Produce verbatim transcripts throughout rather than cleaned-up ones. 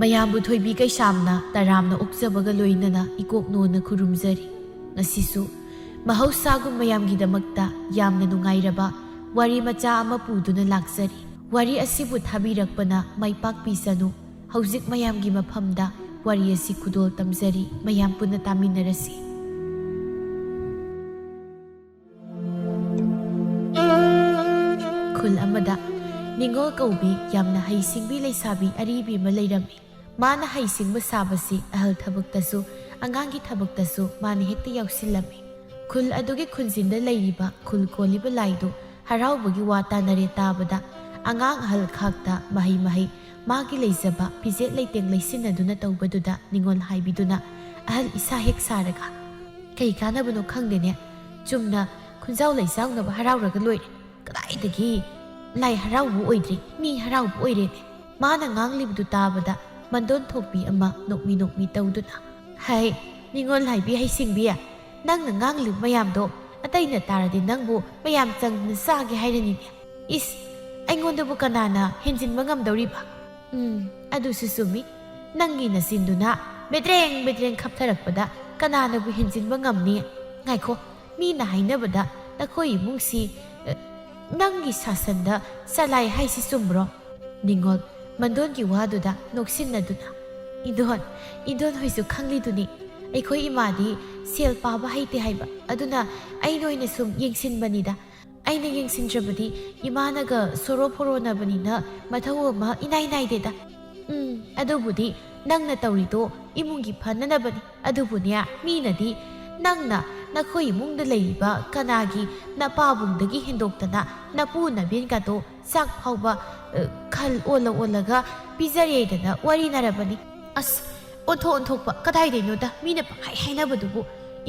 ꯃꯌꯥꯝꯕꯨ ꯊꯣꯏꯕꯤ ꯀꯩꯁꯥꯝꯅ ꯇꯔꯥꯝꯅ ꯑꯣꯛꯆꯕꯒ ꯂꯣꯏꯅꯅ ꯏꯀꯣꯛ ꯅꯣꯟꯅ ꯈꯨꯔꯨꯝꯖꯔꯤ꯫ ꯉꯁꯤꯁꯨ ꯃꯍꯧꯁꯥꯒꯨꯝ ꯃꯌꯥꯝꯒꯤꯗꯃꯛꯇ ꯌꯥꯝꯅ ꯅꯨꯡꯉꯥꯏꯔꯕ ꯋꯥꯔꯤ ꯃꯆꯥ ꯑꯃ ꯄꯨꯗꯨꯅ ꯂꯥꯛꯆꯔꯤ꯫ ꯋꯥꯔꯤ ꯑꯁꯤꯕꯨ ꯊꯥꯕꯤꯔꯛꯄꯅ ꯃꯥꯏ ꯄꯥꯛꯄꯤꯁꯅꯨ꯫ ꯍꯧꯖꯤꯛ ꯃꯌꯥꯝꯒꯤ ꯃꯐꯝꯗ ꯋꯥꯔꯤ ꯑꯁꯤ ꯈꯨꯗꯣꯜ ꯇꯝꯖꯔꯤ, ꯃꯌꯥꯝ ꯄꯨꯟꯅ ꯇꯥꯃꯤꯟꯅꯔꯁꯤ꯫ ꯈꯨꯜ ꯑꯃꯗ ꯅꯤꯉꯣꯜ ꯀꯧꯕꯤ ꯌꯥꯝꯅ ꯍꯩꯁꯤꯡꯕꯤ ꯂꯩꯁꯥꯕꯤ ꯑꯔꯤꯕꯤ ꯑꯃ ꯂꯩꯔꯝꯃꯤ꯫ ꯃꯥꯅ ꯍꯩꯁꯤꯡꯕ ꯁꯥꯕꯁꯤ ꯑꯍꯜ ꯊꯕꯛꯇꯁꯨ, ꯑꯉꯥꯡꯒꯤ ꯊꯕꯛꯇꯁꯨ ꯃꯥꯅ ꯍꯦꯛꯇ ꯌꯥꯎꯁꯤꯜꯂꯝꯃꯤ꯫ ꯈꯨꯜ ꯑꯗꯨꯒꯤ ꯈꯨꯟꯖꯤꯟꯗ ꯂꯩꯔꯤꯕ ꯈꯨꯜ ꯀꯣꯜꯂꯤꯕ ꯂꯥꯏꯗꯨ ꯍꯔꯥꯎꯕꯒꯤ ꯋꯥ ꯇꯥꯅꯔꯦ ꯇꯥꯕꯗ, ꯑꯉꯥꯡ ꯑꯍꯜ ꯈꯥꯛꯇ ꯃꯍꯩ ꯃꯍꯩ ꯃꯥꯒꯤ ꯂꯩꯖꯕ ꯐꯤꯖꯦꯠ ꯂꯩꯇꯦꯡ ꯂꯩꯁꯤꯟꯅꯗꯨꯅ ꯇꯧꯕꯗꯨꯗ ꯅꯤꯉꯣꯜ ꯍꯥꯏꯕꯤꯗꯨꯅ ꯑꯍꯜ ꯏꯁꯥ ꯍꯦꯛ ꯁꯥꯔꯒ, "ꯀꯩ ꯀꯥꯟꯅꯕꯅꯣ ꯈꯪꯗꯦꯅꯦ, ꯆꯨꯝꯅ ꯈꯨꯟꯖꯥꯎ ꯂꯩꯖꯥꯎꯅꯕ ꯍꯔꯥꯎꯔꯒ ꯂꯣꯏꯔꯦ꯫ ꯀꯗꯥꯏꯗꯒꯤ ꯂꯥꯏ ꯍꯔꯥꯎꯕ ꯑꯣꯏꯗ꯭ꯔꯤ, ꯃꯤ ꯍꯔꯥꯎꯕ ꯑꯣꯏꯔꯦꯅꯦ?" ꯃꯥꯅ ꯉꯥꯡꯂꯤꯕꯗꯨ ꯇꯥꯕꯗ ꯃꯟꯗꯣꯟ ꯊꯣꯛꯄꯤ ꯑꯃ ꯅꯣꯛꯃꯤ ꯅꯣꯛꯃꯤ ꯇꯧꯗꯨꯅ, "ꯍꯩ, ꯅꯤꯉꯣꯜ ꯂꯥꯏꯕꯤ ꯍꯩꯁꯤꯡꯕꯤ, ꯅꯪꯅ ꯉꯥꯡꯂꯤꯕ ꯃꯌꯥꯝꯗꯣ ꯑꯇꯩꯅ ꯇꯥꯔꯗꯤ ꯅꯪꯕꯨ ꯃꯌꯥꯝ ꯆꯪꯗꯅ ꯆꯥꯒꯦ ꯍꯥꯏꯔꯅꯤꯅꯦ꯫ ꯏꯁ, ꯑꯩꯉꯣꯟꯗꯕꯨ ꯀꯅꯥꯅ ꯍꯦꯟꯖꯤꯟꯕ ꯉꯝꯗꯧꯔꯤꯕ?" "ꯎꯝ, ꯑꯗꯨꯁꯨ ꯆꯨꯝꯃꯤ꯫ ꯅꯪꯒꯤ ꯅꯆꯤꯟꯗꯨꯅ ꯕꯦꯗ꯭ꯔꯦꯡ ꯕꯦꯗ꯭ꯔꯦꯡ ꯈꯞꯊꯔꯛꯄꯗ ꯀꯅꯥꯅꯕꯨ ꯍꯦꯟꯖꯤꯟꯕ ꯉꯝꯅꯤ? ꯉꯥꯏꯈꯣ, ꯃꯤꯅ ꯍꯥꯏꯅꯕꯗ ꯅꯈꯣꯏ ꯏꯃꯨꯡꯁꯤ, ꯑ, ꯅꯪꯒꯤ ꯁꯥꯁꯟꯗ ꯆꯂꯥꯏ ꯍꯥꯏꯁꯤ ꯆꯨꯝꯕ꯭ꯔꯣ?" ꯅꯤꯉꯣꯜ ꯃꯟꯗꯣꯟꯒꯤ ꯋꯥꯗꯨꯗ ꯅꯣꯛꯁꯤꯟꯅꯗꯨꯅ, "ꯏꯟꯗꯣꯟ, ꯏꯟꯗꯣꯟ ꯍꯣꯏꯁꯨ ꯈꯪꯂꯤꯗꯨꯅꯤ, ꯑꯩꯈꯣꯏ ꯏꯃꯥꯗꯤ ꯁꯦꯜ ꯄꯥꯕ ꯍꯩꯇꯦ ꯍꯥꯏꯕ, ꯑꯗꯨꯅ ꯑꯩꯅ ꯑꯣꯏꯅ ꯁꯨꯝ ꯌꯦꯡꯁꯤꯟꯕꯅꯤꯗ꯫ ꯑꯩꯅ ꯌꯦꯡꯁꯤꯟꯗ꯭ꯔꯕꯗꯤ ꯏꯃꯥꯅꯒ ꯁꯣꯔꯣ ꯐꯣꯔꯣꯅꯕꯅꯤꯅ ꯃꯊꯧ ꯑꯃ ꯏꯅꯥꯏ ꯅꯥꯏꯗꯦꯗ꯫ ꯎꯝ, ꯑꯗꯨꯕꯨꯗꯤ ꯅꯪꯅ ꯇꯧꯔꯤꯗꯣ ꯏꯃꯨꯡꯒꯤ ꯐꯅꯅꯕꯅꯤ꯫ ꯑꯗꯨꯕꯨꯅꯦ, ꯃꯤꯅꯗꯤ ꯅꯪꯅ ꯅꯈꯣꯏ ꯏꯃꯨꯡꯗ ꯂꯩꯔꯤꯕ ꯀꯅꯥꯒꯤ ꯅꯄꯥꯕꯨꯡꯗꯒꯤ ꯍꯦꯟꯗꯣꯛꯇꯅ ꯅꯄꯨ ꯅꯕꯦꯟꯒꯗꯣ ꯆꯥꯛ ꯐꯥꯎꯕ, ꯑ, ꯈꯜ ꯑꯣꯜꯂ ꯑꯣꯜꯂꯒ ꯄꯤꯖꯔꯦꯗꯅ ꯋꯥꯔꯤꯅꯔꯕꯅꯤ꯫" "ꯑꯁ, ꯑꯣꯟꯊꯣꯛ ꯑꯣꯟꯊꯣꯛꯄ, ꯀꯗꯥꯏꯗꯩꯅꯣꯗ, ꯃꯤꯅ ꯄꯪꯍꯥꯏ ꯍꯥꯏꯅꯕꯗꯨꯕꯨ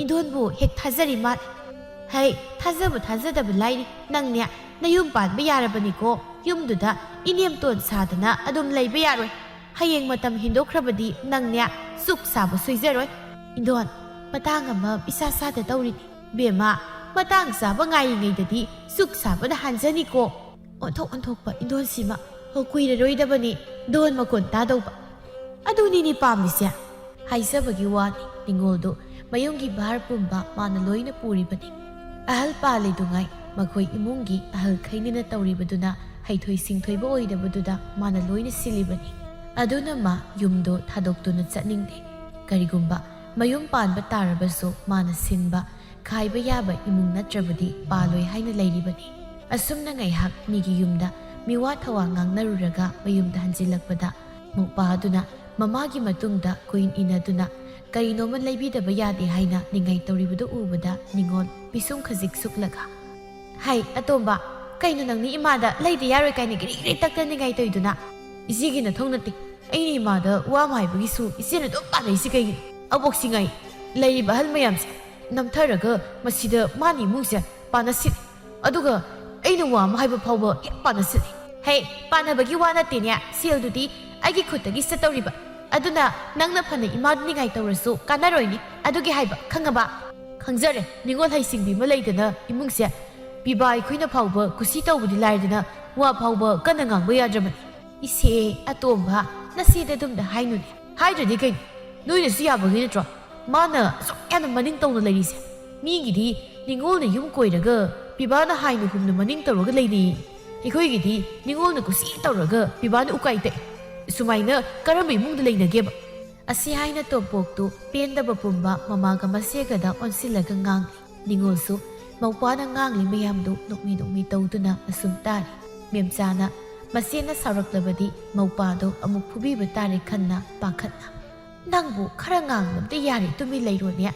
ꯏꯟꯗꯣꯟꯕꯨ ꯍꯦꯛ ꯊꯥꯖꯔꯤ ꯃꯥꯜꯂꯦ꯫" "ꯍꯩ, ꯊꯥꯖꯕ ꯊꯥꯖꯗꯕ ꯂꯥꯏꯔꯤ, ꯅꯪꯅꯦ ꯅꯌꯨꯝ ꯄꯥꯟꯕ ꯌꯥꯔꯕꯅꯤꯀꯣ꯫ ꯌꯨꯝꯗꯨꯗ ꯏꯅꯦꯝꯇꯣꯟ ꯁꯥꯗꯅ ꯑꯗꯨꯝ ꯂꯩꯕ ꯌꯥꯔꯣꯏ꯫ ꯍꯌꯦꯡ ꯃꯇꯝ ꯍꯦꯟꯗꯣꯛꯈ꯭ꯔꯕꯗꯤ ꯅꯪꯅꯦ ꯆꯨꯛ ꯁꯥꯕ ꯁꯣꯏꯖꯔꯣꯏ꯫" "ꯏꯟꯗꯣꯟ, ꯃꯇꯥꯡ ꯑꯃ ꯏꯁꯥ ꯁꯥꯗ ꯇꯧꯔꯤꯅꯤ꯫" "ꯕꯦꯝꯃ, ꯃꯇꯥꯡ ꯆꯥꯕ ꯉꯥꯏꯔꯤꯉꯩꯗꯗꯤ ꯆꯨꯛ ꯁꯥꯕꯅ ꯍꯥꯟꯖꯅꯤꯀꯣ꯫" ꯑꯣꯟꯊꯣꯛ ꯑꯣꯟꯊꯣꯛꯄ ꯏꯟꯗꯣꯟꯁꯤꯃ꯫ ꯍꯣ, ꯀꯨꯏꯔꯔꯣꯏꯗꯕꯅꯤ ꯗꯣꯟ ꯃꯈꯣꯟ ꯇꯥꯗꯧꯕ꯫ ꯑꯗꯨꯅꯤꯅꯦ ꯄꯥꯝꯃꯤꯁꯦ꯫ ꯍꯥꯏꯖꯕꯒꯤ ꯋꯥꯅꯤ, ꯅꯤꯉꯣꯜꯗꯨ ꯃꯌꯨꯝꯒꯤ ꯚꯥꯔ ꯄꯨꯝꯕ ꯃꯥꯅ ꯂꯣꯏꯅ ꯄꯨꯔꯤꯕꯅꯤ꯫ ꯑꯍꯜ ꯄꯥꯜꯂꯤꯗꯨꯉꯥꯏ ꯃꯈꯣꯏ ꯏꯃꯨꯡꯒꯤ ꯑꯍꯜꯈꯩꯅꯤꯅ ꯇꯧꯔꯤꯕꯗꯨꯅ ꯍꯩꯊꯣꯏ ꯁꯤꯡꯊꯣꯏꯕ ꯑꯣꯏꯗꯕꯗꯨꯗ ꯃꯥꯅ ꯂꯣꯏꯅ ꯁꯤꯜꯂꯤꯕꯅꯤ꯫ ꯑꯗꯨꯅ ꯃꯥ ꯌꯨꯝꯗꯣ ꯊꯥꯗꯣꯛꯇꯨꯅ ꯆꯠꯅꯤꯡꯗꯦ꯫ ꯀꯔꯤꯒꯨꯝꯕ ꯃꯌꯨꯝ ꯄꯥꯟꯕ ꯇꯥꯔꯕꯁꯨ ꯃꯥꯅ ꯁꯤꯟꯕ ꯈꯥꯏꯕ ꯌꯥꯕ ꯏꯃꯨꯡ ꯅꯠꯇ꯭ꯔꯕꯗꯤ ꯄꯥꯜꯂꯣꯏ ꯍꯥꯏꯅ ꯂꯩꯔꯤꯕꯅꯤ꯫ ꯑꯁꯨꯝꯅ ꯉꯥꯏꯍꯥꯛ ꯃꯤꯒꯤ ꯌꯨꯝꯗ ꯃꯤꯋꯥ ꯊꯋꯥ ꯉꯥꯡꯅꯔꯨꯔꯒ ꯃꯌꯨꯝꯗ ꯍꯟꯖꯤꯜꯂꯛꯄꯗ ꯃꯧꯄꯥ ꯑꯗꯨꯅ ꯃꯃꯥꯒꯤ ꯃꯇꯨꯡꯗ ꯀꯨꯏꯟ ꯏꯟꯅꯗꯨꯅ ꯀꯔꯤꯅꯣꯃ ꯂꯩꯕꯤꯗꯕ ꯌꯥꯗꯦ ꯍꯥꯏꯅ ꯅꯤꯡꯉꯥꯏ ꯇꯧꯔꯤꯕꯗꯨ ꯎꯕꯗ ꯅꯤꯉꯣꯜ ꯄꯤꯁꯨꯝ ꯈꯖꯤꯛ ꯁꯨꯛꯂꯒ, "ꯍꯩ ꯑꯇꯣꯝꯕ, ꯀꯩꯅꯣ ꯅꯪꯅ ꯏꯃꯥꯗ ꯂꯩꯗ ꯌꯥꯔꯣꯏ ꯀꯥꯏꯅ ꯒꯤꯔꯤ ꯒꯤꯔꯤ ꯇꯛꯇ ꯅꯤꯡꯉꯥꯏ ꯇꯧꯔꯤꯗꯨꯅ?" "ꯏꯆꯦꯒꯤ ꯅꯊꯧ ꯅꯠꯇꯦ, ꯑꯩꯅ ꯏꯃꯥꯗ ꯋꯥ ꯑꯃ ꯍꯥꯏꯕꯒꯤꯁꯨ ꯏꯆꯦꯅ ꯑꯗꯨꯝ ꯄꯥꯅꯩꯁꯤ ꯀꯩꯒꯤꯅꯣ? ꯑꯕꯣꯛꯁꯤ ꯉꯥꯏ, ꯂꯩꯔꯤꯕ ꯑꯍꯜ ꯃꯌꯥꯝꯁꯦ ꯅꯝꯊꯔꯒ ꯃꯁꯤꯗ ꯃꯥꯅ ꯏꯃꯨꯡꯁꯦ ꯄꯥꯅꯁꯤꯜꯂꯤ꯫ ꯑꯗꯨꯒ ꯑꯩꯅ ꯋꯥ ꯑꯃ ꯍꯥꯏꯕ ꯐꯥꯎꯕ ꯍꯦꯛ ꯄꯥꯅꯁꯤꯜꯂꯤ꯫ ꯍꯦ, ꯄꯥꯅꯕꯒꯤ ꯋꯥ ꯅꯠꯇꯦꯅꯦ, ꯁꯦꯜꯗꯨꯗꯤ ꯑꯩꯒꯤ ꯈꯨꯠꯇꯒꯤ ꯆꯠꯇꯧꯔꯤꯕ꯫ ꯑꯗꯨꯅ ꯅꯪꯅ ꯐꯅ ꯏꯃꯥꯗ ꯅꯤꯡꯉꯥꯏ ꯇꯧꯔꯁꯨ ꯀꯥꯟꯅꯔꯣꯏꯅꯦ꯫ ꯑꯗꯨꯒꯤ ꯍꯥꯏꯕ, ꯈꯪꯉꯕ?" "ꯈꯪꯖꯔꯦ, ꯅꯤꯉꯣꯜ ꯍꯩꯁꯤꯡꯕꯤ ꯑꯃ ꯂꯩꯗꯅ ꯏꯃꯨꯡꯁꯦ ꯄꯤꯕꯥ ꯑꯩꯈꯣꯏꯅ ꯐꯥꯎꯕ ꯀꯨꯁꯤ ꯇꯧꯕꯗꯤ ꯂꯥꯏꯔꯗꯅ ꯋꯥ ꯐꯥꯎꯕ ꯀꯟꯅ ꯉꯥꯡꯕ ꯌꯥꯗ꯭ꯔꯕꯅꯤ꯫" "ꯏꯆꯦ ꯑꯇꯣꯝꯕ, ꯅꯆꯦꯗ ꯑꯗꯨꯝꯗ ꯍꯥꯏꯅꯨꯅꯦ꯫ ꯍꯥꯏꯗ꯭ꯔꯗꯤ ꯀꯩꯅꯣ? ꯅꯣꯏꯅꯁꯨ ꯌꯥꯕꯒꯤ ꯅꯠꯇ꯭ꯔꯣ ꯃꯥꯅ ꯑꯁꯨꯛ ꯌꯥꯝꯅ ꯃꯅꯤꯡ ꯇꯧꯅ ꯂꯩꯔꯤꯁꯦ? ꯃꯤꯒꯤꯗꯤ ꯅꯤꯉꯣꯜꯅ ꯌꯨꯝ ꯀꯣꯏꯔꯒ ꯄꯤꯕꯥꯅ ꯍꯥꯏꯅ ꯍꯨꯝꯅ ꯃꯅꯤꯡ ꯇꯧꯔꯒ ꯂꯩꯅꯩ꯫ ꯑꯩꯈꯣꯏꯒꯤꯗꯤ ꯅꯤꯉꯣꯜꯅ ꯀꯨꯁꯤ ꯇꯧꯔꯒ ꯄꯤꯕꯥꯅ ꯎꯀꯥꯏ ꯇꯛꯏ꯫ ꯁꯨꯃꯥꯏꯅ ꯀꯔꯝꯕ ꯏꯃꯨꯡꯗ ꯂꯩꯅꯒꯦꯕ?" ꯑꯁꯤ ꯍꯥꯏꯅ ꯇꯣꯝꯄꯣꯛꯇꯨ ꯄꯦꯟꯗꯕ ꯄꯨꯝꯕ ꯃꯃꯥꯒ ꯃꯆꯦꯒꯗ ꯑꯣꯟꯁꯤꯜꯂꯒ ꯉꯥꯡꯂꯤ꯫ ꯅꯤꯉꯣꯜꯁꯨ ꯃꯧꯄꯥꯅ ꯉꯥꯡꯂꯤ ꯃꯌꯥꯝꯗꯨ ꯅꯣꯛꯃꯤ ꯅꯣꯛꯃꯤ ꯇꯧꯗꯨꯅ ꯑꯁꯨꯝ ꯇꯥꯔꯤ꯫ ꯃꯦꯝꯆꯥꯅ ꯃꯆꯦꯅ ꯁꯥꯎꯔꯛꯂꯕꯗꯤ ꯃꯧꯄꯥꯗꯣ ꯑꯃꯨꯛ ꯐꯨꯕꯤꯕ ꯇꯥꯔꯦ ꯈꯟꯅ ꯄꯥꯈꯠꯅ, "ꯅꯪꯕꯨ ꯈꯔ ꯉꯥꯡꯕ ꯑꯝꯇ ꯌꯥꯔꯦ, ꯇꯨꯃꯤꯟ ꯂꯩꯔꯣꯅꯦ꯫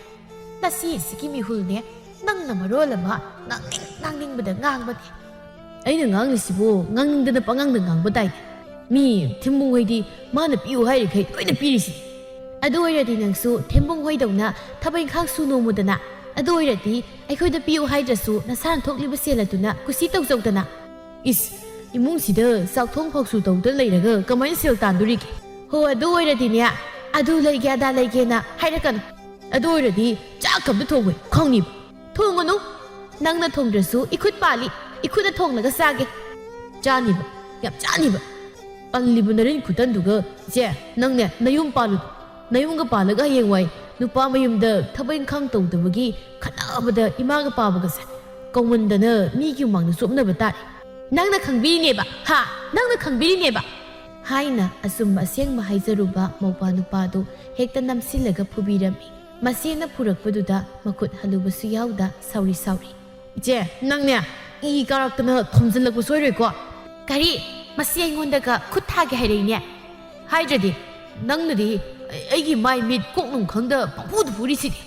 ꯅꯆꯦꯁꯤꯒꯤ ꯃꯤꯍꯨꯜꯅꯦ, ꯅꯪꯅ ꯃꯔꯣꯜ ꯑꯃ ꯉꯥꯡꯅꯤꯡ ꯉꯥꯡꯅꯤꯡꯕꯗ ꯉꯥꯡꯕꯅꯦ꯫" "ꯑꯩꯅ ꯉꯥꯡꯂꯤꯁꯤꯕꯨ ꯉꯥꯡꯅꯤꯡꯗꯅ ꯄꯉꯥꯡꯗ ꯉꯥꯡꯕ ꯇꯥꯏꯅꯦ꯫ ꯃꯤ ꯊꯦꯝꯕꯨꯡ ꯍꯣꯏꯗꯤ ꯃꯥꯅ ꯄꯤꯌꯨ ꯍꯥꯏꯔꯤꯈꯩ ꯂꯣꯏꯅ ꯄꯤꯔꯤꯁꯤ꯫" "ꯑꯗꯨ ꯑꯣꯏꯔꯗꯤ ꯅꯪꯁꯨ ꯊꯦꯝꯕꯨꯡ ꯍꯣꯏꯗꯧꯅ ꯊꯕꯛ ꯏꯪꯈꯥꯡ ꯁꯨ ꯅꯣꯝꯃꯨꯗꯅ꯫ ꯑꯗꯨ ꯑꯣꯏꯔꯗꯤ ꯑꯩꯈꯣꯏꯗ ꯄꯤꯌꯨ ꯍꯥꯏꯗ꯭ꯔꯁꯨ ꯅꯁꯥꯅ ꯊꯣꯛꯂꯤꯕ ꯁꯦꯜ ꯑꯗꯨꯅ ꯀꯨꯁꯤ ꯇꯧꯖꯧꯗꯅ꯫" "ꯏꯁ, ꯏꯃꯨꯡꯁꯤꯗ ꯆꯥꯛ ꯊꯣꯡ ꯐꯥꯎꯁꯨ ꯇꯧꯗꯅ ꯂꯩꯔꯒ ꯀꯃꯥꯏꯅ ꯁꯦꯜ ꯇꯥꯟꯗꯣꯔꯤꯒꯦ?" "ꯍꯣ, ꯑꯗꯨ ꯑꯣꯏꯔꯗꯤꯅꯦ, ꯑꯗꯨ ꯂꯩꯒꯦ ꯑꯗꯥ ꯂꯩꯒꯦꯅ ꯍꯥꯏꯔꯛꯀꯅꯨ꯫ ꯑꯗꯨ ꯑꯣꯏꯔꯗꯤ ꯆꯥꯛ ꯑꯝꯇ ꯊꯣꯡꯉꯣꯏ, ꯈꯪꯉꯤꯕ?" "ꯊꯣꯡꯉꯅꯨ꯫ ꯅꯪꯅ ꯊꯣꯡꯗ꯭ꯔꯁꯨ ꯏꯈꯨꯠ ꯄꯥꯜꯂꯤ, ꯏꯈꯨꯠꯅ ꯊꯣꯡꯂꯒ ꯆꯥꯒꯦ꯫" "ꯆꯥꯅꯤꯕ, ꯌꯥꯝ ꯆꯥꯅꯤꯕ꯫" ꯄꯜꯂꯤꯕ ꯅꯔꯤꯟ ꯈꯨꯇꯟꯗꯨꯒ, ꯏꯆꯦ, ꯅꯪꯅꯦ ꯅꯌꯨꯝ ꯄꯥꯜꯂꯨ꯫ ꯅꯌꯨꯝꯒ ꯄꯥꯜꯂꯒ ꯍꯌꯦꯡꯋꯥꯏ ꯅꯨꯄꯥ ꯃꯌꯨꯝꯗ ꯊꯕꯛ ꯏꯪꯈꯥꯡ ꯇꯧꯗꯕꯒꯤ ꯈꯠꯅꯕꯗ ꯏꯃꯥꯒ ꯄꯥꯕꯒꯁꯦ ꯀꯧꯃꯟꯗꯅ ꯃꯤꯒꯤ ꯃꯃꯥꯡꯗ ꯆꯣꯞꯅꯕ ꯇꯥꯔꯦ꯫ ꯅꯪꯅ ꯈꯪꯕꯤꯔꯤꯅꯦꯕ, ꯍꯥ? ꯅꯪꯅ ꯈꯪꯕꯤꯔꯤꯅꯦꯕ꯫ ꯍꯥꯏꯅ ꯑꯆꯨꯝꯕ ꯑꯁꯦꯡꯕ ꯍꯥꯏꯖꯔꯨꯕ ꯃꯧꯄꯥ ꯅꯨꯄꯥꯗꯨ ꯍꯦꯛꯇ ꯅꯝꯁꯤꯜꯂꯒ ꯐꯨꯕꯤꯔꯝꯃꯤ꯫ ꯃꯆꯦꯅ ꯐꯨꯔꯛꯄꯗꯨꯗ ꯃꯈꯨꯠ ꯍꯜꯂꯨꯕꯁꯨ ꯌꯥꯎꯗ ꯁꯥꯎꯔꯤ ꯁꯥꯎꯔꯤ꯫ ꯏꯆꯦ, ꯅꯪꯅꯦ ꯏ ꯀꯥꯔꯛꯇꯅ ꯊꯣꯝꯖꯤꯜꯂꯛꯄ ꯁꯣꯏꯔꯣꯏꯀꯣ? ꯀꯔꯤ? ꯃꯁꯤ ꯑꯩꯉꯣꯟꯗꯒ ꯈꯨꯠ ꯊꯥꯒꯦ ꯍꯥꯏꯔꯛꯏꯅꯦ? ꯍꯥꯏꯗ꯭ꯔꯗꯤ ꯅꯪꯅꯗꯤ ꯑꯩꯒꯤ ꯃꯥꯏ ꯃꯤꯠ ꯀꯣꯛ ꯅꯨꯡ ꯈꯪꯗ ꯄꯪꯐꯨꯗ ꯐꯨꯔꯤꯁꯤꯗꯤ꯫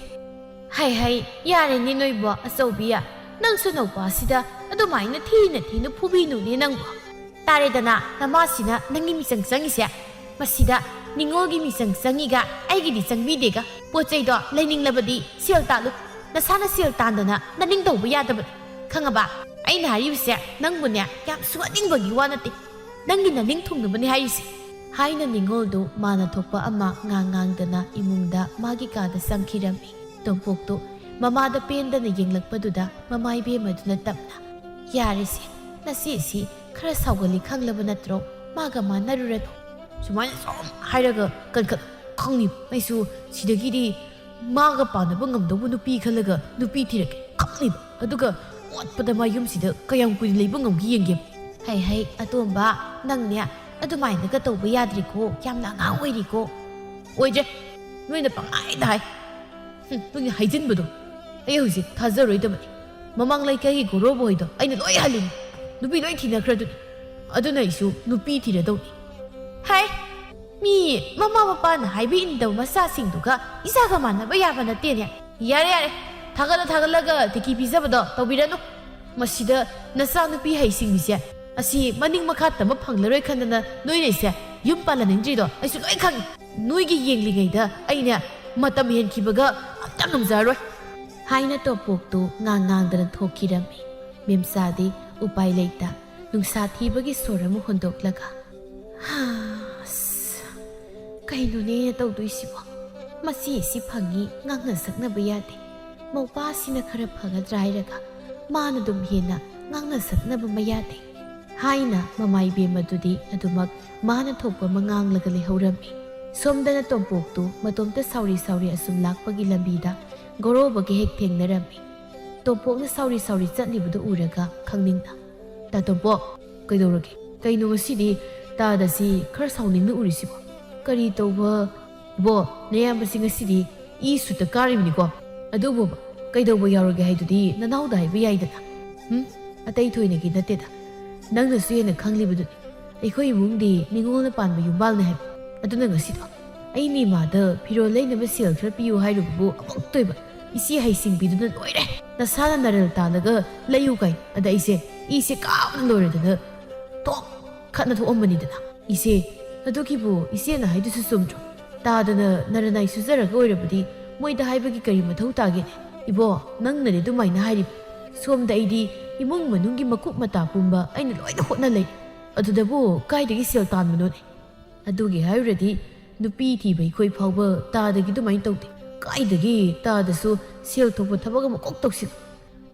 ꯍꯩ ꯍꯩ, ꯌꯥꯔꯦꯅꯦ ꯅꯣꯏꯕꯣ ꯑꯆꯧꯕꯤ, ꯅꯪꯁꯨ ꯅꯧꯄꯥꯁꯤꯗ ꯑꯗꯨꯃꯥꯏꯅ ꯊꯤꯅ ꯊꯤꯅ ꯐꯨꯕꯤꯅꯨꯅꯦ ꯅꯪꯕꯣ꯫ ꯇꯥꯔꯦꯗꯅ ꯅꯃꯥꯁꯤꯅ ꯅꯪꯒꯤ ꯃꯤꯆꯪ ꯆꯪꯉꯤꯁꯦ꯫ ꯃꯁꯤꯗ ꯅꯤꯉꯣꯜꯒꯤ ꯃꯤꯆꯪ ꯆꯪꯉꯤꯒ ꯑꯩꯒꯤꯗꯤ ꯆꯪꯕꯤꯗꯦꯒ꯫ ꯄꯣꯠ ꯆꯩꯗꯣ ꯂꯩꯅꯤꯡꯂꯕꯗꯤ ꯁꯦꯜ ꯇꯥꯜꯂꯨ꯫ ꯅꯁꯥꯅ ꯁꯦꯜ ꯇꯥꯟꯗꯅ ꯅꯅꯤꯡ ꯇꯧꯕ ꯌꯥꯗꯕꯅꯤ꯫ ꯈꯪꯉꯕ? ꯑꯩꯅ ꯍꯥꯏꯔꯤꯕꯁꯦ ꯅꯪꯕꯨꯅꯦ ꯌꯥꯝ ꯁꯨꯍꯟꯅꯤꯡꯕꯒꯤ ꯋꯥ ꯅꯠꯇꯦ꯫ ꯅꯪꯒꯤ ꯅꯅꯤꯡ ꯊꯨꯡꯅꯕꯅꯤ ꯍꯥꯏꯔꯤꯁꯦ꯫ ꯍꯥꯏꯅ ꯅꯤꯉꯣꯜꯗꯨ ꯃꯥꯅ ꯊꯣꯛꯄ ꯑꯃ ꯉꯥꯡ ꯉꯥꯡꯗꯅ ꯏꯃꯨꯡꯗ ꯃꯥꯒꯤ ꯀꯥꯗ ꯆꯪꯈꯤꯔꯝꯃꯤ꯫ ꯇꯣꯝꯄꯣꯛꯇꯨ ꯃꯃꯥꯗ ꯄꯦꯟꯗꯅ ꯌꯦꯡꯂꯛꯄꯗꯨꯗ ꯃꯃꯥ ꯏꯕꯦꯝꯃꯗꯨꯅ ꯇꯞꯅ, "ꯌꯥꯔꯦꯁꯦ, ꯅꯆꯦꯁꯤ ꯈꯔ ꯁꯥꯎꯒꯜꯂꯤ ꯈꯪꯂꯕ ꯅꯠꯇ꯭ꯔꯣ? ꯃꯥꯒ ꯃꯥꯟꯅꯔꯨꯔꯅꯨ꯫" ꯁꯨꯃꯥꯏꯅ ꯁꯨꯝ ꯍꯥꯏꯔꯒ ꯀꯟꯈꯠ ꯈꯪꯅꯤ꯫ ꯑꯩꯁꯨ ꯁꯤꯗꯒꯤꯗꯤ ꯃꯥꯒ ꯄꯥꯟꯅꯕ ꯉꯝꯗꯧꯕ ꯅꯨꯄꯤ ꯈꯜꯂꯒ ꯅꯨꯄꯤ ꯊꯤꯔꯛꯀꯦ ꯈꯪꯅꯤꯕ꯫ ꯑꯗꯨꯒ ꯑꯣꯠꯄꯗ ꯃꯥ ꯌꯨꯝꯁꯤꯗ ꯀꯌꯥꯝ ꯀꯨꯏꯅ ꯂꯩꯕ ꯉꯝꯒꯦ ꯌꯦꯡꯒꯦ꯫ ꯍꯩ ꯍꯩ, ꯑꯇꯣꯝꯕ, ꯅꯪꯅꯦ ꯑꯗꯨꯃꯥꯏꯅꯒ ꯇꯧꯕ ꯌꯥꯗ꯭ꯔꯤꯀꯣ, ꯌꯥꯝꯅ ꯑꯉꯥꯡ ꯑꯣꯏꯔꯤꯀꯣ꯫ ꯑꯣꯏꯗ꯭ꯔꯦ, ꯅꯣꯏꯅ ꯄꯪꯍꯥꯏꯗ ꯍꯥꯏ꯫ ꯍꯨꯝ, ꯅꯣꯏꯅ ꯍꯥꯏꯖꯤꯟꯕꯗꯣ ꯑꯩ ꯍꯧꯖꯤꯛ ꯊꯥꯖꯔꯣꯏꯗꯕꯅꯤ꯫ ꯃꯃꯥꯡ ꯂꯩꯀꯥꯏꯒꯤ ꯒꯣꯔꯣꯕꯣꯏꯗꯣ ꯑꯩꯅ ꯂꯣꯏ ꯍꯜꯂꯤꯅꯤ꯫ ꯅꯨꯄꯤ ꯂꯣꯏ ꯊꯤꯅꯈ꯭ꯔꯗꯨꯅꯤ꯫ ꯑꯗꯨꯅ ꯑꯩꯁꯨ ꯅꯨꯄꯤ ꯊꯤꯔꯗꯧꯅꯤ꯫ ꯍꯥꯏ, ꯃꯤ ꯃꯃꯥ ꯃꯄꯥꯅ ꯍꯥꯏꯕ ꯏꯟꯗꯕ ꯃꯆꯥꯁꯤꯡꯗꯨꯒ ꯏꯆꯥꯒ ꯃꯥꯟꯅꯕ ꯌꯥꯕ ꯅꯠꯇꯦꯅꯦ꯫ ꯌꯥꯔꯦ, ꯌꯥꯔꯦ, ꯊꯥꯒꯠꯂ ꯊꯥꯒꯠꯂꯒ ꯇꯤꯀꯤ ꯄꯤꯖꯕꯗꯣ ꯇꯧꯕꯤꯔꯅꯨ꯫ ꯃꯁꯤꯗ ꯅꯆꯥꯅꯨꯄꯤ ꯍꯩꯁꯤꯡꯕꯤꯁꯦ ꯑꯁꯤ ꯃꯅꯤꯡ ꯃꯈꯥ ꯇꯝꯕ ꯐꯪꯂꯔꯣꯏ ꯈꯟꯗꯅ ꯅꯣꯏꯅ ꯑꯩꯁꯦ ꯌꯨꯝ ꯄꯥꯜꯍꯟꯅꯤꯡꯗ꯭ꯔꯤꯗꯣ ꯑꯩꯁꯨ ꯂꯣꯏ ꯈꯪꯉꯤ꯫ ꯅꯣꯏꯒꯤ ꯌꯦꯡꯂꯤꯉꯩꯗ ꯑꯩꯅ ꯃꯇꯝ ꯍꯦꯟꯈꯤꯕꯒ ꯑꯝꯇ ꯉꯝꯖꯔꯔꯣꯏ꯫ ꯍꯥꯏꯅ ꯇꯣꯝꯄꯣꯛꯇꯨ ꯉꯥꯡ ꯉꯥꯡꯗꯅ ꯊꯣꯛꯈꯤꯔꯝꯃꯤ꯫ ꯃꯦꯝꯆꯥꯗꯤ ꯎꯄꯥꯏ ꯂꯩꯇ ꯅꯨꯡꯁꯥ ꯊꯤꯕꯒꯤ ꯁꯣꯔ ꯑꯃ ꯍꯣꯟꯗꯣꯛꯂꯒ, "ꯑꯁ, ꯀꯩꯅꯣꯅꯦ ꯑꯩꯅ ꯇꯧꯗꯣꯏꯁꯤꯕꯣ? ꯃꯆꯦꯁꯤ ꯐꯪꯉꯤ, ꯉꯥꯡꯅ ꯁꯛꯅꯕ ꯌꯥꯗꯦ꯫ ꯃꯧꯄꯥꯁꯤꯅ ꯈꯔ ꯐꯒꯗ꯭ꯔꯥ ꯍꯥꯏꯔꯒ ꯃꯥꯅ ꯑꯗꯨꯝ ꯍꯦꯟꯅ ꯉꯥꯡꯅ ꯁꯛꯅꯕ ꯃꯌꯥꯗꯦ꯫ ꯍꯥꯏꯅ ꯃꯃꯥ ꯏꯕꯦꯝ ꯑꯗꯨꯗꯤ ꯑꯗꯨꯃꯛ ꯃꯥꯅ ꯊꯣꯛꯄ ꯑꯃ ꯉꯥꯡꯂꯒ ꯂꯩꯍꯧꯔꯝꯃꯤ꯫ ꯁꯣꯝꯗꯅ ꯇꯣꯝꯄꯣꯛꯇꯨ ꯃꯇꯣꯝꯇ ꯁꯥꯎꯔꯤ ꯁꯥꯎꯔꯤ ꯑꯁꯨꯝ ꯂꯥꯛꯄꯒꯤ ꯂꯝꯕꯤꯗ ꯒꯣꯔꯣꯕꯒ ꯍꯦꯛ ꯊꯦꯡꯅꯔꯝꯃꯤ꯫ ꯇꯣꯝꯄꯣꯛꯅ ꯁꯥꯎꯔꯤ ꯁꯥꯎꯔꯤ ꯆꯠꯂꯤꯕꯗꯨ ꯎꯔꯒ ꯈꯪꯅꯤꯡꯅ, "ꯇꯥ ꯇꯣꯝꯄꯣꯛ, ꯀꯩꯗꯧꯔꯒꯦ? ꯀꯩꯅꯣ ꯉꯁꯤꯗꯤ ꯇꯥꯗꯁꯤ ꯈꯔ ꯁꯥꯎꯅꯤꯡꯅ ꯎꯔꯤꯁꯤꯕꯣ? ꯀꯔꯤ ꯇꯧꯕ?" "ꯏꯕꯣ, ꯅꯌꯥꯝꯕꯁꯤ ꯉꯁꯤꯗꯤ ꯏ ꯁꯨꯠꯇ ꯀꯥꯔꯤꯕꯅꯤꯀꯣ꯫ ꯑꯗꯨꯕꯨ ꯀꯩꯗꯧꯕ ꯌꯥꯎꯔꯒꯦ ꯍꯥꯏꯗꯨꯗꯤ ꯅꯅꯥꯎꯗ ꯍꯥꯏꯕ ꯌꯥꯏꯗꯅ꯫ ꯎꯝ? ꯑꯇꯩ ꯊꯣꯏꯅꯒꯤ ꯅꯠꯇꯦꯗ꯫ ꯅꯪꯅꯁꯨ ꯍꯦꯟꯅ ꯈꯪꯂꯤꯕꯗꯨꯅꯤ꯫ ꯑꯩꯈꯣꯏ ꯏꯃꯨꯡꯗꯤ ꯅꯤꯉꯣꯜꯅ ꯄꯥꯟꯕ ꯌꯨꯝꯕꯥꯜꯅꯦ ꯍꯥꯏꯕ꯫ ꯑꯗꯨꯅ ꯉꯁꯤꯗꯣ ꯑꯩꯅ ꯏꯃꯥꯗ ꯐꯤꯔꯣꯜ ꯂꯩꯅꯕ ꯁꯦꯜ ꯈꯔ ꯄꯤꯌꯨ ꯍꯥꯏꯔꯨꯕꯕꯨ ꯑꯃꯨꯛꯇꯣꯏꯕ ꯏꯆꯦ ꯍꯩꯁꯤꯡꯕꯤꯗꯨꯅ ꯂꯣꯏꯔꯦ꯫ ꯅꯁꯥꯅ ꯅꯔꯜ ꯇꯥꯜꯂꯒ ꯂꯩꯌꯨ ꯀꯥꯏꯅ꯫ ꯑꯗ ꯑꯩꯁꯦ ꯏꯁꯦ ꯀꯥꯕꯅ ꯂꯣꯏꯔꯗꯅ ꯊꯣꯛ ꯈꯠꯅ ꯊꯣꯛꯑꯝꯕꯅꯤꯗꯅ꯫ ꯏꯆꯦ, ꯑꯗꯨꯒꯤꯕꯨ ꯏꯆꯦꯅ ꯍꯥꯏꯗꯨꯁꯨ ꯆꯨꯝꯗ꯭ꯔꯣ? ꯇꯥꯗꯅ ꯅꯔꯅꯥꯏ ꯁꯨꯖꯔꯒ ꯑꯣꯏꯔꯕꯗꯤ ꯃꯣꯏꯗ ꯍꯥꯏꯕꯒꯤ ꯀꯔꯤ ꯃꯊꯧ ꯇꯥꯒꯦꯅꯦ? ꯏꯕꯣ, ꯅꯪꯅꯗꯤ ꯑꯗꯨꯃꯥꯏꯅ ꯍꯥꯏꯔꯤꯕ꯫ ꯁꯣꯝꯗ ꯑꯩꯗꯤ ꯏꯃꯨꯡ ꯃꯅꯨꯡꯒꯤ ꯃꯀꯨꯞ ꯃꯇꯥ ꯄꯨꯝꯕ ꯑꯩꯅ ꯂꯣꯏꯅ ꯍꯣꯠꯅ ꯂꯩ꯫ ꯑꯗꯨꯗꯕꯨ ꯀꯥꯏꯗꯒꯤ ꯁꯦꯜ ꯇꯥꯟꯕꯅꯣꯅꯦ? ꯑꯗꯨꯒꯤ ꯍꯥꯏꯔꯨꯔꯗꯤ ꯅꯨꯄꯤ ꯊꯤꯕ ꯑꯩꯈꯣꯏ ꯐꯥꯎꯕ ꯇꯥꯗꯒꯤ ꯑꯗꯨꯃꯥꯏꯅ ꯇꯧꯗꯦ꯫ ꯀꯥꯏꯗꯒꯤ ꯇꯥꯗꯁꯨ ꯁꯦꯜ ꯊꯣꯛꯄ ꯊꯕꯛ ꯑꯃ ꯀꯣꯛ ꯇꯧꯁꯤꯜꯂꯨ꯫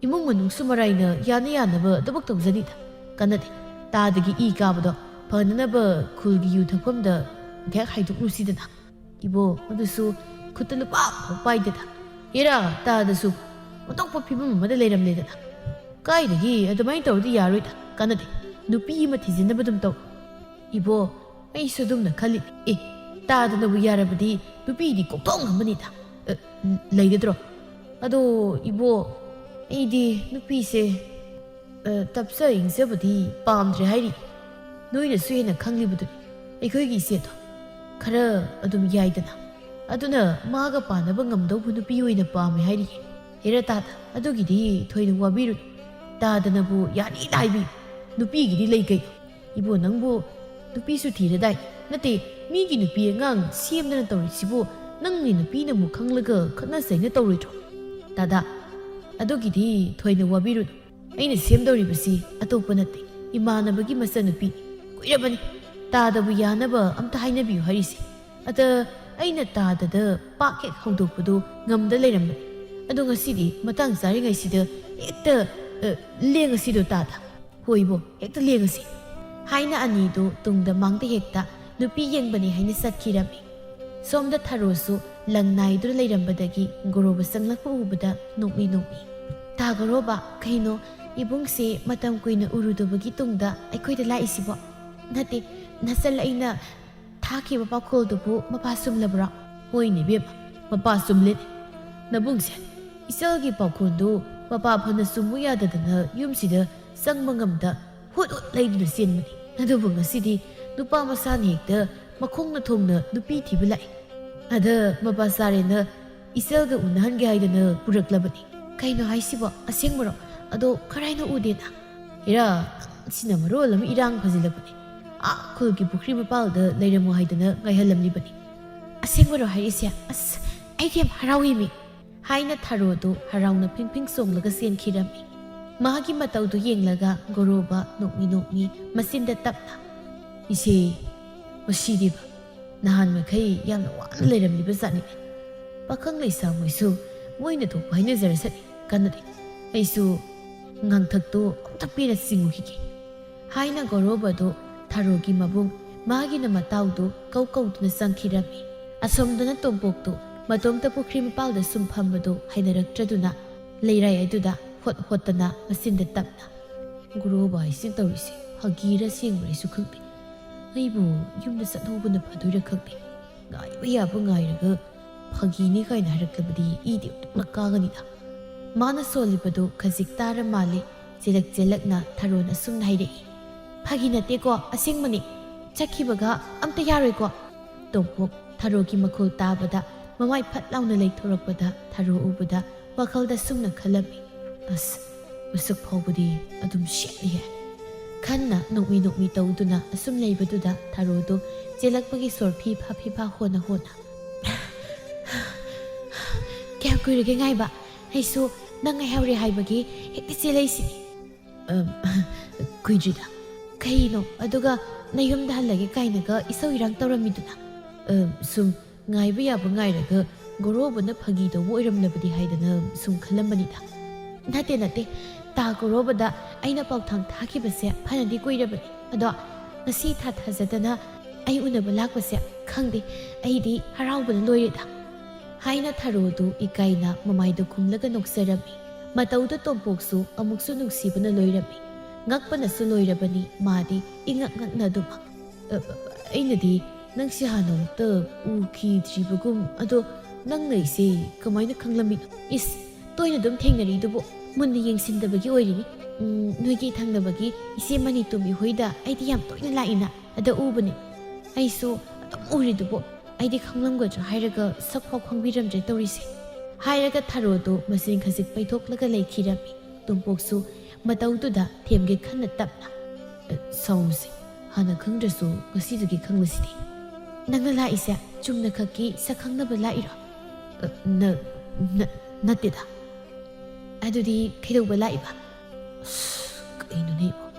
ꯏꯃꯨꯡ ꯃꯅꯨꯡꯁꯨ ꯃꯔꯥꯏꯅ ꯌꯥꯅ ꯌꯥꯅꯕ ꯊꯕꯛ ꯇꯧꯖꯅꯤꯗ꯫ ꯀꯥꯟꯅꯗꯦ꯫ ꯇꯥꯗꯒꯤ ꯏ ꯀꯥꯕꯗꯣ ꯐꯅꯅꯕ ꯈꯨꯜꯒꯤ ꯌꯨ ꯊꯛꯐꯝꯗ ꯍꯦꯛ ꯍꯥꯏꯗꯣꯛꯂꯨꯁꯤꯗꯅ꯫ ꯏꯕꯣ, ꯑꯗꯨꯁꯨ ꯈꯨꯠꯇ ꯂꯨꯄꯥ ꯑꯃꯐꯥꯎ ꯄꯥꯏꯗꯦꯗ꯫ ꯏꯔꯥ ꯇꯥꯗꯁꯨ ꯑꯇꯣꯞꯄ ꯐꯤꯕꯝ ꯑꯃꯗ ꯂꯩꯔꯝꯂꯦꯗꯅ꯫ ꯀꯥꯏꯗꯒꯤ ꯑꯗꯨꯃꯥꯏꯅ ꯇꯧꯔꯗꯤ ꯌꯥꯔꯣꯏꯗ꯫ ꯀꯥꯟꯅꯗꯦ꯫ ꯅꯨꯄꯤ ꯑꯃ ꯊꯤꯖꯤꯟꯅꯕ ꯑꯗꯨꯝ ꯇꯧ꯫ ꯏꯕꯣ, ꯑꯩꯁꯨ ꯑꯗꯨꯝꯅ ꯈꯜꯂꯤ꯫ ꯑꯦ, ꯇꯥꯗꯅꯕꯨ ꯌꯥꯔꯕꯗꯤ ꯅꯨꯄꯤꯗꯤ ꯀꯣꯛꯊꯣꯡ ꯑꯃꯅꯤꯗ꯫ ꯑ, ꯂꯩꯒꯗ꯭ꯔꯣ? ꯑꯗꯣ ꯏꯕꯣ, ꯑꯩꯗꯤ ꯅꯨꯄꯤꯁꯦ, ꯑ, ꯇꯞꯆ ꯏꯪꯖꯕꯗꯤ ꯄꯥꯝꯗ꯭ꯔꯦ ꯍꯥꯏꯔꯤ꯫ ꯅꯣꯏꯅꯁꯨ ꯍꯦꯟꯅ ꯈꯪꯂꯤꯕꯗꯨꯅꯤ꯫ ꯑꯩꯈꯣꯏꯒꯤ ꯏꯆꯦꯗꯣ ꯈꯔ ꯑꯗꯨꯝ ꯌꯥꯏꯗꯅ꯫ ꯑꯗꯨꯅ ꯃꯥꯒ ꯄꯥꯟꯅꯕ ꯉꯝꯗꯧꯕ ꯅꯨꯄꯤ ꯑꯣꯏꯅ ꯄꯥꯝꯃꯦ ꯍꯥꯏꯔꯤꯌꯦ꯫ ꯍꯦꯔꯥ ꯇꯥꯗ, ꯑꯗꯨꯒꯤꯗꯤ ꯊꯣꯏꯅ ꯋꯥꯕꯤꯔꯨꯅꯨ꯫ ꯇꯥꯗꯅꯕꯨ ꯌꯥꯅꯤꯅ ꯍꯥꯏꯕꯤꯌꯨ꯫ ꯅꯨꯄꯤꯒꯤꯗꯤ ꯂꯩ ꯀꯩꯅꯣ꯫ ꯏꯕꯣ, ꯅꯪꯕꯨ ꯅꯨꯄꯤꯁꯨ ꯊꯤꯔꯗꯥꯏ? ꯅꯠꯇꯦ, ꯃꯤꯒꯤ ꯅꯨꯄꯤ ꯑꯉꯥꯡ ꯁꯦꯝꯗꯅ ꯇꯧꯔꯤꯁꯤꯕꯨ ꯅꯪꯒꯤ ꯅꯨꯄꯤꯅ ꯑꯃꯨꯛ ꯈꯪꯂꯒ ꯈꯠꯅ ꯆꯩꯅ ꯇꯧꯔꯣꯏꯗ꯭ꯔꯣ? ꯇꯥꯗ, ꯑꯗꯨꯒꯤꯗꯤ ꯊꯣꯏꯅ ꯋꯥꯕꯤꯔꯨꯅꯨ꯫ ꯑꯩꯅ ꯁꯦꯝꯗꯧꯔꯤꯕꯁꯤ ꯑꯇꯣꯞꯄ ꯅꯠꯇꯦ, ꯏꯃꯥꯟꯅꯕꯒꯤ ꯃꯆꯟꯅꯨꯄꯤꯅꯤ꯫ ꯀꯨꯏꯔꯕꯅꯤ ꯇꯥꯗꯕꯨ ꯌꯥꯅꯕ ꯑꯝꯇ ꯍꯥꯏꯅꯕꯤꯌꯨ ꯍꯥꯏꯔꯤꯁꯦ꯫ ꯑꯗ ꯑꯩꯅ ꯇꯥꯗꯗ ꯄꯥꯛ ꯍꯦꯛ ꯍꯧꯗꯣꯛꯄꯗꯨ ꯉꯝꯗ ꯂꯩꯔꯝꯕꯅꯤ꯫ ꯑꯗꯣ ꯉꯁꯤꯗꯤ ꯃꯇꯥꯡ ꯆꯥꯔꯤꯉꯩꯁꯤꯗ ꯍꯦꯛꯇ, ꯑ, ꯂꯦꯡꯉꯁꯤꯗꯣ ꯇꯥꯗ꯫ "ꯍꯣꯏꯕꯣ, ꯍꯦꯛꯇ ꯂꯦꯡꯉꯁꯤ" ꯍꯥꯏꯅ ꯑꯅꯤꯗꯨ ꯇꯨꯡꯗ ꯃꯥꯡꯗ ꯍꯦꯛꯇ ꯅꯨꯄꯤ ꯌꯦꯡꯕꯅꯤ ꯍꯥꯏꯅ ꯆꯠꯈꯤꯔꯝꯃꯤ꯫ ꯁꯣꯝꯗ ꯊꯔꯣꯁꯨ ꯂꯪ ꯅꯥꯏꯗꯨꯅ ꯂꯩꯔꯝꯕꯗꯒꯤ ꯒꯣꯔꯣꯕ ꯆꯪꯂꯛꯄ ꯎꯕꯗ ꯅꯣꯛꯃꯤ ꯅꯣꯛꯃꯤ꯫ "ꯇꯥ ꯒꯣꯔꯣꯕ, ꯀꯩꯅꯣ ꯏꯕꯨꯡꯁꯦ ꯃꯇꯝ ꯀꯨꯏꯅ ꯎꯔꯨꯗꯕꯒꯤ ꯇꯨꯡꯗ ꯑꯩꯈꯣꯏꯗ ꯂꯥꯛꯏꯁꯤꯕꯣ? ꯅꯠꯇꯦ, ꯅꯆꯜ ꯑꯩꯅ ꯊꯥꯈꯤꯕ ꯄꯥꯎꯈꯣꯜꯗꯨꯕꯨ ꯃꯄꯥ ꯆꯨꯝꯂꯕ꯭ꯔꯣ?" "ꯍꯣꯏꯅꯦ ꯏꯕꯦꯝꯃ, ꯃꯄꯥ ꯆꯨꯝꯂꯦꯅꯦ꯫ ꯅꯕꯨꯡꯁꯦ ꯏꯆꯜꯒꯤ ꯄꯥꯎꯈꯣꯜꯗꯨ ꯃꯄꯥ ꯐꯅ ꯆꯨꯝꯃꯨ ꯌꯥꯗꯗꯅ ꯌꯨꯝꯁꯤꯗ ꯆꯪꯕ ꯉꯝꯗ ꯍꯨꯠ ꯍꯨꯠ ꯂꯩꯗꯨꯅ ꯆꯦꯟꯕꯅꯤ꯫ ꯑꯗꯨꯕꯨ ꯉꯁꯤꯗꯤ ꯅꯨꯄꯥ ꯃꯆꯥꯅ ꯍꯦꯛꯇ ꯃꯈꯣꯡꯅ ꯊꯣꯡꯅ ꯅꯨꯄꯤ ꯊꯤꯕ ꯂꯥꯛꯏ꯫ ꯑꯗ ꯃꯄꯥ ꯆꯥꯔꯦꯅ ꯏꯆꯜꯒ ꯎꯅꯍꯟꯒꯦ ꯍꯥꯏꯗꯅ ꯄꯨꯔꯛꯂꯕꯅꯤ꯫" "ꯀꯩꯅꯣ ꯍꯥꯏꯁꯤꯕꯣ? ꯑꯁꯦꯡꯕꯔꯣ? ꯑꯗꯣ ꯀꯔꯥꯏꯅ ꯎꯗꯦꯅ?" "ꯏꯔꯥ, ꯁꯤꯅ ꯃꯔꯣꯜ ꯑꯃ ꯏꯔꯥꯡ ꯐꯖꯤꯜꯂꯛꯄꯅꯦ꯫ ꯑꯥ ꯈꯨꯜꯒꯤ ꯄꯨꯈ꯭ꯔꯤ ꯃꯄꯥꯜꯗ ꯂꯩꯔꯝꯃꯣ ꯍꯥꯏꯗꯅ ꯉꯥꯏꯍꯜꯂꯝꯂꯤꯕꯅꯤ꯫" "ꯑꯁꯦꯡꯕꯔꯣ ꯍꯥꯏꯔꯤꯁꯦ? ꯑꯁ, ꯑꯩꯗꯤ ꯌꯥꯝ ꯍꯔꯥꯎꯏꯃꯤ!" ꯍꯥꯏꯅ ꯊꯔꯣꯗꯨ ꯍꯔꯥꯎꯅ ꯐꯤꯡ ꯐꯤꯡ ꯆꯣꯡꯂꯒ ꯆꯦꯟꯈꯤꯔꯝꯃꯤ꯫ ꯃꯥꯒꯤ ꯃꯇꯧꯗꯨ ꯌꯦꯡꯂꯒ ꯒꯣꯔꯣꯕ ꯅꯣꯛꯃꯤ ꯅꯣꯛꯃꯤ ꯃꯆꯤꯟꯗ ꯇꯞꯅ, "ꯏꯆꯦ, ꯃꯁꯤꯗꯤꯕ ꯅꯍꯥꯟ ꯃꯈꯩ ꯌꯥꯝꯅ ꯋꯥꯅ ꯂꯩꯔꯝꯂꯤꯕ ꯖꯥꯠꯅꯤꯅꯦ꯫ ꯄꯥꯈꯪ ꯂꯩꯁꯥ ꯃꯣꯏꯁꯨ ꯃꯣꯏꯅ ꯊꯣꯛꯄ ꯍꯥꯏꯅꯖꯔꯁꯅꯤ, ꯀꯥꯟꯅꯗꯦ꯫ ꯑꯩꯁꯨ ꯉꯥꯡꯊꯛꯇꯣ ꯑꯝꯇ ꯄꯦꯟꯅ ꯆꯤꯡꯉꯨꯈꯤꯒꯦ" ꯍꯥꯏꯅ ꯒꯣꯔꯣꯕꯗꯨ ꯊꯔꯣꯒꯤ ꯃꯕꯨꯡ, ꯃꯥꯒꯤꯅ ꯃꯇꯥꯎꯗꯨ ꯀꯧ ꯀꯧꯗꯨꯅ ꯆꯪꯈꯤꯔꯝꯃꯤ꯫ ꯑꯁꯣꯝꯗꯅ ꯇꯣꯝꯄꯣꯛꯇꯨ ꯃꯇꯣꯝꯇ ꯄꯨꯈ꯭ꯔꯤ ꯃꯄꯥꯜꯗ ꯁꯨꯝ ꯐꯝꯕꯗꯨ ꯍꯩꯅꯔꯛꯇ꯭ꯔꯗꯨꯅ ꯂꯩꯔꯥꯏ ꯑꯗꯨꯗ ꯍꯣꯠ ꯍꯣꯠꯇꯅ ꯃꯆꯤꯟꯗ ꯇꯞꯅ, "ꯒꯣꯔꯣꯕ ꯍꯥꯏꯁꯤ ꯇꯧꯔꯤꯁꯦ ꯐꯥꯒꯤꯔ ꯑꯁꯦꯡꯕꯔꯁꯨ ꯈꯪꯗꯦ꯫ ꯑꯩꯕꯨ ꯌꯨꯝꯗ ꯆꯠꯍꯧꯕꯅ ꯐꯗꯣꯏꯔꯥ ꯈꯪꯗꯦ꯫ ꯉꯥꯏꯕ ꯌꯥꯕ ꯉꯥꯏꯔꯒ ꯐꯥꯒꯤꯅꯤ ꯀꯥꯏꯅ ꯍꯥꯏꯔꯛꯂꯕꯗꯤ ꯏꯗꯤ ꯑꯣꯟꯊꯣꯛꯅ ꯀꯥꯒꯅꯤꯗ"꯫ ꯃꯥꯅ ꯁꯣꯜꯂꯤꯕꯗꯨ ꯈꯖꯤꯛ ꯇꯥꯔ ꯃꯥꯜꯂꯦ꯫ ꯆꯦꯜꯂꯛ ꯆꯦꯜꯂꯛꯅ ꯊꯔꯣꯅ ꯑꯁꯨꯝꯅ ꯍꯥꯏꯔꯛꯏ, "ꯐꯥꯒꯤ ꯅꯠꯇꯦꯀꯣ, ꯑꯁꯦꯡꯕꯅꯤ꯫ ꯆꯠꯈꯤꯕꯒ ꯑꯝꯇ ꯌꯥꯔꯣꯏꯀꯣ?" ꯇꯣꯝꯄꯣꯛ ꯊꯔꯣꯒꯤ ꯃꯈꯣꯜ ꯇꯥꯕꯗ ꯃꯃꯥꯏ ꯐꯠ ꯂꯥꯎꯅ ꯂꯩꯊꯣꯔꯛꯄꯗ ꯊꯔꯣ ꯎꯕꯗ ꯋꯥꯈꯜꯗ ꯁꯨꯝꯅ ꯈꯜꯂꯝꯃꯤ, "ꯑꯁ, ꯃꯁꯛ ꯐꯥꯎꯕꯗꯤ ꯑꯗꯨꯝ ꯁꯦꯠꯂꯤꯍꯦ"꯫ ꯈꯟꯅ ꯅꯣꯛꯃꯤ ꯅꯣꯛꯃꯤ ꯇꯧꯗꯨꯅ ꯑꯁꯨꯝ ꯂꯩꯕꯗꯨꯗ ꯊꯔꯣꯗꯨ ꯆꯦꯜꯂꯛꯄꯒꯤ ꯁꯣꯔ ꯐꯤ ꯐꯥ ꯐꯤ ꯐꯥ ꯍꯣꯟꯅ ꯍꯣꯟꯅ, "ꯀꯌꯥꯝ ꯀꯨꯏꯔꯒꯦ ꯉꯥꯏꯕ? ꯑꯩꯁꯨ ꯅꯪ ꯉꯥꯏꯍꯧꯔꯦ ꯍꯥꯏꯕꯒꯤ ꯍꯦꯛꯇ ꯆꯦꯜꯂꯛꯏꯁꯤꯅꯤ"꯫ "ꯑꯝ, ꯀꯨꯏꯗ꯭ꯔꯤꯗ"꯫ "ꯀꯩꯅꯣ? ꯑꯗꯨꯒ ꯅꯌꯨꯝꯗ ꯍꯜꯂꯒꯦ ꯀꯥꯏꯅꯒ ꯏꯁꯧ ꯏꯔꯥꯡ ꯇꯧꯔꯝꯃꯤꯗꯨꯅ?" "ꯑꯝ, ꯁꯨꯝ ꯉꯥꯏꯕ ꯌꯥꯕ ꯉꯥꯏꯔꯒ ꯒꯣꯔꯣꯕꯅ ꯐꯥꯒꯤ ꯇꯧꯕ ꯑꯣꯏꯔꯝꯂꯕꯗꯤ ꯍꯥꯏꯗꯅ ꯁꯨꯝ ꯈꯜꯂꯝꯕꯅꯤꯗ"꯫ "ꯅꯠꯇꯦ, ꯅꯠꯇꯦ, ꯇꯥ ꯒꯣꯔꯣꯕꯗ ꯑꯩꯅ ꯄꯥꯎꯊꯥꯡ ꯊꯥꯈꯤꯕꯁꯦ ꯐꯅꯗꯤ ꯀꯨꯏꯔꯕꯅꯤ꯫ ꯑꯗꯣ ꯉꯁꯤ ꯊꯥ ꯊꯥꯖꯗꯅ ꯑꯩ ꯎꯅꯕ ꯂꯥꯛꯄꯁꯦ, ꯈꯪꯗꯦ, ꯑꯩꯗꯤ ꯍꯔꯥꯎꯕꯅ ꯂꯣꯏꯔꯦꯗ꯫ ꯍꯥꯏꯅ ꯊꯔꯣꯗꯨ ꯏꯀꯥꯏꯅ ꯃꯃꯥꯏꯗꯨ ꯈꯨꯝꯂꯒ ꯅꯣꯛꯆꯔꯝꯃꯤ꯫ ꯃꯇꯧꯗ ꯇꯣꯝꯄꯣꯛꯁꯨ ꯑꯃꯨꯛꯁꯨ ꯅꯨꯡꯁꯤꯕꯅ ꯂꯣꯏꯔꯝꯃꯤ꯫ ꯉꯛꯄꯅꯁꯨ ꯂꯣꯏꯔꯕꯅꯤ ꯃꯥꯗꯤ, ꯏꯉꯛ ꯉꯛꯅ ꯑꯗꯨꯃꯛ꯫ "ꯑ, ꯑꯩꯅꯗꯤ ꯅꯪꯁꯦ ꯍꯥꯟꯅ ꯑꯃꯨꯛꯇ ꯎꯈꯤꯗ꯭ꯔꯤꯕꯒꯨꯝ꯫ ꯑꯗꯣ ꯅꯪꯅ ꯑꯩꯁꯦ ꯀꯃꯥꯏꯅ ꯈꯪꯂꯝꯃꯤꯅꯣ?" "ꯏꯁ, ꯇꯣꯏꯅ ꯑꯗꯨꯝ ꯊꯦꯡꯅꯔꯤꯗꯨꯕꯨ, ꯃꯨꯟꯅ ꯌꯦꯡꯁꯤꯟꯗꯕꯒꯤ ꯑꯣꯏꯔꯤꯅꯤ꯫ ꯎꯝ, ꯅꯣꯏꯒꯤ ꯊꯪꯅꯕꯒꯤ ꯏꯆꯦ ꯃꯅꯤꯇꯣꯝꯕꯤ ꯍꯣꯏꯗ ꯑꯩꯗꯤ ꯌꯥꯝ ꯇꯣꯏꯅ ꯂꯥꯛꯏꯅ, ꯑꯗ ꯎꯕꯅꯦ꯫ ꯑꯩꯁꯨ ꯑꯗꯨꯝ ꯎꯔꯤꯗꯨꯕꯨ, ꯑꯩꯗꯤ ꯈꯪꯂꯝꯒꯗ꯭ꯔꯥ ꯍꯥꯏꯔꯒ ꯁꯛ ꯐꯥꯎ ꯈꯪꯕꯤꯔꯝꯗ꯭ꯔꯦ ꯇꯧꯔꯤꯁꯦ"꯫ ꯍꯥꯏꯔꯒ ꯊꯔꯣꯗꯨ ꯃꯆꯤꯟ ꯈꯖꯤꯛ ꯄꯩꯊꯣꯛꯂꯒ ꯂꯩꯈꯤꯔꯝꯃꯤ꯫ ꯇꯣꯝꯄꯣꯛꯁꯨ ꯃꯇꯧꯗꯨꯗ ꯊꯦꯝꯒꯦ ꯈꯟꯅ ꯇꯞꯅ, "ꯑ, ꯁꯥꯎꯅꯨꯁꯦ, ꯍꯥꯟꯅ ꯈꯪꯗ꯭ꯔꯁꯨ ꯉꯁꯤꯗꯒꯤ ꯈꯪꯂꯁꯤꯗꯤ꯫ ꯅꯪꯅ ꯂꯥꯛꯏꯁꯦ ꯆꯨꯝꯅ ꯈꯛꯀꯤ ꯁꯛ ꯈꯪꯅꯕ ꯂꯥꯛꯏꯔꯣ?" "ꯑ, ꯅ-, ꯅ-, ꯅꯠꯇꯦꯗ"꯫ "ꯑꯗꯨꯗꯤ ꯀꯩꯗꯧꯕ ꯂꯥꯛꯏꯕ?" ꯑꯁ, ꯀꯩꯅꯣꯅꯦ,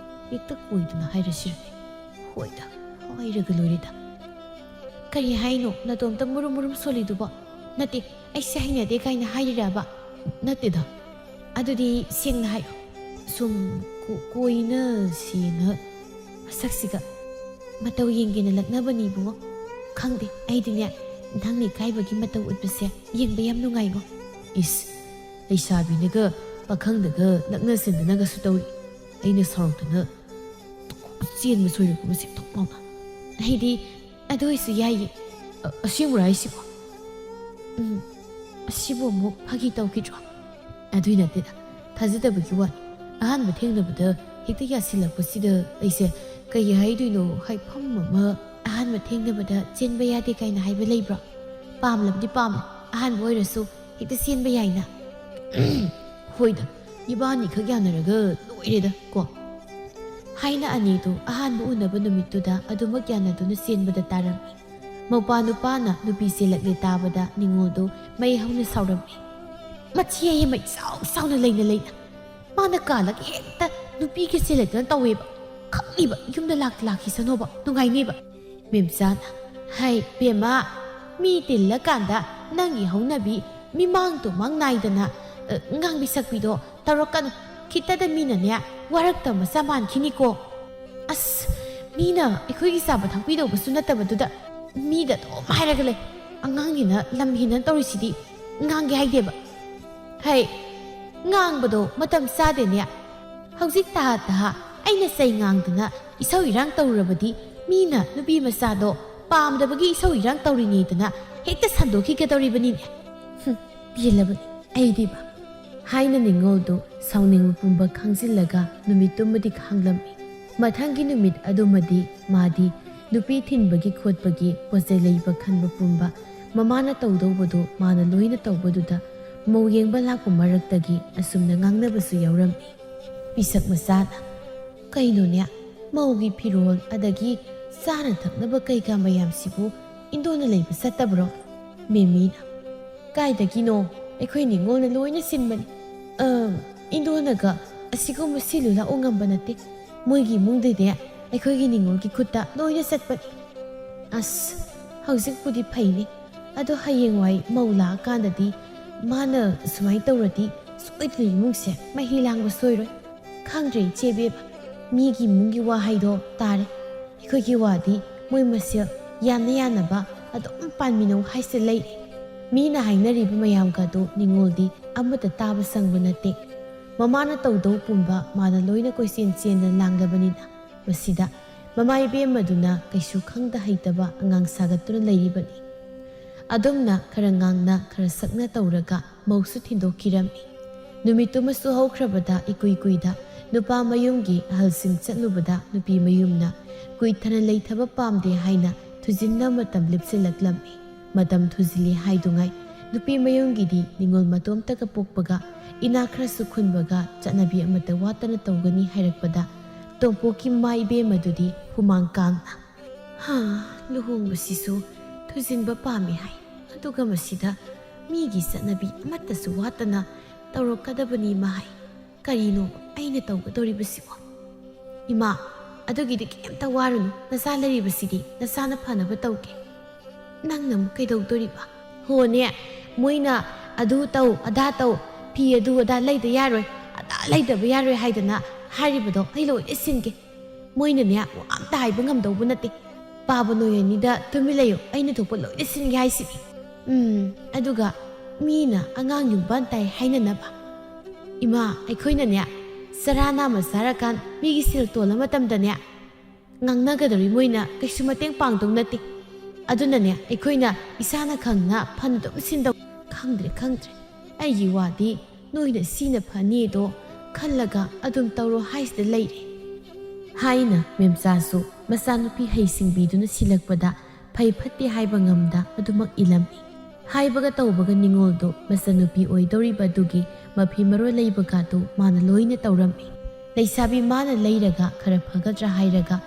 ꯍꯦꯛꯇ ꯀꯣꯏꯗꯅ ꯍꯥꯏꯔꯁꯤꯔꯅꯦ? ꯍꯣꯏꯗ, ꯍꯥꯏꯔꯒ ꯂꯣꯏꯔꯦꯗ꯫ "ꯀꯔꯤ ꯍꯥꯏꯅꯣ ꯅꯇꯣꯝꯇ ꯃꯨꯔꯨꯝ ꯃꯨꯔꯨꯝ ꯁꯣꯜꯂꯤꯗꯨꯕꯣ?" "ꯅꯠꯇꯦ, ꯑꯩꯁꯦ ꯍꯩꯅꯗꯦ ꯀꯥꯏꯅ ꯍꯥꯏꯔꯤꯔꯕ?" "ꯅꯠꯇꯦꯗ"꯫ "ꯑꯗꯨꯗꯤ ꯁꯦꯡꯅ ꯍꯥꯏꯌꯣ꯫ ꯁꯨꯝ ꯀꯣ-, ꯀꯣꯏꯅꯁꯦꯅ꯫ ꯃꯁꯛꯁꯤꯒ ꯃꯇꯧ ꯌꯦꯡꯒꯦꯅ ꯂꯛꯅꯕꯅꯤ ꯏꯕꯨꯡꯉꯣ꯫ ꯈꯪꯗꯦ, ꯑꯩꯗꯤꯅꯦ, ꯅꯪꯅ ꯏꯀꯥꯏꯕꯒꯤ ꯃꯇꯧ ꯎꯠꯄꯁꯦ ꯌꯦꯡꯕ ꯌꯥꯝ ꯅꯨꯡꯉꯥꯏꯉꯣ"꯫ "ꯏꯁ, ꯂꯩꯁꯥꯕꯤꯅꯒ ꯄꯥꯈꯪꯗꯒ ꯂꯛꯅ ꯁꯦꯟꯗꯅꯒꯁꯨ ꯇꯧꯔꯤ꯫ ꯑꯩꯅ ꯁꯥꯎꯔꯛꯇꯅ ꯆꯦꯟꯕ ꯁꯣꯏꯔꯛꯄ ꯃꯁꯤ ꯊꯣꯛ ꯂꯥꯎꯅ"꯫ "ꯑꯩꯗꯤ ꯑꯗꯨ ꯑꯣꯏꯁꯨ ꯌꯥꯏꯌꯦ꯫ ꯑ-, ꯑꯁꯦꯡꯕꯔꯣ ꯍꯥꯏꯁꯤꯕꯣ?" "ꯎꯝ, ꯑꯁꯤꯕꯨ ꯑꯃꯨꯛ ꯐꯥꯒꯤ ꯇꯧꯈꯤꯗ꯭ꯔꯣ?" "ꯑꯗꯨꯏ ꯅꯠꯇꯦꯗ, ꯊꯥꯖꯗꯕꯒꯤ ꯋꯥꯅꯤ꯫ ꯑꯍꯥꯟꯕ ꯊꯦꯡꯅꯕꯗ ꯍꯦꯛꯇ ꯌꯥꯁꯤꯜꯂꯛꯄꯁꯤꯗ ꯑꯩꯁꯦ ꯀꯩ ꯍꯥꯏꯗꯣꯏꯅꯣ ꯍꯥꯏꯐꯝ ꯑꯃ"꯫ "ꯑꯍꯥꯟꯕ ꯊꯦꯡꯅꯕꯗ ꯆꯦꯟꯕ ꯌꯥꯗꯦ ꯀꯥꯏꯅ ꯍꯥꯏꯕ ꯂꯩꯕ꯭ꯔꯣ? ꯄꯥꯝꯂꯕꯗꯤ ꯄꯥꯝꯃꯦ, ꯑꯍꯥꯟꯕ ꯑꯣꯏꯔꯁꯨ ꯍꯦꯛꯇ ꯆꯦꯟꯕ ꯌꯥꯏꯅ"꯫ "ꯍꯣꯏꯗ, ꯏꯕꯥꯅꯤꯈꯛ ꯌꯥꯅꯔꯒ ꯂꯣꯏꯔꯦꯗ ꯀꯣ"꯫ ꯍꯥꯏꯅ ꯑꯅꯤꯗꯨ ꯑꯍꯥꯟꯕ ꯎꯅꯕ ꯅꯨꯃꯤꯠꯇꯨꯗ ꯑꯗꯨꯃꯛ ꯌꯥꯅꯗꯨꯅ ꯆꯦꯟꯕꯗ ꯇꯥꯔꯝꯃꯤ꯫ ꯃꯧꯄꯥ ꯅꯨꯄꯥꯅ ꯅꯨꯄꯤ ꯆꯦꯜꯂꯛꯂꯦ ꯇꯥꯕꯗ ꯅꯤꯉꯣꯜꯗꯨ ꯃꯩ ꯍꯧꯅ ꯁꯥꯎꯔꯝꯃꯤ꯫ "ꯃꯆꯤ ꯍꯥꯏꯌꯦ, ꯃꯩ ꯆꯥꯎ ꯆꯥꯎꯅ ꯂꯩꯅ ꯂꯩꯅ꯫ ꯃꯥꯅ ꯀꯥꯜꯂꯒ ꯍꯦꯛꯇ ꯅꯨꯄꯤꯒ ꯆꯦꯜꯂꯛꯇꯅ ꯇꯧꯋꯦꯕ꯫ ꯈꯪꯉꯤꯕ, ꯌꯨꯝꯗ ꯂꯥꯛꯇ ꯂꯥꯛꯈꯤꯁꯅꯣꯕ, ꯅꯨꯡꯉꯥꯏꯅꯦꯕ"꯫ ꯃꯦꯝꯆꯥꯅ, "ꯍꯥꯏ ꯕꯦꯝꯃ, ꯃꯤ ꯇꯤꯜꯂꯀꯥꯟꯗ ꯅꯪꯒꯤ ꯍꯧꯅꯕꯤ ꯃꯤꯃꯥꯡ ꯇꯨꯃꯥꯡ ꯅꯥꯏꯗꯅ, ꯑ, ꯉꯥꯡꯕꯤ ꯁꯛꯄꯤꯗꯣ ꯇꯧꯔꯛꯀꯅꯨ"꯫ ꯈꯤꯇꯗ ꯃꯤꯅꯅꯦ ꯋꯥꯔꯛꯇꯕ ꯃꯆꯥ ꯃꯥꯟꯈꯤꯅꯤꯀꯣ꯫ ꯑꯁ, ꯃꯤꯅ ꯑꯩꯈꯣꯏꯒꯤ ꯆꯥꯕ ꯊꯛꯄꯤꯗꯧꯕꯁꯨ ꯅꯠꯇꯕꯗꯨꯗ ꯃꯤꯗ ꯑꯗꯨꯝ ꯍꯥꯏꯔꯒ ꯂꯩ꯫ ꯑꯉꯥꯡꯒꯤꯅ ꯂꯝ ꯍꯦꯟꯅ ꯇꯧꯔꯤꯁꯤꯗꯤ꯫ ꯉꯥꯡꯒꯦ ꯍꯥꯏꯗꯦꯕ꯫ ꯍꯩ, ꯉꯥꯡꯕꯗꯣ ꯃꯇꯝ ꯆꯥꯗꯦꯅꯦ꯫ ꯍꯧꯖꯤꯛ ꯇꯍꯥ ꯇꯍꯥ ꯑꯩꯅ ꯆꯩ ꯉꯥꯡꯗꯅ ꯏꯁꯧ ꯏꯔꯥꯡ ꯇꯧꯔꯨꯔꯕꯗꯤ ꯃꯤꯅ ꯅꯨꯄꯤ ꯃꯆꯥꯗꯣ ꯄꯥꯝꯗꯕꯒꯤ ꯏꯁꯧ ꯏꯔꯥꯡ ꯇꯧꯔꯤꯅꯦꯗꯅ ꯍꯦꯛꯇ ꯁꯟꯗꯣꯛꯈꯤꯒꯗꯧꯔꯤꯕꯅꯤꯅꯦ꯫ ꯍꯨꯝ, ꯄꯦꯜꯂꯕꯅꯤ ꯑꯩꯗꯤꯕ꯫ ꯍꯥꯏꯅ ꯅꯤꯡꯉꯣꯜꯗꯨ ꯁꯥꯎꯅꯤꯡꯕ ꯄꯨꯝꯕ ꯈꯥꯡꯖꯤꯜꯂꯒ ꯅꯨꯃꯤꯠꯇꯨꯃꯗꯤ ꯈꯥꯡꯂꯝꯃꯤ꯫ ꯃꯊꯪꯒꯤ ꯅꯨꯃꯤꯠ ꯑꯗꯨꯃꯗꯤ ꯃꯥꯗꯤ ꯅꯨꯄꯤ ꯊꯤꯟꯕꯒꯤ ꯈꯣꯠꯄꯒꯤ ꯄꯣꯠꯆꯩ ꯂꯩꯕ ꯈꯟꯕ ꯄꯨꯝꯕ, ꯃꯃꯥꯅ ꯇꯧꯗꯧꯕꯗꯨ ꯃꯥꯅ ꯂꯣꯏꯅ ꯇꯧꯕꯗꯨꯗ ꯃꯧ ꯌꯦꯡꯕ ꯂꯥꯛꯄ ꯃꯔꯛꯇꯒꯤ ꯑꯁꯨꯝꯅ ꯉꯥꯡꯅꯕꯁꯨ ꯌꯥꯎꯔꯝꯃꯤ꯫ ꯄꯤꯁꯛ ꯃꯆꯥꯅ, "ꯀꯩꯅꯣꯅꯦ, ꯃꯧꯒꯤ ꯐꯤꯔꯣꯜ ꯑꯗꯒꯤ ꯆꯥꯅ ꯊꯛꯅꯕ ꯀꯩꯀꯥ ꯃꯌꯥꯝꯁꯤꯕꯨ ꯏꯟꯗꯣꯅ ꯂꯩꯕ ꯆꯠꯇꯕ꯭ꯔꯣ?" ꯃꯦꯃꯤꯅ, "ꯀꯥꯏꯗꯒꯤꯅꯣ? ꯑꯩꯈꯣꯏ ꯅꯤꯉꯣꯜꯅ ꯂꯣꯏꯅ ꯁꯤꯟꯕꯅꯤ꯫ ꯑ, ꯏꯟꯗꯣꯅꯒ ꯑꯁꯤꯒꯨꯝꯕ ꯁꯤꯜꯂꯨ ꯂꯥꯛꯎ ꯉꯝꯕ ꯅꯠꯇꯦ꯫ ꯃꯣꯏꯒꯤ ꯏꯃꯨꯡꯗꯩꯅꯦ ꯑꯩꯈꯣꯏꯒꯤ ꯅꯤꯉꯣꯜꯒꯤ ꯈꯨꯠꯇ ꯂꯣꯏꯅ ꯆꯠꯄꯅꯤ꯫" ꯑꯁ, ꯍꯧꯖꯤꯛꯄꯨꯗꯤ ꯐꯩꯅꯦ, ꯑꯗꯣ ꯍꯌꯦꯡꯋꯥꯏ ꯃꯧ ꯂꯥꯛꯑꯀꯥꯟꯗꯗꯤ ꯃꯥꯅ ꯁꯨꯃꯥꯏꯅ ꯇꯧꯔꯗꯤ ꯁꯣꯏꯗꯅ ꯏꯃꯨꯡꯁꯦ ꯃꯍꯤ ꯂꯥꯡꯕ ꯁꯣꯏꯔꯣꯏ꯫ ꯈꯪꯗ꯭ꯔꯦ ꯏꯆꯦ ꯏꯕꯦꯝꯃ, ꯃꯤꯒꯤ ꯏꯃꯨꯡꯒꯤ ꯋꯥ ꯍꯥꯏꯗꯣ ꯇꯥꯔꯦ꯫ ꯑꯩꯈꯣꯏꯒꯤ ꯋꯥꯗꯤ ꯃꯣꯏ ꯃꯁꯦꯜ ꯌꯥꯅ ꯌꯥꯅꯕ ꯑꯗꯨꯝ ꯄꯥꯟꯃꯤꯟꯅꯧ ꯍꯥꯏꯁꯦ ꯂꯩꯔꯦ꯫ ꯃꯤꯅ ꯍꯥꯏꯅꯔꯤꯕ ꯃꯌꯥꯝꯒꯗꯣ ꯅꯤꯉꯣꯜꯗꯤ ꯑꯃꯠꯇ ꯇꯥꯕ ꯁꯪꯕ ꯅꯠꯇꯦ꯫ ꯃꯃꯥꯅ ꯇꯧꯗꯧ ꯄꯨꯝꯕ ꯃꯥꯅ ꯂꯣꯏꯅ ꯀꯣꯏꯆꯦꯟ ꯆꯦꯟꯅ ꯂꯥꯡꯂꯕꯅꯤꯅ ꯃꯁꯤꯗ ꯃꯃꯥ ꯏꯕꯦꯝꯃꯗꯨꯅ ꯀꯩꯁꯨ ꯈꯪꯗ ꯍꯩꯇꯕ ꯑꯉꯥꯡ ꯁꯥꯒꯠꯇꯨꯅ ꯂꯩꯔꯤꯕꯅꯤ꯫ ꯑꯗꯨꯝꯅ ꯈꯔ ꯉꯥꯡꯅ ꯈꯔ ꯁꯛꯅ ꯇꯧꯔꯒ ꯃꯧꯁꯨ ꯊꯤꯟꯗꯣꯛꯈꯤꯔꯝꯃꯤ꯫ ꯅꯨꯃꯤꯠꯇꯨꯃꯁꯨ ꯍꯧꯈ꯭ꯔꯕꯗ ꯏꯀꯨꯏ ꯀꯨꯏꯗ ꯅꯨꯄꯥ ꯃꯌꯨꯝꯒꯤ ꯑꯍꯜꯁꯤꯡ ꯆꯠꯂꯨꯕꯗ ꯅꯨꯄꯤ ꯃꯌꯨꯝꯅ ꯀꯨꯏꯊꯅ ꯂꯩꯊꯕ ꯄꯥꯝꯗꯦ ꯍꯥꯏꯅ ꯊꯨꯖꯤꯟꯅ ꯃꯇꯝ ꯂꯦꯞꯁꯤꯜꯂꯛꯂꯝꯃꯤ꯫ ꯃꯇꯝ ꯊꯨꯖꯤꯜꯂꯤ ꯍꯥꯏꯗꯨꯉꯥꯏ ꯅꯨꯄꯤ ꯃꯌꯨꯝꯒꯤꯗꯤ ꯅꯤꯉꯣꯜ ꯃꯇꯣꯝꯇꯒ ꯄꯣꯛꯄꯒ ꯏꯅꯥꯛ ꯈꯔꯁꯨ ꯈꯨꯟꯕꯒ ꯆꯠꯅꯕꯤ ꯑꯃꯠꯇ ꯋꯥꯠꯇꯅ ꯇꯧꯒꯅꯤ ꯍꯥꯏꯔꯛꯄꯗ ꯇꯣꯝꯄꯣꯛꯀꯤ ꯃꯃꯥ ꯏꯕꯦꯝꯃꯗꯨꯗꯤ ꯍꯨꯃꯥꯡ ꯀꯥꯡꯅ, "ꯍꯥ, ꯂꯨꯍꯣꯡꯕꯁꯤꯁꯨ ꯊꯨꯖꯤꯟꯕ ꯄꯥꯝꯃꯤ ꯍꯥꯏ, ꯑꯗꯨꯒ ꯃꯁꯤꯗ ꯃꯤꯒꯤ ꯆꯠꯅꯕꯤ ꯑꯃꯠꯇꯁꯨ ꯋꯥꯠꯇꯅ ꯇꯧꯔꯛꯀꯗꯕꯅꯤ ꯃꯥ ꯍꯥꯏ꯫ ꯀꯔꯤꯅꯣ ꯑꯩꯅ ꯇꯧꯒꯗꯧꯔꯤꯕꯁꯤꯕꯣ? ꯏꯃꯥ, ꯑꯗꯨꯒꯤꯗꯤ ꯀꯩꯝꯇ ꯋꯥꯔꯨꯅꯨ, ꯅꯆꯥ ꯂꯩꯔꯤꯕꯁꯤꯗꯤ ꯅꯆꯥꯅ ꯐꯅꯕ ꯇꯧꯒꯦ꯫ ꯅꯪꯅ ꯑꯃꯨꯛ ꯀꯩꯗꯧꯗꯣꯔꯤꯕ?" "ꯍꯣꯅꯦ, ꯃꯣꯏꯅ ꯑꯗꯨ ꯇꯧ, ꯑꯗꯥ ꯇꯧ, ꯐꯤ ꯑꯗꯨ ꯑꯗꯥ ꯂꯩꯗ ꯌꯥꯔꯣꯏ, ꯂꯩꯇꯕ ꯌꯥꯔꯣꯏ ꯍꯥꯏꯗꯅ ꯍꯥꯏꯔꯤꯕꯗꯣ ꯑꯩ ꯂꯣꯏꯅ ꯁꯤꯟꯒꯦ꯫ ꯃꯣꯏꯅꯅꯦ ꯋꯥ ꯑꯝꯇ ꯍꯥꯏꯕ ꯉꯝꯗꯧꯕ ꯅꯠꯇꯦ꯫ ꯄꯥꯕ ꯅꯣꯏ ꯑꯅꯤꯗ ꯇꯨꯃꯤꯟ ꯂꯩꯌꯨ, ꯑꯩꯅ ꯊꯣꯛꯄ ꯂꯣꯏꯅ ꯁꯤꯟꯒꯦ ꯍꯥꯏꯁꯤꯅꯤ꯫ ꯎꯝ, ꯑꯗꯨꯒ ꯃꯤꯅ ꯑꯉꯥꯡ ꯌꯨꯝꯕꯥꯟ ꯇꯥꯏ ꯍꯥꯏꯅꯅꯕ꯫ ꯏꯃꯥ, ꯑꯩꯈꯣꯏꯅꯅꯦ ꯆꯔꯥ ꯅꯥꯝꯃ ꯆꯥꯔꯀꯥꯟ ꯃꯤꯒꯤ ꯁꯦꯜ ꯇꯣꯜꯂ ꯃꯇꯝꯗꯅꯦ ꯉꯥꯡꯅꯒꯗꯧꯔꯤ ꯃꯣꯏꯅ ꯀꯩꯁꯨ ꯃꯇꯦꯡ ꯄꯥꯡꯗꯧ ꯅꯠꯇꯦ꯫ ꯑꯗꯨꯅꯅꯦ ꯑꯩꯈꯣꯏꯅ ꯏꯁꯥꯅ ꯈꯪꯅ ꯐꯅ ꯑꯗꯨꯝ ꯁꯤꯟꯗꯧ꯫ ꯈꯪꯗ꯭ꯔꯦ, ꯈꯪꯗ꯭ꯔꯦ꯫ ꯑꯩꯒꯤ ꯋꯥꯗꯤ ꯅꯣꯏꯅ ꯁꯤꯅ ꯐꯅꯤꯗꯣ ꯈꯜꯂꯒ ꯑꯗꯨꯝ ꯇꯧꯔꯣ ꯍꯥꯏꯁꯤꯗ ꯂꯩꯔꯦ꯫ ꯍꯥꯏꯅ ꯃꯦꯝꯆꯥꯁꯨ ꯃꯆꯥꯅꯨꯄꯤ ꯍꯩꯁꯤꯡꯕꯤꯗꯨꯅ ꯁꯤꯜꯂꯛꯄꯗ ꯐꯩ ꯐꯠꯇꯦ ꯍꯥꯏꯕ ꯉꯝꯗ ꯑꯗꯨꯃꯛ ꯏꯜꯂꯝꯃꯤ꯫ ꯍꯥꯏꯕꯒ ꯇꯧꯕꯒ ꯅꯤꯉꯣꯜꯗꯨ ꯃꯆꯟꯅꯨꯄꯤ ꯑꯣꯏꯗꯧꯔꯤꯕ ꯑꯗꯨꯒꯤ ꯃꯐꯤ ꯃꯔꯣꯜ ꯂꯩꯕꯒꯗꯨ ꯃꯥꯅ ꯂꯣꯏꯅ ꯇꯧꯔꯝꯃꯤ꯫ ꯂꯩꯁꯥꯕꯤ ꯃꯥꯅ ꯂꯩꯔꯒ ꯈꯔ ꯐꯒꯗ꯭ꯔꯥ ꯍꯥꯏꯔꯒ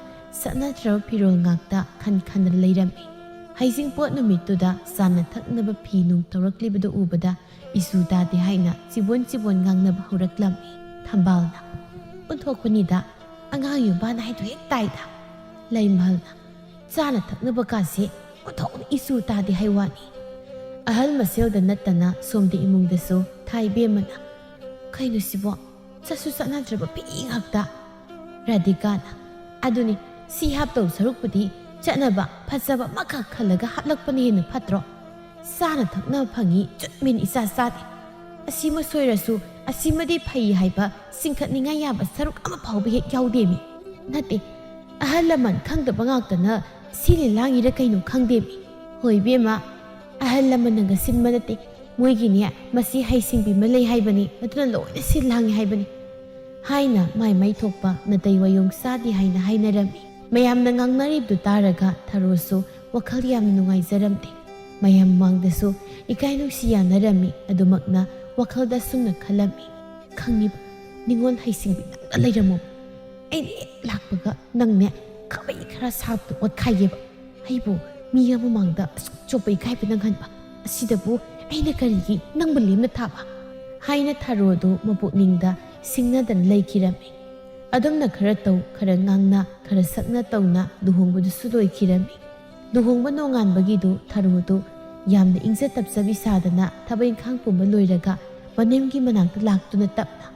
ꯆꯠꯅꯗ꯭ꯔꯕ ꯐꯤꯔꯣꯜ ꯉꯥꯛꯇ ꯈꯟ ꯈꯟꯗꯅ ꯂꯩꯔꯝꯃꯤ꯫ ꯍꯩꯖꯤꯡꯄꯣꯠ ꯅꯨꯃꯤꯠꯇꯨꯗ ꯆꯥꯅ ꯊꯛꯅꯕ ꯐꯤ ꯅꯨꯡ ꯇꯧꯔꯛꯂꯤꯕꯗꯨ ꯎꯕꯗ ꯏꯁꯨ ꯇꯥꯗꯦ ꯍꯥꯏꯅ ꯆꯤꯕꯣꯟ ꯆꯤꯕꯣꯟ ꯉꯥꯡꯅꯕ ꯍꯧꯔꯛꯂꯝꯃꯤ꯫ ꯊꯝꯕꯥꯜꯅ, "ꯑꯣꯟꯊꯣꯛꯄꯅꯤꯗ, ꯑꯉꯥꯡ ꯌꯨꯝꯕꯥꯟ ꯍꯥꯏꯗꯨ ꯍꯦꯛ ꯇꯥꯏꯗ꯫" ꯂꯩꯃꯍꯜꯅ, "ꯆꯥꯅ ꯊꯛꯅꯕ ꯀꯥꯁꯦ ꯑꯣꯟꯊꯣꯛꯅ ꯏꯁꯨ ꯇꯥꯗꯦ ꯍꯥꯏ ꯋꯥꯅꯤ꯫" ꯑꯍꯜ ꯃꯁꯦꯜꯗ ꯅꯠꯇꯅ ꯁꯣꯝꯗ ꯏꯃꯨꯡꯗꯁꯨ ꯊꯥꯏ ꯏꯕꯦꯝꯃꯅ, "ꯀꯩꯅꯣ ꯁꯤꯕꯣ? ꯆꯠꯁꯨ ꯆꯠꯅꯗ꯭ꯔꯕ ꯐꯤ ꯉꯥꯛꯇ꯫" ꯔꯥꯙꯤꯀꯥꯅ, "ꯑꯗꯨꯅꯤ, ꯁꯤ ꯍꯥꯞꯇꯧ ꯁꯔꯨꯛꯄꯨꯗꯤ ꯆꯠꯅꯕ ꯐꯖꯕ ꯑꯃꯈꯛ ꯈꯜꯂꯒ ꯍꯥꯞꯂꯛꯄꯅ ꯍꯦꯟꯅ ꯐꯠꯇ꯭ꯔꯣ? ꯆꯥꯅ ꯊꯛꯅꯕ ꯐꯪꯉꯤ, ꯆꯨꯠꯃꯤꯟ ꯏꯆꯥ ꯆꯥꯗꯦ꯫ ꯑꯁꯤꯃ ꯁꯣꯏꯔꯁꯨ ꯑꯁꯤꯃꯗꯤ ꯐꯩ ꯍꯥꯏꯕ ꯆꯤꯡꯈꯠꯅꯤꯡꯉꯥꯏ ꯌꯥꯕ ꯁꯔꯨꯛ ꯑꯃ ꯐꯥꯎꯕ ꯍꯦꯛ ꯌꯥꯎꯗꯦꯃꯤ꯫ ꯅꯠꯇꯦ, ꯑꯍꯜ ꯂꯃꯟ ꯈꯪꯗꯕ ꯉꯥꯛꯇꯅ ꯁꯤꯜꯂꯤ ꯂꯥꯡꯉꯤꯔ ꯀꯩꯅꯣ ꯈꯪꯗꯦꯃꯤ꯫ ꯍꯣꯏ ꯏꯕꯦꯝꯃ, ꯑꯍꯜ ꯂꯃꯟꯅꯒ ꯁꯤꯟꯕ ꯅꯠꯇꯦ, ꯃꯣꯏꯒꯤꯅꯦ ꯃꯁꯤ ꯍꯩꯁꯤꯡꯕꯤ ꯑꯃ ꯂꯩ ꯍꯥꯏꯕꯅꯤ, ꯑꯗꯨꯅ ꯂꯣꯏꯅ ꯁꯤꯜ ꯂꯥꯡꯉꯤ ꯍꯥꯏꯕꯅꯤ" ꯍꯥꯏꯅ ꯃꯥꯏ ꯃꯥꯏ ꯊꯣꯛꯄ ꯅꯥꯇꯩ ꯋꯥꯌꯣꯡ ꯆꯥꯗꯦ ꯍꯥꯏꯅ ꯍꯥꯏꯅꯔꯝꯃꯤ꯫ ꯃꯌꯥꯝꯅ ꯉꯥꯡꯅꯔꯤꯕꯗꯨ ꯇꯥꯔꯒ ꯊꯔꯣꯁꯨ ꯋꯥꯈꯜ ꯌꯥꯝꯅ ꯅꯨꯡꯉꯥꯏꯖꯔꯝꯗꯦ꯫ ꯃꯌꯥꯝ ꯃꯃꯥꯡꯗꯁꯨ ꯏꯀꯥꯏ ꯅꯨꯡꯁꯤ ꯌꯥꯅꯔꯝꯃꯤ꯫ ꯑꯗꯨꯃꯛꯅ ꯋꯥꯈꯜꯗ ꯑꯁꯨꯝꯅ ꯈꯜꯂꯝꯃꯤ, "ꯈꯪꯉꯤꯕ, ꯅꯤꯉꯣꯜ ꯍꯩꯁꯤꯡꯕꯤ ꯅꯪꯅ ꯂꯩꯔꯝꯃꯣ꯫ ꯑꯩꯅ ꯍꯦꯛ ꯂꯥꯛꯄꯒ ꯅꯪꯅꯦ ꯈꯥꯕꯩ ꯈꯔ ꯁꯥꯕꯗꯣ ꯑꯣꯠꯈꯥꯏꯒꯦꯕ꯫ ꯑꯩꯕꯨ ꯃꯤ ꯑꯃꯃꯥꯡꯗ ꯑꯁꯨꯛ ꯆꯣꯞꯄ ꯏꯀꯥꯏꯕ ꯅꯪꯍꯟꯕ ꯑꯁꯤꯗꯕꯨ ꯑꯩꯅ ꯀꯔꯤꯒꯤ ꯅꯪꯕꯨ ꯂꯦꯝꯅ ꯊꯥꯕ?" ꯍꯥꯏꯅ ꯊꯔꯣꯗꯨ ꯃꯄꯨꯛꯅꯤꯡꯗ ꯁꯤꯡꯅꯗꯅ ꯂꯩꯈꯤꯔꯝꯃꯤ꯫ ꯑꯗꯨꯝꯅ ꯈꯔ ꯇꯧ, ꯈꯔ ꯉꯥꯡꯅ, ꯈꯔ ꯁꯛꯅ ꯇꯧꯅ ꯂꯨꯍꯣꯡꯕꯗꯨꯁꯨ ꯂꯣꯏꯈꯤꯔꯝꯃꯤ꯫ ꯂꯨꯍꯣꯡꯕ ꯅꯣꯡꯉꯥꯟꯕꯒꯤꯗꯨ ꯊꯔꯣꯗꯨ ꯌꯥꯝꯅ ꯏꯪꯖ ꯇꯞꯆꯕꯤ ꯁꯥꯗꯅ ꯊꯕꯛ ꯏꯪꯈꯥꯡ ꯄꯨꯝꯕ ꯂꯣꯏꯔꯒ ꯃꯅꯦꯝꯒꯤ ꯃꯅꯥꯛꯇ ꯂꯥꯛꯇꯨꯅ ꯇꯞꯅ,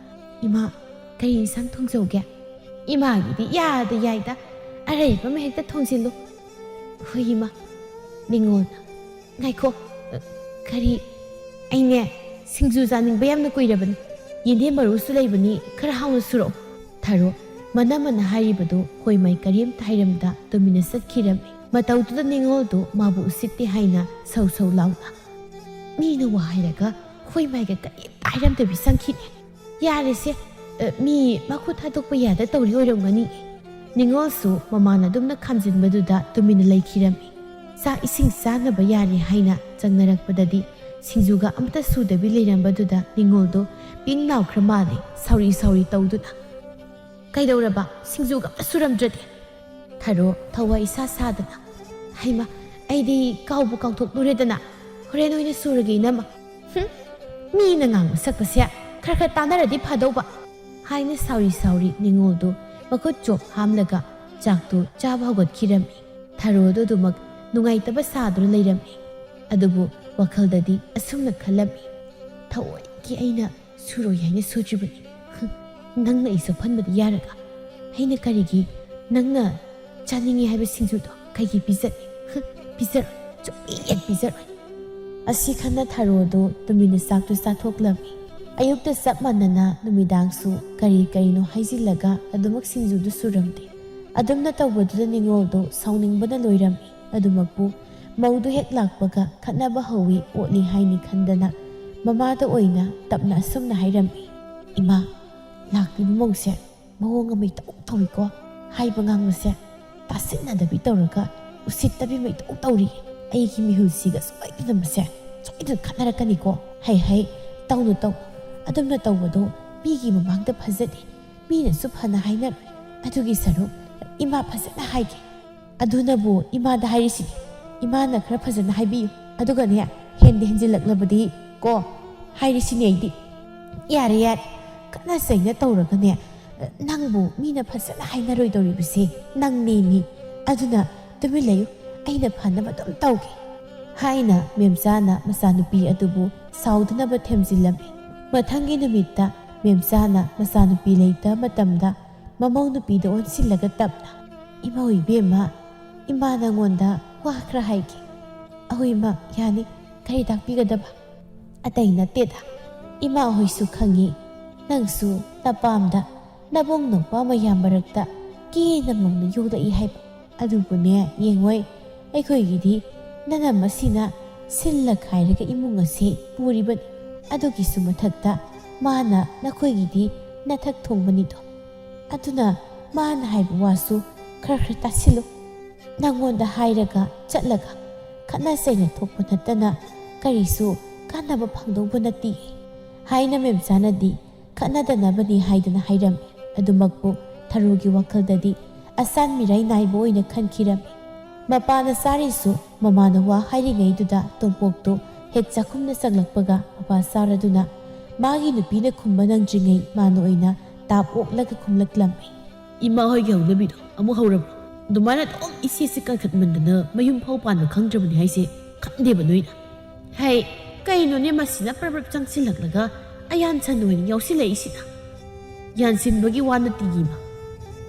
"ꯏꯃꯥ, ꯀꯔꯤ ꯏꯟꯁꯥꯡ ꯊꯣꯡꯖꯧꯒꯦ?" "ꯏꯃꯥꯒꯤꯗꯤ ꯌꯥꯗ ꯌꯥꯏꯗ, ꯑꯔꯩꯕ ꯑꯃ ꯍꯦꯛꯇ ꯊꯣꯡꯖꯤꯜꯂꯨ꯫" "ꯍꯣꯏ ꯏꯃꯥ꯫" ꯅꯤꯉꯣꯜꯅ, "ꯉꯥꯏꯈꯣ, ꯀꯔꯤ?" "ꯑꯩꯅꯦ, ꯁꯤꯡꯖꯨ ꯆꯥꯅꯤꯡꯕ ꯌꯥꯝꯅ ꯀꯨꯏꯔꯕꯅꯤ꯫ ꯌꯦꯟꯗꯦꯝ ꯃꯔꯨꯁꯨ ꯂꯩꯕꯅꯤ, ꯈꯔ ꯍꯥꯎꯅ ꯁꯨꯔꯛꯑꯣ꯫" ꯊꯔꯣ ꯃꯅ ꯃꯅ ꯍꯥꯏꯔꯤꯕꯗꯨ ꯍꯣꯏꯃꯥꯏ ꯀꯔꯤꯝꯇ ꯍꯥꯏꯔꯝꯗ ꯇꯨꯃꯤꯟꯅ ꯆꯠꯈꯤꯔꯝꯃꯤ꯫ ꯃꯇꯧꯗꯨꯗ ꯅꯤꯉꯣꯜꯗꯨ ꯃꯥꯕꯨ ꯎꯁꯤꯠꯇꯦ ꯍꯥꯏꯅ ꯁꯧ ꯁꯧ ꯂꯥꯎꯅ, "ꯃꯤꯅ ꯋꯥ ꯍꯥꯏꯔꯒ ꯍꯣꯏꯃꯥꯏꯒ ꯀꯔꯤꯝꯇ ꯍꯥꯏꯔꯝꯗꯕꯤ ꯆꯪꯈꯤꯅꯦ꯫ ꯌꯥꯔꯦꯁꯦ, ꯑ, ꯃꯤ ꯃꯈꯨꯠ ꯊꯥꯗꯣꯛꯄ ꯌꯥꯗ ꯇꯧꯔꯤ ꯑꯣꯏꯔꯝꯒꯅꯤ꯫" ꯅꯤꯉꯣꯜꯁꯨ ꯃꯃꯥꯅ ꯑꯗꯨꯝꯅ ꯈꯥꯝꯖꯤꯟꯕꯗꯨꯗ ꯇꯨꯃꯤꯟꯅ ꯂꯩꯈꯤꯔꯝꯃꯤ꯫ ꯆꯥꯛ ꯏꯁꯤꯡ ꯆꯥꯅꯕ ꯌꯥꯔꯦ ꯍꯥꯏꯅ ꯆꯪꯅꯔꯛꯄꯗꯗꯤ ꯁꯤꯡꯖꯨꯒ ꯑꯃꯇ ꯁꯨꯗꯕꯤ ꯂꯩꯔꯝꯕꯗꯨꯗ ꯅꯤꯉꯣꯜꯗꯣ ꯄꯤꯡ ꯂꯥꯎꯈ꯭ꯔ ꯃꯥꯜꯂꯦ, ꯁꯥꯎꯔꯤ ꯁꯥꯎꯔꯤ ꯇꯧꯗꯨꯅ꯫ "ꯀꯩꯗꯧꯔꯕ? ꯁꯤꯡꯖꯨꯒ ꯑꯃꯇ ꯁꯨꯔꯝꯗ꯭ꯔꯗꯤ?" ꯊꯔꯣ ꯊꯋꯥꯏ ꯏꯁꯥ ꯁꯥꯗꯅ, "ꯍꯩꯃ, ꯑꯩꯗꯤ ꯀꯥꯎꯕꯨ ꯀꯥꯎꯊꯣꯛꯂꯨꯔꯦꯗꯅ꯫ ꯍꯣꯔꯦꯟ ꯑꯣꯏꯅ ꯁꯨꯔꯒꯦ, ꯏꯅꯝꯃ꯫" "ꯍꯨꯝ, ꯃꯤꯅ ꯉꯥꯡꯕ ꯁꯛꯄꯁꯦ ꯈꯔ ꯈꯔ ꯇꯥꯟꯅꯔꯗꯤ ꯐꯗꯧꯕ!" ꯍꯥꯏꯅ ꯁꯥꯎꯔꯤ ꯁꯥꯎꯔꯤ ꯅꯤꯉꯣꯜꯗꯨ ꯃꯈꯨꯠ ꯆꯣꯞ ꯍꯥꯝꯂꯒ ꯆꯥꯛꯇꯨ ꯆꯥꯕ ꯍꯧꯒꯠꯈꯤꯔꯝꯃꯤ꯫ ꯊꯔꯣꯗꯨ ꯑꯗꯨꯃꯛ ꯅꯨꯡꯉꯥꯏꯇꯕ ꯁꯥꯗꯨꯅ ꯂꯩꯔꯝꯃꯤ꯫ ꯑꯗꯨꯕꯨ ꯋꯥꯈꯜꯗꯗꯤ ꯑꯁꯨꯝꯅ ꯈꯜꯂꯝꯃꯤ, "ꯊꯑꯣꯏꯒꯤ ꯑꯩꯅ ꯁꯨꯔꯣꯏ ꯍꯥꯏꯅ ꯁꯨꯗ꯭ꯔꯤꯕꯅꯤ꯫ ꯍꯨꯝ, ꯅꯪꯅ ꯑꯩ ꯆꯣꯞꯍꯟꯕꯗꯤ ꯌꯥꯔꯒ ꯑꯩꯅ ꯀꯔꯤꯒꯤ ꯅꯪꯅ ꯆꯥꯅꯤꯡꯉꯤ ꯍꯥꯏꯕ ꯁꯤꯡꯖꯨꯗꯣ ꯀꯩꯒꯤ ꯄꯤꯖꯅꯤ? ꯍꯨꯝ, ꯄꯤꯖꯔꯣꯏ, ꯁꯨꯛꯄꯤ ꯍꯦꯛ ꯄꯤꯖꯔꯣꯏ꯫" ꯑꯁꯤ ꯈꯟꯅ ꯊꯔꯣꯗꯨ ꯇꯨꯃꯤꯟꯅ ꯆꯥꯛꯇꯨ ꯆꯥꯊꯣꯛꯂꯝꯃꯤ꯫ ꯑꯌꯨꯛꯇ ꯆꯞ ꯃꯥꯟꯅꯅ ꯅꯨꯃꯤꯗꯥꯡꯁꯨ ꯀꯔꯤ ꯀꯔꯤꯅꯣ ꯍꯩꯖꯤꯜꯂꯒ ꯑꯗꯨꯃꯛ ꯁꯤꯡꯖꯨꯗꯨ ꯁꯨꯔꯝꯗꯦ꯫ ꯑꯗꯨꯝꯅ ꯇꯧꯕꯗꯨꯗ ꯅꯤꯉꯣꯜꯗꯨ ꯁꯥꯎꯅꯤꯡꯕꯅ ꯂꯣꯏꯔꯝꯃꯤ꯫ ꯑꯗꯨꯃꯛꯄꯨ ꯃꯧꯗꯨ ꯍꯦꯛ ꯂꯥꯛꯄꯒ ꯈꯠꯅꯕ ꯍꯧꯋꯤ ꯑꯣꯠꯂꯤ ꯍꯥꯏꯅꯤ ꯈꯟꯗꯅ ꯃꯃꯥꯗ ꯑꯣꯏꯅ ꯇꯞꯅ ꯑꯁꯨꯝꯅ ꯍꯥꯏꯔꯝꯃꯤ, "ꯏꯃꯥ, ꯂꯥꯛꯂꯤꯕ ꯃꯧꯁꯦ ꯃꯑꯣꯡ ꯑꯃ ꯏꯇꯧ ꯇꯧꯏꯀꯣ꯫ ꯍꯥꯏꯕ ꯉꯥꯡꯕꯁꯦ ꯇꯥꯁꯤꯟꯅꯗꯕꯤ ꯇꯧꯔꯒ ꯎꯁꯤꯠꯇꯕꯤ ꯑꯃ ꯏꯇꯧ ꯇꯧꯔꯤ꯫ ꯑꯩꯒꯤ ꯃꯤꯍꯨꯜꯁꯤꯒ ꯁꯣꯏꯗꯅ ꯃꯁꯦ ꯁꯣꯏꯗꯅ ꯈꯠꯅꯔꯛꯀꯅꯤꯀꯣ꯫ ꯍꯩ ꯍꯩ, ꯇꯧꯅꯨ ꯇꯧ꯫ ꯑꯗꯨꯝꯅ ꯇꯧꯕꯗꯣ ꯃꯤꯒꯤ ꯃꯃꯥꯡꯗ ꯐꯖꯗꯦ꯫ ꯃꯤꯅꯁꯨ ꯐꯅ ꯍꯥꯏꯅꯔꯣꯏ꯫ ꯑꯗꯨꯒꯤ ꯁꯔꯨꯛ ꯏꯃꯥ ꯐꯖꯅ ꯍꯥꯏꯒꯦ꯫" "ꯑꯗꯨꯅꯕꯨ ꯏꯃꯥꯗ ꯍꯥꯏꯔꯤꯁꯤꯅꯤ꯫ ꯏꯃꯥꯅ ꯈꯔ ꯐꯖꯅ ꯍꯥꯏꯕꯤꯌꯨ꯫ ꯑꯗꯨꯒꯅꯦ, ꯍꯦꯟꯗ ꯍꯦꯟꯖꯤꯜꯂꯛꯂꯕꯗꯤ ꯀꯣ, ꯍꯥꯏꯔꯤꯁꯤꯅꯤ ꯑꯩꯗꯤ꯫" "ꯌꯥꯔꯦ, ꯌꯥꯔꯦ꯫ ꯀꯟꯅ ꯆꯩꯅ ꯇꯧꯔꯒꯅꯦ, ꯅꯪꯕꯨ ꯃꯤꯅ ꯐꯖꯅ ꯍꯥꯏꯅꯔꯣꯏꯗꯧꯔꯤꯕꯁꯦ ꯅꯪꯅꯦꯃꯤ꯫ ꯑꯗꯨꯅ ꯇꯨꯃꯤꯟ ꯂꯩꯌꯨ꯫ ꯑꯩꯅ ꯐꯅꯕ ꯑꯗꯨꯝ ꯇꯧꯒꯦ꯫" ꯍꯥꯏꯅ ꯃꯦꯝꯆꯥꯅ ꯃꯆꯥꯅꯨꯄꯤ ꯑꯗꯨꯕꯨ ꯁꯥꯎꯗꯅꯕ ꯊꯦꯝꯖꯤꯜꯂꯝꯃꯤ꯫ ꯃꯊꯪꯒꯤ ꯅꯨꯃꯤꯠꯇ ꯃꯦꯝꯆꯥꯅ ꯃꯆꯥꯅꯨꯄꯤ ꯂꯩꯇꯕ ꯃꯇꯝꯗ ꯃꯃꯧ ꯅꯨꯄꯤꯗ ꯑꯣꯟꯁꯤꯜꯂꯒ ꯇꯞꯅ, "ꯏꯃꯧ ꯏꯕꯦꯝꯃ, ꯏꯃꯥ ꯅꯪꯉꯣꯟꯗ ꯋꯥ ꯈꯔ ꯍꯥꯏꯒꯦ꯫" "ꯑꯍꯣꯏꯃ, ꯌꯥꯅꯤ, ꯀꯔꯤ ꯇꯥꯛꯄꯤꯒꯗꯕ?" "ꯑꯇꯩ ꯅꯠꯇꯦꯗ, ꯏꯃꯥ ꯍꯣꯏꯁꯨ ꯈꯪꯉꯤ, ꯅꯪꯁꯨ ꯅꯄꯥꯝꯗ ꯅꯕꯨꯡ ꯅꯧꯄꯥ ꯃꯌꯥꯝ ꯃꯔꯛꯇ ꯀꯦꯅ ꯃꯧꯅ ꯌꯣꯛꯂꯛꯏ ꯍꯥꯏꯕ꯫ ꯑꯗꯨꯕꯨꯅꯦ, ꯌꯦꯡꯉꯣꯏ, ꯑꯩꯈꯣꯏꯒꯤꯗꯤ ꯅꯅꯝ ꯑꯁꯤꯅ ꯁꯤꯜꯂ ꯈꯥꯏꯔꯒ ꯏꯃꯨꯡ ꯑꯁꯤ ꯄꯨꯔꯤꯕꯅꯤ꯫ ꯑꯗꯨꯒꯤꯁꯨ ꯃꯊꯛꯇ ꯃꯥꯅ ꯅꯈꯣꯏꯒꯤꯗꯤ ꯅꯊꯛ ꯊꯣꯡꯕꯅꯤꯗꯣ꯫ ꯑꯗꯨꯅ ꯃꯥꯅ ꯍꯥꯏꯕ ꯋꯥꯁꯨ ꯈꯔ ꯈꯔ ꯇꯥꯁꯤꯜꯂꯨ꯫ ꯅꯪꯉꯣꯟꯗ ꯍꯥꯏꯔꯒ ꯆꯠꯂꯒ ꯈꯠꯅ ꯆꯩꯅ ꯊꯣꯛꯄ ꯅꯠꯇꯅ ꯀꯔꯤꯁꯨ ꯀꯥꯟꯅꯕ ꯐꯪꯗꯧꯕ ꯅꯠꯇꯦ" ꯍꯥꯏꯅ ꯃꯦꯝꯆꯥꯅꯗꯤ ꯈꯠꯅꯗꯅꯕꯅꯤ ꯍꯥꯏꯗꯅ ꯍꯥꯏꯔꯝꯃꯤ꯫ ꯑꯗꯨꯃꯛꯄꯨ ꯊꯔꯨꯒꯤ ꯋꯥꯈꯜꯗꯗꯤ ꯑꯁꯥꯟ ꯃꯤꯔꯥꯏ ꯅꯥꯏꯕ ꯑꯣꯏꯅ ꯈꯟꯈꯤꯔꯝꯃꯤ꯫ ꯃꯄꯥꯅ ꯆꯥꯔꯤꯁꯨ ꯃꯃꯥꯅ ꯋꯥ ꯍꯥꯏꯔꯤꯉꯩꯗꯨꯗ ꯇꯣꯝꯄꯣꯛꯇꯨ ꯍꯦꯛ ꯆꯥꯛꯈꯨꯝꯗ ꯆꯪꯂꯛꯄꯒ ꯃꯄꯥ ꯆꯥꯔꯗꯨꯅ ꯃꯥꯒꯤ ꯅꯨꯄꯤꯅ ꯈꯨꯝꯕ ꯅꯪꯗ꯭ꯔꯤꯉꯩ ꯃꯥꯅ ꯑꯣꯏꯅ ꯇꯥꯞ ꯑꯣꯛꯂꯒ ꯈꯨꯝꯂꯛꯂꯝꯃꯤ꯫ "ꯏꯃꯥ ꯍꯣꯏꯒꯤ ꯍꯧꯅꯕꯤꯗꯣ ꯑꯃꯨꯛ ꯍꯧꯔꯕ꯭ꯔꯣ? ꯑꯗꯨꯃꯥꯏꯅ ꯑꯗꯨꯝ ꯏꯆꯦꯁꯦ ꯀꯟꯈꯠꯃꯟꯗꯅ ꯃꯌꯨꯝ ꯐꯥꯎ ꯄꯥꯟꯕ ꯈꯪꯗ꯭ꯔꯕꯅꯤ ꯍꯥꯏꯁꯦ ꯈꯪꯗꯦꯕ ꯅꯣꯏꯅ?" "ꯍꯩ, ꯀꯩꯅꯣꯅꯦ ꯃꯁꯤꯅ ꯄ꯭ꯔꯞ ꯄ꯭ꯔꯞ ꯆꯪꯁꯤꯜꯂꯛꯂꯒ ꯑꯌꯥꯟꯁꯟ ꯑꯣꯏꯅ ꯌꯥꯎꯁꯤꯜꯂꯛꯏꯁꯤꯅ?" "ꯌꯥꯟꯁꯤꯟꯕꯒꯤ ꯋꯥ ꯅꯠꯇꯦ ꯏꯃꯥ꯫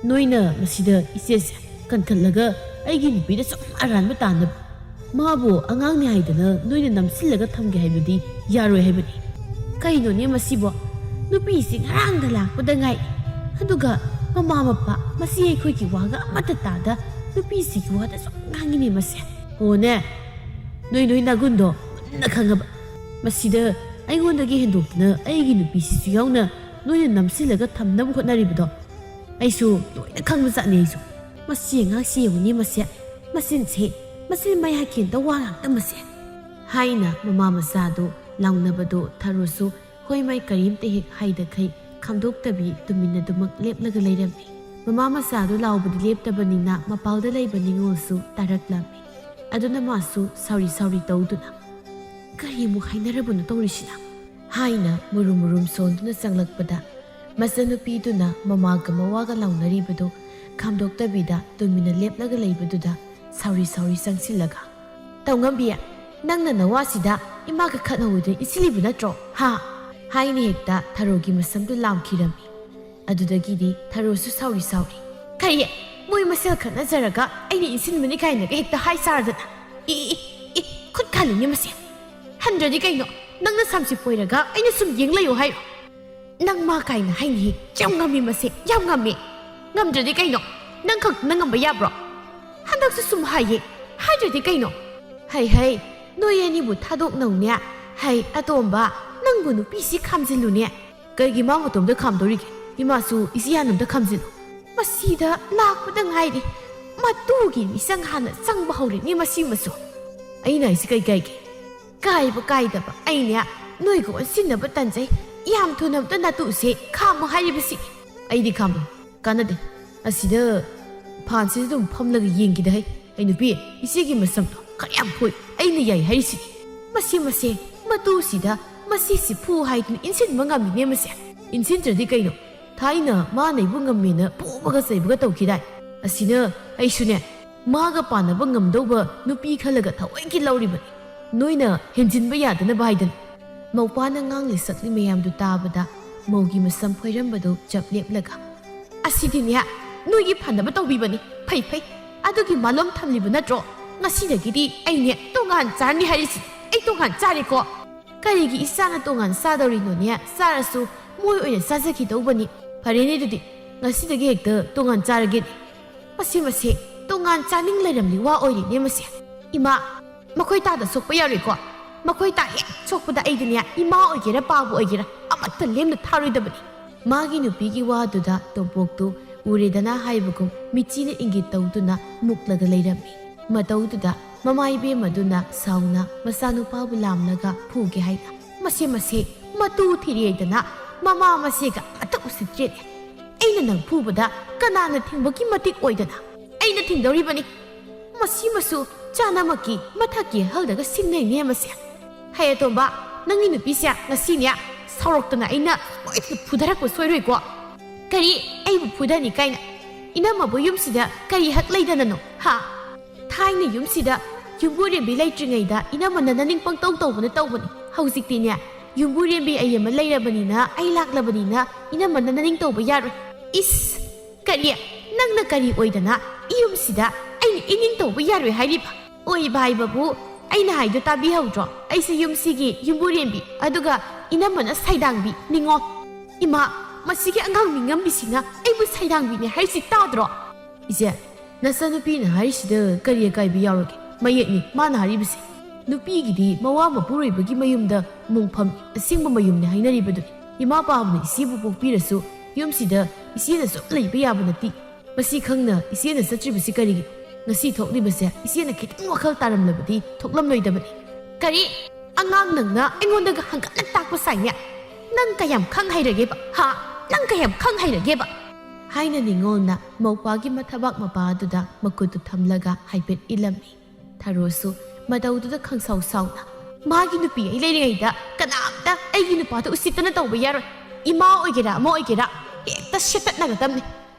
ꯅꯣꯏꯅ ꯃꯁꯤꯗ ꯏꯆꯦꯁꯦ ꯀꯟꯈꯠꯂꯒ ꯑꯩꯒꯤ ꯅꯨꯄꯤꯗ ꯁꯨꯝ ꯑꯔꯥꯟꯕ ꯇꯥꯅꯕ꯫ ꯃꯥꯕꯨ ꯑꯉꯥꯡꯅꯤ ꯍꯥꯏꯗꯅ ꯅꯣꯏꯅ ꯅꯝꯁꯤꯜꯂꯒ ꯊꯝꯒꯦ ꯍꯥꯏꯕꯗꯤ ꯌꯥꯔꯣꯏ ꯍꯥꯏꯕꯅꯤ꯫ ꯀꯩꯅꯣꯅꯦ ꯃꯁꯤꯕꯣ? ꯅꯨꯄꯤꯁꯤ ꯉꯔꯥꯡꯗ ꯂꯥꯛꯄꯗ ꯉꯥꯏ꯫ ꯑꯗꯨꯒ ꯃꯃꯥ ꯃꯄꯥ, ꯃꯁꯤ ꯑꯩꯈꯣꯏꯒꯤ ꯋꯥꯒ ꯑꯃꯠꯇ ꯇꯥꯗ ꯅꯨꯄꯤꯁꯤꯒꯤ ꯋꯥꯗ ꯁꯨꯝ ꯉꯥꯡꯉꯤꯅꯦ ꯃꯁꯦ꯫ ꯍꯣꯅꯦ, ꯅꯣꯏ ꯅꯣꯏ ꯅꯒꯨꯟꯗꯣ ꯃꯨꯟꯅ ꯈꯪꯉꯕ꯫ ꯃꯁꯤꯗ ꯑꯩꯉꯣꯟꯗꯒꯤ ꯍꯦꯟꯗꯣꯛꯇꯅ ꯑꯩꯒꯤ ꯅꯨꯄꯤꯁꯤꯁꯨ ꯌꯥꯎꯅ ꯅꯣꯏꯅ ꯅꯝꯁꯤꯜꯂꯒ ꯊꯝꯅꯕ ꯍꯣꯠꯅꯔꯤꯕꯗꯣ ꯑꯩꯁꯨ ꯂꯣꯏꯅ ꯈꯪꯕ ꯖꯥꯠꯅꯤ ꯑꯩꯁꯨ꯫ ꯃꯁꯤ ꯑꯉꯥꯡꯁꯤ ꯌꯦꯡꯉꯨꯅꯦ ꯃꯁꯦ, ꯃꯆꯤꯟꯁꯦ, ꯃꯆꯤꯟ ꯃꯌꯥ ꯀꯦꯟꯗ ꯋꯥ ꯉꯥꯛꯇ ꯃꯁꯦ" ꯍꯥꯏꯅ ꯃꯃꯥ ꯃꯆꯥꯗꯨ ꯂꯥꯎꯅꯕꯗꯨ ꯊꯔꯨꯁꯨ ꯍꯣꯏ ꯃꯥꯏ ꯀꯔꯤꯝꯇ ꯍꯦꯛ ꯍꯥꯏꯗꯈꯩ ꯈꯥꯝꯗꯣꯛꯇꯕꯤ ꯇꯨꯃꯤꯟꯅꯗꯨꯃꯛ ꯂꯦꯞꯂꯒ ꯂꯩꯔꯝꯃꯤ꯫ ꯃꯃꯥ ꯃꯆꯥꯗꯨ ꯂꯥꯎꯕꯗꯤ ꯂꯦꯞꯇꯕꯅꯤꯅ ꯃꯄꯥꯜꯗ ꯂꯩꯕ ꯅꯤꯉꯣꯜꯁꯨ ꯇꯥꯔꯛꯂꯝꯃꯤ꯫ ꯑꯗꯨꯅ ꯃꯥꯁꯨ ꯁꯥꯎꯔꯤ ꯁꯥꯎꯔꯤ ꯇꯧꯗꯨꯅ, "ꯀꯔꯤ ꯑꯃꯨꯛ ꯍꯥꯏꯅꯔꯕꯅꯣ ꯇꯧꯔꯤꯁꯤꯅ?" ꯍꯥꯏꯅ ꯃꯨꯔꯨꯝ ꯃꯨꯔꯨꯝ ꯁꯣꯟꯗꯨꯅ ꯆꯪꯂꯛꯄꯗ ꯃꯆꯟꯅꯨꯄꯤꯗꯨꯅ ꯃꯃꯥꯒ ꯃꯋꯥꯒ ꯂꯥꯎꯅꯔꯤꯕꯗꯨ ꯈꯥꯝꯗꯣꯛꯇꯕꯤꯗ ꯇꯨꯃꯤꯟꯅ ꯂꯦꯞꯂꯒ ꯂꯩꯕꯗꯨꯗ ꯁꯥꯎꯔꯤ ꯁꯥꯎꯔꯤ ꯆꯪꯁꯤꯜꯂꯒ, "ꯇꯧꯉꯝꯕꯤ, ꯅꯪꯅ ꯅꯋꯥꯁꯤꯗ ꯏꯃꯥꯒ ꯈꯠꯅꯧꯗꯅ ꯏꯟꯁꯤꯜꯂꯤꯕ ꯅꯠꯇ꯭ꯔꯣ? ꯍꯥ? ꯍꯥꯏꯅ ꯍꯦꯛꯇ ꯊꯔꯣꯒꯤ ꯃꯁꯝꯗꯨ ꯂꯥꯝꯈꯤꯔꯝꯃꯤ꯫ ꯑꯗꯨꯗꯒꯤꯗꯤ ꯊꯔꯣꯁꯨ ꯁꯥꯎꯔꯤ ꯁꯥꯎꯔꯤ꯫ "ꯀꯔꯤ? ꯃꯣꯏ ꯃꯁꯦꯜ ꯈꯠꯅꯖꯔꯒ ꯑꯩꯅ ꯏꯟꯁꯤꯟꯕꯅꯤ ꯀꯥꯏꯅꯒ ꯍꯦꯛꯇ ꯍꯥꯏ ꯆꯥꯔꯗꯅ? ꯏ, ꯏ, ꯏ, ꯏ, ꯈꯨꯠ ꯈꯥꯜꯂꯤꯅꯦ ꯃꯁꯦ꯫ ꯍꯟꯗ꯭ꯔꯗꯤ ꯀꯩꯅꯣ? ꯅꯪꯅ ꯁꯝꯁꯤ ꯐꯣꯏꯔꯒ ꯑꯩꯅ ꯁꯨꯝ ꯌꯦꯡ ꯂꯩꯌꯣ ꯍꯥꯏꯔꯣ? ꯅꯪ ꯃꯥ ꯀꯥꯏꯅ ꯍꯥꯏꯅꯤ? ꯌꯥꯝ ꯉꯝꯃꯤ ꯃꯁꯦ, ꯌꯥꯝ ꯉꯝꯃꯤ꯫ ꯉꯝꯗ꯭ꯔꯗꯤ ꯀꯩꯅꯣ? ꯅꯪ ꯈꯛꯇꯅ ꯉꯝꯕ ꯌꯥꯕ꯭ꯔꯣ? ꯍꯟꯗꯛꯁꯨ ꯁꯨꯝ ꯍꯥꯏꯌꯦ, ꯍꯥꯏꯗ꯭ꯔꯗꯤ ꯀꯩꯅꯣ?" "ꯍꯩ ꯍꯩ, ꯅꯣꯏ ꯑꯅꯤꯕꯨ ꯊꯥꯗꯣꯛꯅꯧꯅꯦ꯫ ꯍꯩ ꯑꯇꯣꯝꯕ, ꯅꯪꯕꯨ ꯅꯨꯄꯤꯁꯤ ꯈꯥꯝꯖꯤꯜꯂꯨꯅꯦ꯫" "ꯀꯩꯒꯤ ꯃꯥ ꯃꯇꯣꯝꯗ ꯈꯥꯝꯗꯧꯔꯤꯒꯦ? ꯏꯃꯥꯁꯨ ꯏꯆꯦ ꯌꯥꯅꯨꯝꯗ ꯈꯥꯝꯖꯤꯜꯂꯨ꯫" "ꯃꯁꯤꯗ ꯂꯥꯛꯄꯗ ꯉꯥꯏꯔꯤ, ꯃꯇꯨꯒꯤ ꯃꯤꯆꯪ ꯍꯥꯟꯅ ꯆꯪꯕ ꯍꯧꯔꯦꯅꯦ ꯃꯁꯤꯃꯁꯨ꯫" "ꯑꯩꯅ ꯍꯥꯏꯁꯤ ꯀꯩ ꯀꯥꯏꯒꯦ?" "ꯀꯥꯏꯕ ꯀꯥꯏꯗꯕ ꯑꯩꯅꯦ ꯅꯣꯏꯒ ꯑꯣꯟꯁꯤꯟꯅꯕ ꯇꯟꯖꯩ꯫ ꯌꯥꯝ ꯊꯨꯅ ꯑꯝꯇ ꯅꯥꯇꯨꯁꯦ ꯈꯥꯝꯃꯣ ꯍꯥꯏꯔꯤꯕꯁꯤ꯫" "ꯑꯩꯗꯤ ꯈꯥꯝꯃꯣ, ꯀꯥꯟꯅꯗꯦ꯫ ꯑꯁꯤꯗ ꯐꯥꯟꯁꯤꯗ ꯑꯗꯨꯝ ꯐꯝꯂꯒ ꯌꯦꯡꯈꯤꯗ ꯍꯩ꯫ ꯑꯩ ꯅꯨꯄꯤ, ꯏꯆꯦꯒꯤ ꯃꯁꯝꯗꯣ ꯈꯔ ꯌꯥꯝ ꯐꯣꯏ, ꯑꯩꯅ ꯌꯥꯏ ꯍꯥꯏꯔꯤꯁꯤꯗꯤ꯫" "ꯃꯁꯤ ꯃꯁꯦ, ꯃꯇꯨꯁꯤꯗ ꯃꯁꯤꯁꯤ ꯐꯨ ꯍꯥꯏꯗꯨꯅ ꯏꯟꯁꯤꯟꯕ ꯉꯝꯃꯤꯅꯦ ꯃꯁꯦ꯫" "ꯏꯟꯁꯤꯟꯗ꯭ꯔꯗꯤ ꯀꯩꯅꯣ? ꯊꯥꯏꯅ ꯃꯥꯅ ꯑꯩꯕꯨ ꯉꯝꯃꯦꯅ ꯐꯨꯕꯒ ꯆꯩꯕꯒ ꯇꯧꯈꯤꯗꯥꯏ? ꯑꯁꯤꯅ ꯑꯩꯁꯨꯅꯦ, ꯃꯥꯒ ꯄꯥꯟꯅꯕ ꯉꯝꯗꯧꯕ ꯅꯨꯄꯤ ꯈꯜꯂꯒ ꯊꯑꯣꯏꯒꯤ ꯂꯧꯔꯤꯕꯅꯤ, ꯅꯣꯏꯅ ꯍꯦꯟꯖꯤꯟꯕ ꯌꯥꯗꯅꯕ ꯍꯥꯏꯗꯅ꯫" ꯃꯧꯄꯥꯅ ꯉꯥꯡꯂꯤ ꯁꯛꯂꯤ ꯃꯌꯥꯝꯗꯨ ꯇꯥꯕꯗ ꯃꯧꯒꯤ ꯃꯁꯝ ꯐꯣꯏꯔꯝꯕꯗꯨ ꯆꯞ ꯂꯦꯞꯂꯒ, "ꯑꯁꯤꯗꯤꯅꯦ, ꯅꯣꯏꯒꯤ ꯐꯅꯕ ꯇꯧꯕꯤꯕꯅꯤ꯫ ꯐꯩ ꯐꯩ, ꯑꯗꯨꯒꯤ ꯃꯥꯂꯣꯝ ꯊꯝꯂꯤꯕ ꯅꯠꯇ꯭ꯔꯣ? ꯉꯁꯤꯗꯒꯤꯗꯤ ꯑꯩꯅꯦ ꯇꯣꯉꯥꯟ ꯆꯥꯔꯅꯤ ꯍꯥꯏꯔꯤꯁꯤ꯫ ꯑꯩ ꯇꯣꯉꯥꯟ ꯆꯥꯔꯦꯀꯣ꯫" "ꯀꯔꯤꯒꯤ ꯏꯆꯥꯅ ꯇꯣꯉꯥꯟ ꯆꯥꯗꯧꯔꯤꯅꯣꯅꯦ? ꯆꯥꯔꯁꯨ ꯃꯣꯏ ꯑꯣꯏꯅ ꯆꯥꯖꯈꯤꯗꯧꯕꯅꯤ꯫ ꯐꯔꯦꯅꯦ, ꯑꯗꯨꯗꯤ ꯉꯁꯤꯗꯒꯤ ꯍꯦꯛꯇ ꯇꯣꯉꯥꯟ ꯆꯥꯔꯒꯦꯅꯦ꯫" "ꯃꯁꯤ ꯃꯁꯦ, ꯇꯣꯉꯥꯟ ꯆꯥꯅꯤꯡ ꯂꯩꯔꯝꯂꯤ ꯋꯥ ꯑꯣꯏꯔꯦꯅꯦ ꯃꯁꯦ꯫ ꯏꯃꯥ, ꯃꯈꯣꯏ ꯇꯥꯗ ꯁꯣꯛꯄ ꯌꯥꯔꯣꯏꯀꯣ꯫ ꯃꯈꯣꯏ ꯇꯥ ꯍꯦꯛ ꯁꯣꯛꯄꯗ ꯑꯩꯗꯤꯅꯦ, ꯏꯃꯥ ꯑꯣꯏꯒꯦꯔꯥ ꯄꯥꯕꯨ ꯑꯣꯏꯒꯦꯔꯥ, ꯑꯃꯠꯇ ꯂꯦꯝꯅ ꯊꯥꯔꯣꯏꯗꯕꯅꯤ꯫" ꯃꯥꯒꯤ ꯅꯨꯄꯤꯒꯤ ꯋꯥꯗꯨꯗ ꯇꯣꯝꯄꯣꯛꯇꯨ ꯎꯔꯦꯗꯅ ꯍꯥꯏꯕꯒꯨꯝ ꯃꯤꯆꯤꯅ ꯏꯪꯒꯤꯠ ꯇꯧꯗꯨꯅ ꯃꯨꯛꯂꯒ ꯂꯩꯔꯝꯃꯤ꯫ ꯃꯇꯧꯗꯨꯗ ꯃꯃꯥ ꯏꯕꯦꯝꯃꯗꯨꯅ ꯁꯥꯎꯅ ꯃꯆꯥꯅꯨꯄꯥꯕꯨ ꯂꯥꯝꯂꯒ ꯐꯨꯒꯦ ꯍꯥꯏꯅ, "ꯃꯁꯦ ꯃꯁꯦ, ꯃꯇꯨ ꯊꯤꯔꯦꯗꯅ ꯃꯃꯥ ꯃꯁꯦꯒ ꯑꯃꯠꯇ ꯎꯁꯤꯠꯇ꯭ꯔꯦꯅꯦ꯫ ꯑꯩꯅ ꯅꯪ ꯐꯨꯕꯗ ꯀꯅꯥꯅ ꯊꯤꯡꯕꯒꯤ ꯃꯇꯤꯛ ꯑꯣꯏꯗꯅ? ꯑꯩꯅ ꯊꯤꯡꯗꯧꯔꯤꯕꯅꯤ꯫ ꯃꯁꯤꯃꯁꯨ ꯆꯥꯅꯃꯛꯀꯤ ꯃꯊꯛꯀꯤ ꯍꯜꯗꯒ ꯁꯤꯡꯅꯩꯅꯦ ꯃꯁꯦ꯫ ꯍꯩ ꯑꯇꯣꯝꯕ, ꯅꯪꯒꯤ ꯅꯨꯄꯤꯁꯦ ꯉꯁꯤꯅꯦ ꯁꯥꯎꯔꯛꯇꯅ ꯑꯩꯅ ꯁꯣꯏꯗꯅ ꯐꯨꯊꯔꯛꯄ ꯁꯣꯏꯔꯣꯏꯀꯣ꯫" "ꯀꯔꯤ? ꯑꯩꯕꯨ ꯐꯨꯊꯅꯤ ꯀꯥꯏꯅ? ꯏꯅꯝꯃꯕꯨ ꯌꯨꯝꯁꯤꯗ ꯀꯔꯤ ꯍꯛ ꯂꯩꯗꯅꯅꯣ, ꯍꯥ? ꯊꯥꯏꯅ ꯌꯨꯝꯁꯤꯗ ꯌꯨꯝꯕꯨꯔꯦꯝꯕꯤ ꯂꯩꯇ꯭ꯔꯤꯉꯩꯗ ꯏꯅꯝꯃꯅ ꯅꯅꯤꯡ ꯄꯪꯇꯧ ꯇꯧꯕꯅ ꯇꯧꯕꯅꯤ꯫ ꯍꯧꯖꯤꯛꯇꯤꯅꯦ, ꯌꯨꯝꯕꯨꯔꯦꯝꯕꯤ ꯑꯩ ꯑꯃ ꯂꯩꯔꯕꯅꯤꯅ, ꯑꯩ ꯂꯥꯛꯂꯕꯅꯤꯅ ꯏꯅꯝꯃꯅ ꯅꯅꯤꯡ ꯇꯧꯕ ꯌꯥꯔꯣꯏ꯫ ꯏꯁ! ꯀꯔꯤ? ꯅꯪꯅ ꯀꯔꯤ ꯑꯣꯏꯗꯅ ꯏꯌꯨꯝꯁꯤꯗ ꯑꯩꯅ ꯏꯅꯤꯡ ꯇꯧꯕ ꯌꯥꯔꯣꯏ ꯍꯥꯏꯔꯤꯕ? ꯑꯣꯏꯕ ꯍꯥꯏꯕꯕꯨ, ꯑꯩꯅ ꯍꯥꯏꯗꯣ ꯇꯥꯕꯤꯍꯧꯗ꯭ꯔꯣ? ꯑꯩꯁꯦ ꯌꯨꯝꯁꯤꯒꯤ ꯌꯨꯝꯕꯨꯔꯦꯝꯕꯤ, ꯑꯗꯨꯒ ꯏꯅꯝꯃꯅ ꯁꯩꯗꯥꯡꯕꯤ ꯅꯤꯉꯣꯜ꯫ ꯏꯃꯥ, ꯃꯁꯤꯒꯤ ꯑꯉꯥꯡ ꯅꯤꯡꯉꯝꯕꯤꯁꯤꯅ ꯑꯩꯕꯨ ꯁꯩꯗꯥꯡꯕꯤꯅꯦ ꯍꯥꯏꯔꯤꯁꯤ ꯇꯥꯗ꯭ꯔꯣ? ꯏꯆꯦ, ꯅꯆꯥꯅꯨꯄꯤꯅ ꯍꯥꯏꯔꯤꯁꯤꯗ ꯀꯔꯤ ꯑꯀꯥꯏꯕ ꯌꯥꯎꯔꯒꯦ? ꯃꯌꯦꯛꯅꯤ ꯃꯥꯅ ꯍꯥꯏꯔꯤꯕꯁꯦ꯫ ꯅꯨꯄꯤꯒꯤꯗꯤ ꯃꯋꯥ ꯃꯄꯨꯔꯣꯏꯕꯒꯤ ꯃꯌꯨꯝꯗ ꯃꯣꯡꯐꯝ ꯑꯁꯦꯡꯕ ꯃꯌꯨꯝꯅꯤ ꯍꯥꯏꯅꯔꯤꯕꯗꯨꯅꯤ꯫ ꯏꯃꯥ ꯄꯥꯕꯅ ꯏꯆꯦꯕꯨ ꯄꯣꯛꯄꯤꯔꯁꯨ ꯌꯨꯝꯁꯤꯗ ꯏꯆꯦꯅ ꯁꯨꯝ ꯂꯩꯕ ꯌꯥꯕ ꯅꯠꯇꯦ꯫ ꯃꯁꯤ ꯈꯪꯅ ꯏꯆꯦꯅ ꯆꯠꯇ꯭ꯔꯤꯕꯁꯤ ꯀꯔꯤꯒꯤꯅꯣ? ꯉꯁꯤ ꯊꯣꯛꯂꯤꯕꯁꯦ ꯏꯆꯦꯅ ꯈꯤꯇꯪ ꯋꯥꯈꯜ ꯇꯥꯔꯝꯂꯕꯗꯤ ꯊꯣꯛꯂꯝꯂꯣꯏꯗꯕꯅꯤ꯫ ꯀꯔꯤ? ꯑꯉꯥꯡ ꯅꯪꯅ ꯑꯩꯉꯣꯟꯗꯒ ꯍꯪꯒꯠꯅ ꯇꯥꯛꯄ ꯁꯥꯏꯅꯦ? ꯅꯪ ꯀꯌꯥꯝ ꯈꯪ ꯍꯩꯔꯒꯦꯕ? ꯍꯥ? ꯅꯪ ꯀꯌꯥꯝ ꯈꯪ ꯍꯩꯔꯒꯦꯕ? ꯍꯥꯏꯅ ꯅꯤꯉꯣꯜꯅ ꯃꯧꯄꯥꯒꯤ ꯃꯊꯕꯥꯛ ꯃꯄꯥ ꯑꯗꯨꯗ ꯃꯈꯨꯠꯇꯨ ꯊꯝꯂꯒ ꯍꯥꯏꯐꯦꯠ ꯏꯜꯂꯝꯃꯤ꯫ ꯊꯔꯣꯁꯨ ꯃꯇꯧꯗꯨꯗ ꯈꯪꯁꯥꯎ ꯁꯥꯎꯅ, "ꯃꯥꯒꯤ ꯅꯨꯄꯤ ꯑꯩ ꯂꯩꯔꯤꯉꯩꯗ ꯀꯅꯥꯝꯇ ꯑꯩꯒꯤ ꯅꯨꯄꯥꯗ ꯎꯁꯤꯠꯇꯅ ꯇꯧꯕ ꯌꯥꯔꯣꯏ꯫ ꯏꯃꯥ ꯑꯣꯏꯒꯦꯔꯥ ꯑꯃ ꯑꯣꯏꯒꯦꯔꯥ ꯍꯦꯛꯇ ꯁꯦꯠꯇꯠꯅꯒꯗꯕꯅꯤ"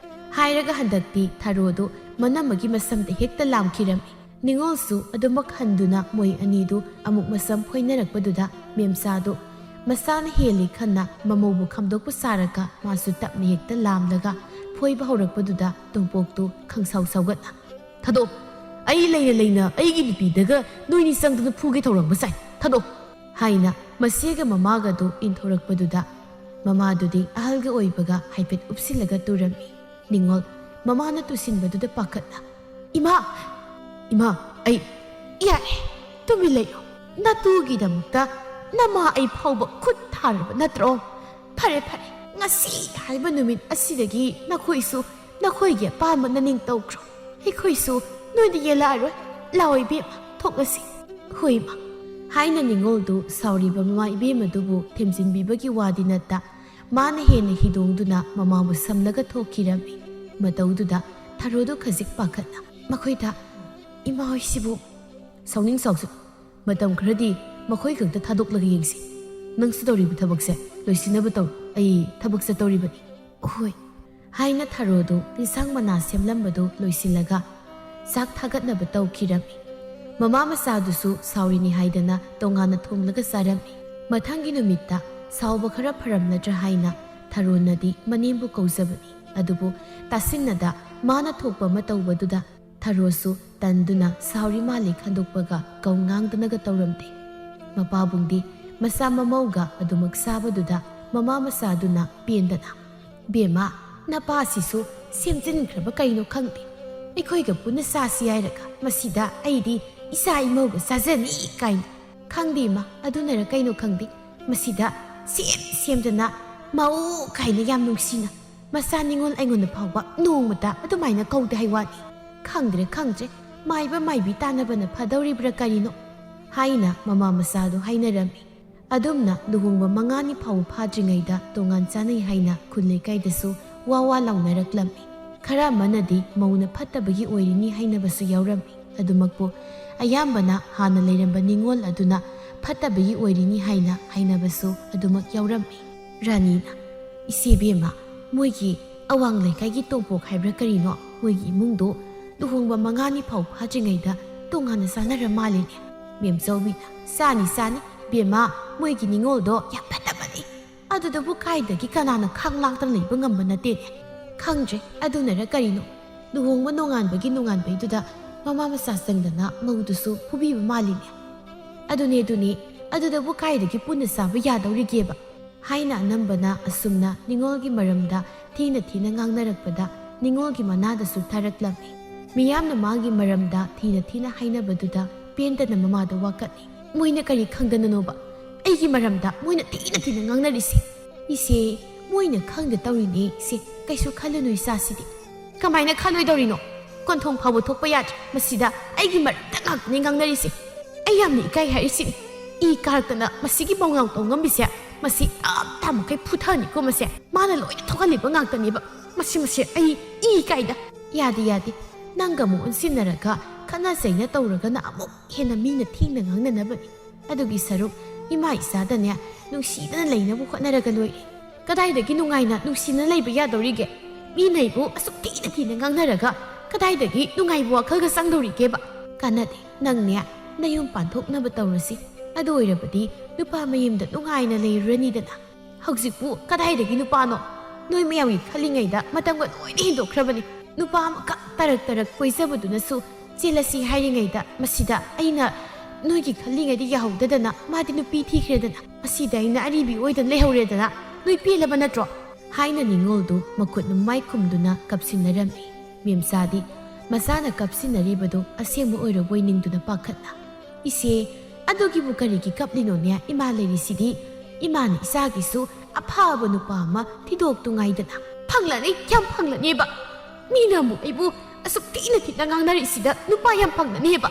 ꯍꯥꯏꯔꯒ ꯍꯟꯗꯛꯇꯤ ꯊꯔꯣꯗꯨ ꯃꯅꯝꯃꯒꯤ ꯃꯁꯝꯗ ꯍꯦꯛꯇ ꯂꯥꯝꯈꯤꯔꯝꯃꯤ꯫ ꯅꯤꯉꯣꯜꯁꯨ ꯑꯗꯨꯃꯛ ꯍꯟꯗꯨꯅ ꯃꯣꯏ ꯑꯅꯤꯗꯨ ꯑꯃꯨꯛ ꯃꯁꯝ ꯐꯣꯏꯅꯔꯛꯄꯗꯨꯗ ꯃꯦꯝꯆꯥꯗꯨ ꯃꯁꯥꯅ ꯍꯦꯜꯂꯤ ꯈꯟꯅ ꯃꯃꯧꯕꯨ ꯈꯥꯝꯗꯣꯛꯄ ꯁꯥꯔꯒ ꯃꯥꯁꯨ ꯇꯞꯅ ꯍꯦꯛꯇ ꯂꯥꯝꯂꯒ ꯐꯣꯏꯕ ꯍꯧꯔꯛꯄꯗꯨꯗ ꯇꯣꯝꯄꯣꯛꯇꯨ ꯈꯪꯁꯥꯎ ꯁꯥꯎꯒꯠꯅ, "ꯊꯥꯗꯣꯛ! ꯑꯩ ꯂꯩꯅ ꯂꯩꯅ ꯑꯩꯒꯤ ꯅꯨꯄꯤꯗꯒ ꯅꯣꯏꯅꯤ ꯆꯪꯗꯅ ꯐꯨꯒꯦ ꯊꯧꯔꯥꯡꯕ ꯁꯥꯏ꯫ ꯊꯥꯗꯣꯛ!" ꯍꯥꯏꯅ ꯃꯆꯦꯒ ꯃꯃꯥꯒꯗꯨ ꯏꯟꯊꯣꯔꯛꯄꯗꯨꯗ ꯃꯃꯥꯗꯨꯗꯤ ꯑꯍꯜꯒ ꯑꯣꯏꯕꯒ ꯍꯥꯏꯐꯦꯠ ꯎꯞꯁꯤꯜꯂꯒ ꯇꯨꯔꯝꯃꯤ꯫ ꯅꯤꯉꯣꯜ ꯃꯃꯥꯅ ꯇꯨꯁꯤꯟꯕꯗꯨꯗ ꯄꯥꯈꯠꯅ, "ꯏꯃꯥ! ꯏꯃꯥ! ꯑꯩ ꯌꯥꯔꯦ, ꯇꯨꯃꯤꯟ ꯂꯩꯌꯨ꯫ ꯅꯇꯨꯒꯤꯗꯃꯛꯇ ꯅꯃꯥ ꯑꯩ ꯐꯥꯎꯕ ꯈꯨꯠ ꯊꯥꯔꯕ ꯅꯠꯇ꯭ꯔꯣ? ꯐꯔꯦ, ꯐꯔꯦ, ꯉꯁꯤ ꯍꯥꯏꯕ ꯅꯨꯃꯤꯠ ꯑꯁꯤꯗꯒꯤ ꯅꯈꯣꯏꯁꯨ ꯅꯈꯣꯏꯒꯤ ꯑꯄꯥꯝꯕ ꯅꯅꯤꯡ ꯇꯧꯈ꯭ꯔꯣ꯫ ꯑꯩꯈꯣꯏꯁꯨ ꯅꯣꯏꯗ ꯌꯦꯜꯂꯛꯑꯔꯣꯏ꯫ ꯂꯥꯛꯑꯣ ꯏꯕꯦꯝꯃ, ꯊꯣꯛꯂꯁꯤ꯫" "ꯍꯣꯏ ꯏꯃꯥ" ꯍꯥꯏꯅ ꯅꯤꯉꯣꯜꯗꯨ ꯁꯥꯎꯔꯤꯕ ꯃꯃꯥ ꯏꯕꯦꯝꯃꯗꯨꯕꯨ ꯊꯦꯝꯖꯤꯟꯕꯤꯕꯒꯤ ꯋꯥꯗꯤ ꯅꯠꯇ, ꯃꯥꯅ ꯍꯦꯟꯅ ꯍꯤꯗꯣꯡꯗꯨꯅ ꯃꯃꯥꯕꯨ ꯁꯝꯂꯒ ꯊꯣꯛꯈꯤꯔꯝꯃꯤ꯫ ꯃꯇꯧꯗꯨꯗ ꯊꯔꯣꯗꯨ ꯈꯖꯤꯛ ꯄꯥꯈꯠꯅ, "ꯃꯈꯣꯏꯗ ꯏꯃꯥ ꯍꯣꯏꯁꯤꯕꯨ"꯫ "ꯁꯥꯎꯅꯤꯡ ꯁꯥꯎꯁꯨ꯫ ꯃꯇꯝ ꯈꯔꯗꯤ ꯃꯈꯣꯏ ꯈꯛꯇ ꯊꯥꯗꯣꯛꯂꯒ ꯌꯦꯡꯁꯤ꯫ ꯅꯪꯁꯨ ꯇꯧꯔꯤꯕ ꯊꯕꯛꯁꯦ ꯂꯣꯏꯁꯤꯟꯅꯕ ꯇꯧꯔꯣ꯫ ꯑꯩ ꯊꯕꯛ ꯆꯠꯇꯧꯔꯤꯕꯅꯤ꯫" "ꯍꯣꯏ" ꯍꯥꯏꯅ ꯊꯔꯣꯗꯨ ꯏꯟꯁꯥꯡ ꯃꯅꯥ ꯁꯦꯝꯂꯝꯕꯗꯨ ꯂꯣꯏꯁꯤꯜꯂꯒ ꯆꯥꯛ ꯊꯥꯒꯠꯅꯕ ꯇꯧꯈꯤꯔꯝꯃꯤ꯫ ꯃꯃꯥ ꯃꯆꯥꯗꯨꯁꯨ ꯁꯥꯎꯔꯤꯅꯤ ꯍꯥꯏꯗꯅ ꯇꯣꯉꯥꯟꯅ ꯊꯣꯡꯂꯒ ꯆꯥꯔꯝꯃꯤ꯫ ꯃꯊꯪꯒꯤ ꯅꯨꯃꯤꯠꯇ ꯁꯥꯎꯕ ꯈꯔ ꯐꯔꯝꯂꯗ꯭ꯔꯥ ꯍꯥꯏꯅ ꯊꯔꯣꯅꯗꯤ ꯃꯅꯦꯝꯕꯨ ꯀꯧꯖꯕꯅꯤ꯫ ꯑꯗꯨꯕꯨ ꯇꯥꯁꯤꯟꯅꯗ ꯃꯥꯅ ꯊꯣꯛꯄ ꯑꯃ ꯇꯧꯕꯗꯨꯗ ꯊꯔꯣꯁꯨ ꯇꯟꯗꯨꯅ ꯁꯥꯎꯔꯤ ꯃꯥꯜꯂꯦ ꯈꯟꯗꯣꯛꯄꯒ ꯀꯧ ꯉꯥꯡꯗꯅꯒ ꯇꯧꯔꯝꯗꯦ꯫ ꯃꯄꯥꯕꯨꯡꯗꯤ ꯃꯆꯥ ꯃꯃꯧꯒ ꯑꯗꯨꯃꯛ ꯆꯥꯕꯗꯨꯗ ꯃꯃꯥ ꯃꯆꯥꯗꯨꯅ ꯄꯦꯟꯗꯅ, "ꯕꯦꯝꯃ, ꯅꯄꯥꯁꯤꯁꯨ ꯁꯦꯝꯖꯤꯟꯈ꯭ꯔꯕ ꯀꯩꯅꯣ ꯈꯪꯗꯦ꯫ ꯑꯩꯈꯣꯏꯒ ꯄꯨꯟꯅ ꯆꯥꯁꯤ ꯍꯥꯏꯔꯒ ꯃꯁꯤꯗ ꯑꯩꯗꯤ ꯏꯆꯥ ꯏꯃꯧꯒ ꯆꯥꯖꯅꯤ ꯀꯥꯏꯅ꯫ ꯈꯪꯗꯦ ꯏꯃꯥ, ꯑꯗꯨꯅꯔ ꯀꯩꯅꯣ ꯈꯪꯗꯦ, ꯃꯁꯤꯗ ꯁꯦꯝ ꯁꯦꯝꯗꯅ ꯃꯧ ꯀꯥꯏꯅ ꯌꯥꯝ ꯅꯨꯡꯁꯤꯅ ꯃꯆꯥ ꯅꯤꯉꯣꯜ ꯑꯩꯉꯣꯟꯗ ꯐꯥꯎꯕ ꯅꯣꯡꯃꯇ ꯑꯗꯨꯃꯥꯏꯅ ꯀꯧꯗꯦ ꯍꯥꯏ ꯋꯥꯅꯤ꯫ ꯈꯪꯗ꯭ꯔꯦ, ꯈꯪꯗ꯭ꯔꯦ, ꯃꯥꯏꯕ ꯃꯥꯏꯕꯤ ꯇꯥꯟꯅꯕꯅ ꯐꯗꯧꯔꯤꯕ꯭ꯔꯥ ꯀꯔꯤꯅꯣ?" ꯍꯥꯏꯅ ꯃꯃꯥ ꯃꯆꯥꯗꯨ ꯍꯥꯏꯅꯔꯝꯃꯤ꯫ ꯑꯗꯨꯝꯅ ꯂꯨꯍꯣꯡꯕ ꯃꯉꯥꯅꯤ ꯐꯥꯎꯕ ꯐꯥꯗ꯭ꯔꯤꯉꯩꯗ ꯇꯣꯉꯥꯟ ꯆꯥꯅꯩ ꯍꯥꯏꯅ ꯈꯨꯜ ꯂꯩꯀꯥꯏꯗꯁꯨ ꯋꯥ ꯋꯥ ꯂꯥꯎꯅꯔꯛꯂꯝꯃꯤ꯫ ꯈꯔ ꯑꯃꯅꯗꯤ ꯃꯧꯅ ꯐꯠꯇꯕꯒꯤ ꯑꯣꯏꯔꯤꯅꯤ ꯍꯥꯏꯅꯕꯁꯨ ꯌꯥꯎꯔꯝꯃꯤ꯫ ꯑꯗꯨꯃꯛꯄꯨ ꯑꯌꯥꯝꯕꯅ ꯍꯥꯟꯅ ꯂꯩꯔꯝꯕ ꯅꯤꯉꯣꯜ ꯑꯗꯨꯅ ꯐꯠꯇꯕꯒꯤ ꯑꯣꯏꯔꯤꯅꯤ ꯍꯥꯏꯅ ꯍꯥꯏꯅꯕꯁꯨ ꯑꯗꯨꯃꯛ ꯌꯥꯎꯔꯝꯃꯤ꯫ ꯔꯥꯅꯤꯅ, "ꯏꯆꯦ ꯕꯦꯝꯃ, ꯃꯣꯏꯒꯤ ꯑꯋꯥꯡ ꯂꯩꯀꯥꯏꯒꯤ ꯇꯣꯝꯄꯣꯛ ꯍꯥꯏꯕ꯭ꯔꯥ ꯀꯔꯤꯅꯣ, ꯃꯣꯏꯒꯤ ꯏꯃꯨꯡꯗꯣ ꯂꯨꯍꯣꯡꯕ ꯃꯉꯥꯅꯤ ꯐꯥꯎ ꯐꯥꯗ꯭ꯔꯤꯉꯩꯗ ꯇꯣꯉꯥꯟꯅ ꯆꯥꯅꯔ ꯃꯥꯜꯂꯤꯅꯦ꯫" ꯃꯦꯝꯆꯧꯕꯤꯅ, "ꯆꯥꯅꯤ, ꯆꯥꯅꯤ, ꯕꯦꯝꯃ, ꯃꯣꯏꯒꯤ ꯅꯤꯉꯣꯜꯗꯣ ꯌꯥꯝ ꯐꯠꯇꯕꯅꯤ꯫ ꯑꯗꯨꯗꯕꯨ ꯀꯥꯏꯗꯒꯤ ꯀꯅꯥꯅ ꯈꯥꯡ ꯂꯥꯛꯇꯅ ꯂꯩꯕ ꯉꯝꯕ ꯅꯠꯇꯦꯅꯦ꯫ ꯈꯪꯗ꯭ꯔꯦ, ꯑꯗꯨꯅꯔ ꯀꯔꯤꯅꯣ, ꯂꯨꯍꯣꯡꯕ ꯅꯣꯡꯉꯥꯟꯕꯒꯤ ꯅꯣꯡꯉꯥꯟꯕꯩꯗꯨꯗ ꯃꯃꯥ ꯃꯆꯥ ꯆꯪꯗꯅ ꯃꯧꯗꯨꯁꯨ ꯐꯨꯕꯤꯕ ꯃꯥꯜꯂꯤꯅꯦ꯫ ꯑꯗꯨꯅꯦ, ꯑꯗꯨꯅꯦ, ꯑꯗꯨꯗꯕꯨ ꯀꯥꯏꯗꯒꯤ ꯄꯨꯟꯅ ꯆꯥꯕ ꯌꯥꯗꯧꯔꯤꯒꯦꯕ?" ꯍꯥꯏꯅ ꯑꯅꯝꯕꯅ ꯑꯁꯨꯝꯅ ꯅꯤꯉꯣꯜꯒꯤ ꯃꯔꯝꯗ ꯊꯤꯅ ꯊꯤꯅ ꯉꯥꯡꯅꯔꯛꯄꯗ ꯅꯤꯉꯣꯜꯒꯤ ꯃꯅꯥꯗꯁꯨ ꯊꯥꯔꯛꯂꯝꯃꯤ꯫ ꯃꯤꯌꯥꯝꯅ ꯃꯥꯒꯤ ꯃꯔꯝꯗ ꯊꯤꯅ ꯊꯤꯅ ꯍꯥꯏꯅꯕꯗꯨꯗ ꯄꯦꯟꯗꯅ ꯃꯃꯥꯗ ꯋꯥꯀꯠꯂꯤ꯫ "ꯃꯣꯏꯅ ꯀꯔꯤ ꯈꯪꯗꯅꯅꯣꯕ ꯑꯩꯒꯤ ꯃꯔꯝꯗ ꯃꯣꯏꯅ ꯊꯤꯅ ꯊꯤꯅ ꯉꯥꯡꯅꯔꯤꯁꯦ?" "ꯏꯆꯦ, ꯃꯣꯏꯅ ꯈꯪꯗ ꯇꯧꯔꯤꯅꯦ ꯏꯆꯦ, ꯀꯩꯁꯨ ꯈꯜꯂꯨꯅꯨ ꯏꯆꯥꯁꯤꯗꯤ꯫" "ꯀꯃꯥꯏꯅ ꯈꯜꯂꯣꯏꯗꯧꯔꯤꯅꯣ? ꯀꯣꯟꯊꯣꯡ ꯐꯥꯎꯕ ꯊꯣꯛꯄ ꯌꯥꯗ꯭ꯔꯦ, ꯃꯁꯤꯗ ꯑꯩꯒꯤ ꯃꯔꯝꯗ ꯉꯥꯛꯇꯅꯤ ꯉꯥꯡꯅꯔꯤꯁꯦ꯫ ꯑꯩ ꯌꯥꯝꯅ ꯏꯀꯥꯏ ꯍꯥꯏꯔꯤꯁꯤꯅꯤ꯫ ꯏ ꯀꯥꯔꯛꯇꯅ ꯃꯁꯤꯒꯤ ꯃꯧꯅꯥꯎ ꯇꯧ ꯉꯝꯃꯤꯁꯦ, ꯃꯁꯤ ꯇꯞ ꯇꯥ ꯃꯈꯩ ꯐꯨꯊꯅꯤꯀꯣ ꯃꯁꯦ꯫ ꯃꯥꯅ ꯂꯣꯏꯅ ꯊꯣꯛꯍꯜꯂꯤꯕ ꯉꯥꯛꯇꯅꯦꯕ꯫ ꯃꯁꯤ, ꯃꯁꯦ ꯑꯩ ꯏ ꯀꯥꯏꯗ꯫ ꯌꯥꯗꯦ, ꯌꯥꯗꯦ꯫ ꯅꯪꯒ ꯑꯃꯨꯛ ꯑꯣꯟꯁꯤꯟꯅꯔꯒ ꯈꯠꯅ ꯆꯩꯅ ꯇꯧꯔꯒꯅ ꯑꯃꯨꯛ ꯍꯦꯟꯅ ꯃꯤꯅ ꯊꯤꯅ ꯉꯥꯡꯅꯅꯕꯅꯤ꯫ ꯑꯗꯨꯒꯤ ꯁꯔꯨꯛ ꯏꯃꯥ ꯏꯆꯥꯗꯅꯦ ꯅꯨꯡꯁꯤꯅꯅ ꯂꯩꯅꯕ ꯍꯣꯠꯅꯔꯒ ꯂꯣꯏꯔꯦ꯫ ꯀꯗꯥꯏꯗꯒꯤ ꯅꯨꯡꯉꯥꯏꯅ ꯅꯨꯡꯁꯤꯅ ꯂꯩꯕ ꯌꯥꯗꯧꯔꯤꯒꯦ? ꯃꯤꯅ ꯑꯩꯕꯨ ꯑꯁꯨꯛ ꯊꯤꯅ ꯊꯤꯅ ꯉꯥꯡꯅꯔꯒ ꯀꯗꯥꯏꯗꯒꯤ ꯅꯨꯡꯉꯥꯏꯕ ꯋꯥꯈꯜꯒ ꯆꯪꯗꯧꯔꯤꯒꯦꯕ? ꯀꯥꯟꯅꯗꯦ, ꯅꯪꯅꯦ ꯅꯌꯨꯝ ꯄꯥꯟꯊꯣꯛꯅꯕ ꯇꯧꯔꯁꯤ꯫ ꯑꯗꯨ ꯑꯣꯏꯔꯕꯗꯤ ꯅꯨꯄꯥ ꯃꯌꯨꯝꯗ ꯅꯨꯡꯉꯥꯏꯅ ꯂꯩꯔꯨꯔꯅꯤꯗꯅ꯫ ꯍꯧꯖꯤꯛꯄꯨ ꯀꯗꯥꯏꯗꯒꯤ ꯅꯨꯄꯥꯅꯣ? ꯅꯣꯏ ꯃꯌꯥꯝꯒꯤ ꯈꯜꯂꯤꯉꯩꯗ ꯃꯇꯝꯒ ꯂꯣꯏꯅ ꯍꯦꯟꯗꯣꯛꯈ꯭ꯔꯕꯅꯤ꯫ ꯅꯨꯄꯥ ꯑꯃꯈꯛ ꯇꯔꯛ ꯇꯔꯛ ꯀꯣꯏꯖꯕꯗꯨꯅꯁꯨ ꯆꯦꯜꯂꯁꯤ ꯍꯥꯏꯔꯤꯉꯩꯗ ꯃꯁꯤꯗ ꯑꯩꯅ ꯅꯣꯏꯒꯤ ꯈꯜꯂꯤꯉꯩꯗ ꯌꯥꯍꯧꯗꯗꯅ ꯃꯥꯗꯤ ꯅꯨꯄꯤ ꯊꯤꯈ꯭ꯔꯦꯗꯅ, ꯃꯁꯤꯗ ꯑꯩꯅ ꯑꯔꯤꯕꯤ ꯑꯣꯏꯗꯅ ꯂꯩꯍꯧꯔꯦꯗꯅ꯫ ꯅꯣꯏ ꯄꯦꯜꯂꯕ ꯅꯠꯇ꯭ꯔꯣ? ꯍꯥꯏꯅ ꯅꯤꯉꯣꯜꯗꯨ ꯃꯈꯨꯠ ꯃꯃꯥꯏ ꯈꯨꯝꯗꯨꯅ ꯀꯞꯁꯤꯟꯅꯔꯝꯃꯤ꯫ ꯃꯦꯝꯆꯥꯗꯤ ꯃꯆꯥꯅ ꯀꯞꯁꯤꯟꯅꯔꯤꯕꯗꯨ ꯑꯁꯦꯡꯕ ꯑꯣꯏꯔꯕꯣꯏ ꯅꯤꯡꯗꯨꯅ ꯄꯥꯈꯠꯅ, "ꯏꯆꯦ, ꯑꯗꯨꯒꯤꯕꯨ ꯀꯔꯤꯒꯤ ꯀꯞꯂꯤꯅꯣꯅꯦ? ꯏꯃꯥ ꯂꯩꯔꯤꯁꯤꯗꯤ꯫ ꯏꯃꯥꯅ ꯏꯆꯥꯒꯤꯁꯨ ꯑꯐꯕ ꯅꯨꯄꯥ ꯑꯃ ꯊꯤꯗꯣꯛꯇꯨꯉꯥꯏꯗꯅ꯫ ꯐꯪꯂꯅꯤ, ꯌꯥꯝ ꯐꯪꯂꯅꯦꯕ꯫ ꯃꯤꯅ ꯑꯃꯨꯛ ꯑꯩꯕꯨ ꯑꯁꯨꯛ ꯊꯤꯅ ꯊꯤꯅ ꯉꯥꯡꯅꯔꯤꯁꯤꯗ ꯅꯨꯄꯥ ꯌꯥꯝ ꯐꯪꯂꯅꯦꯕ꯫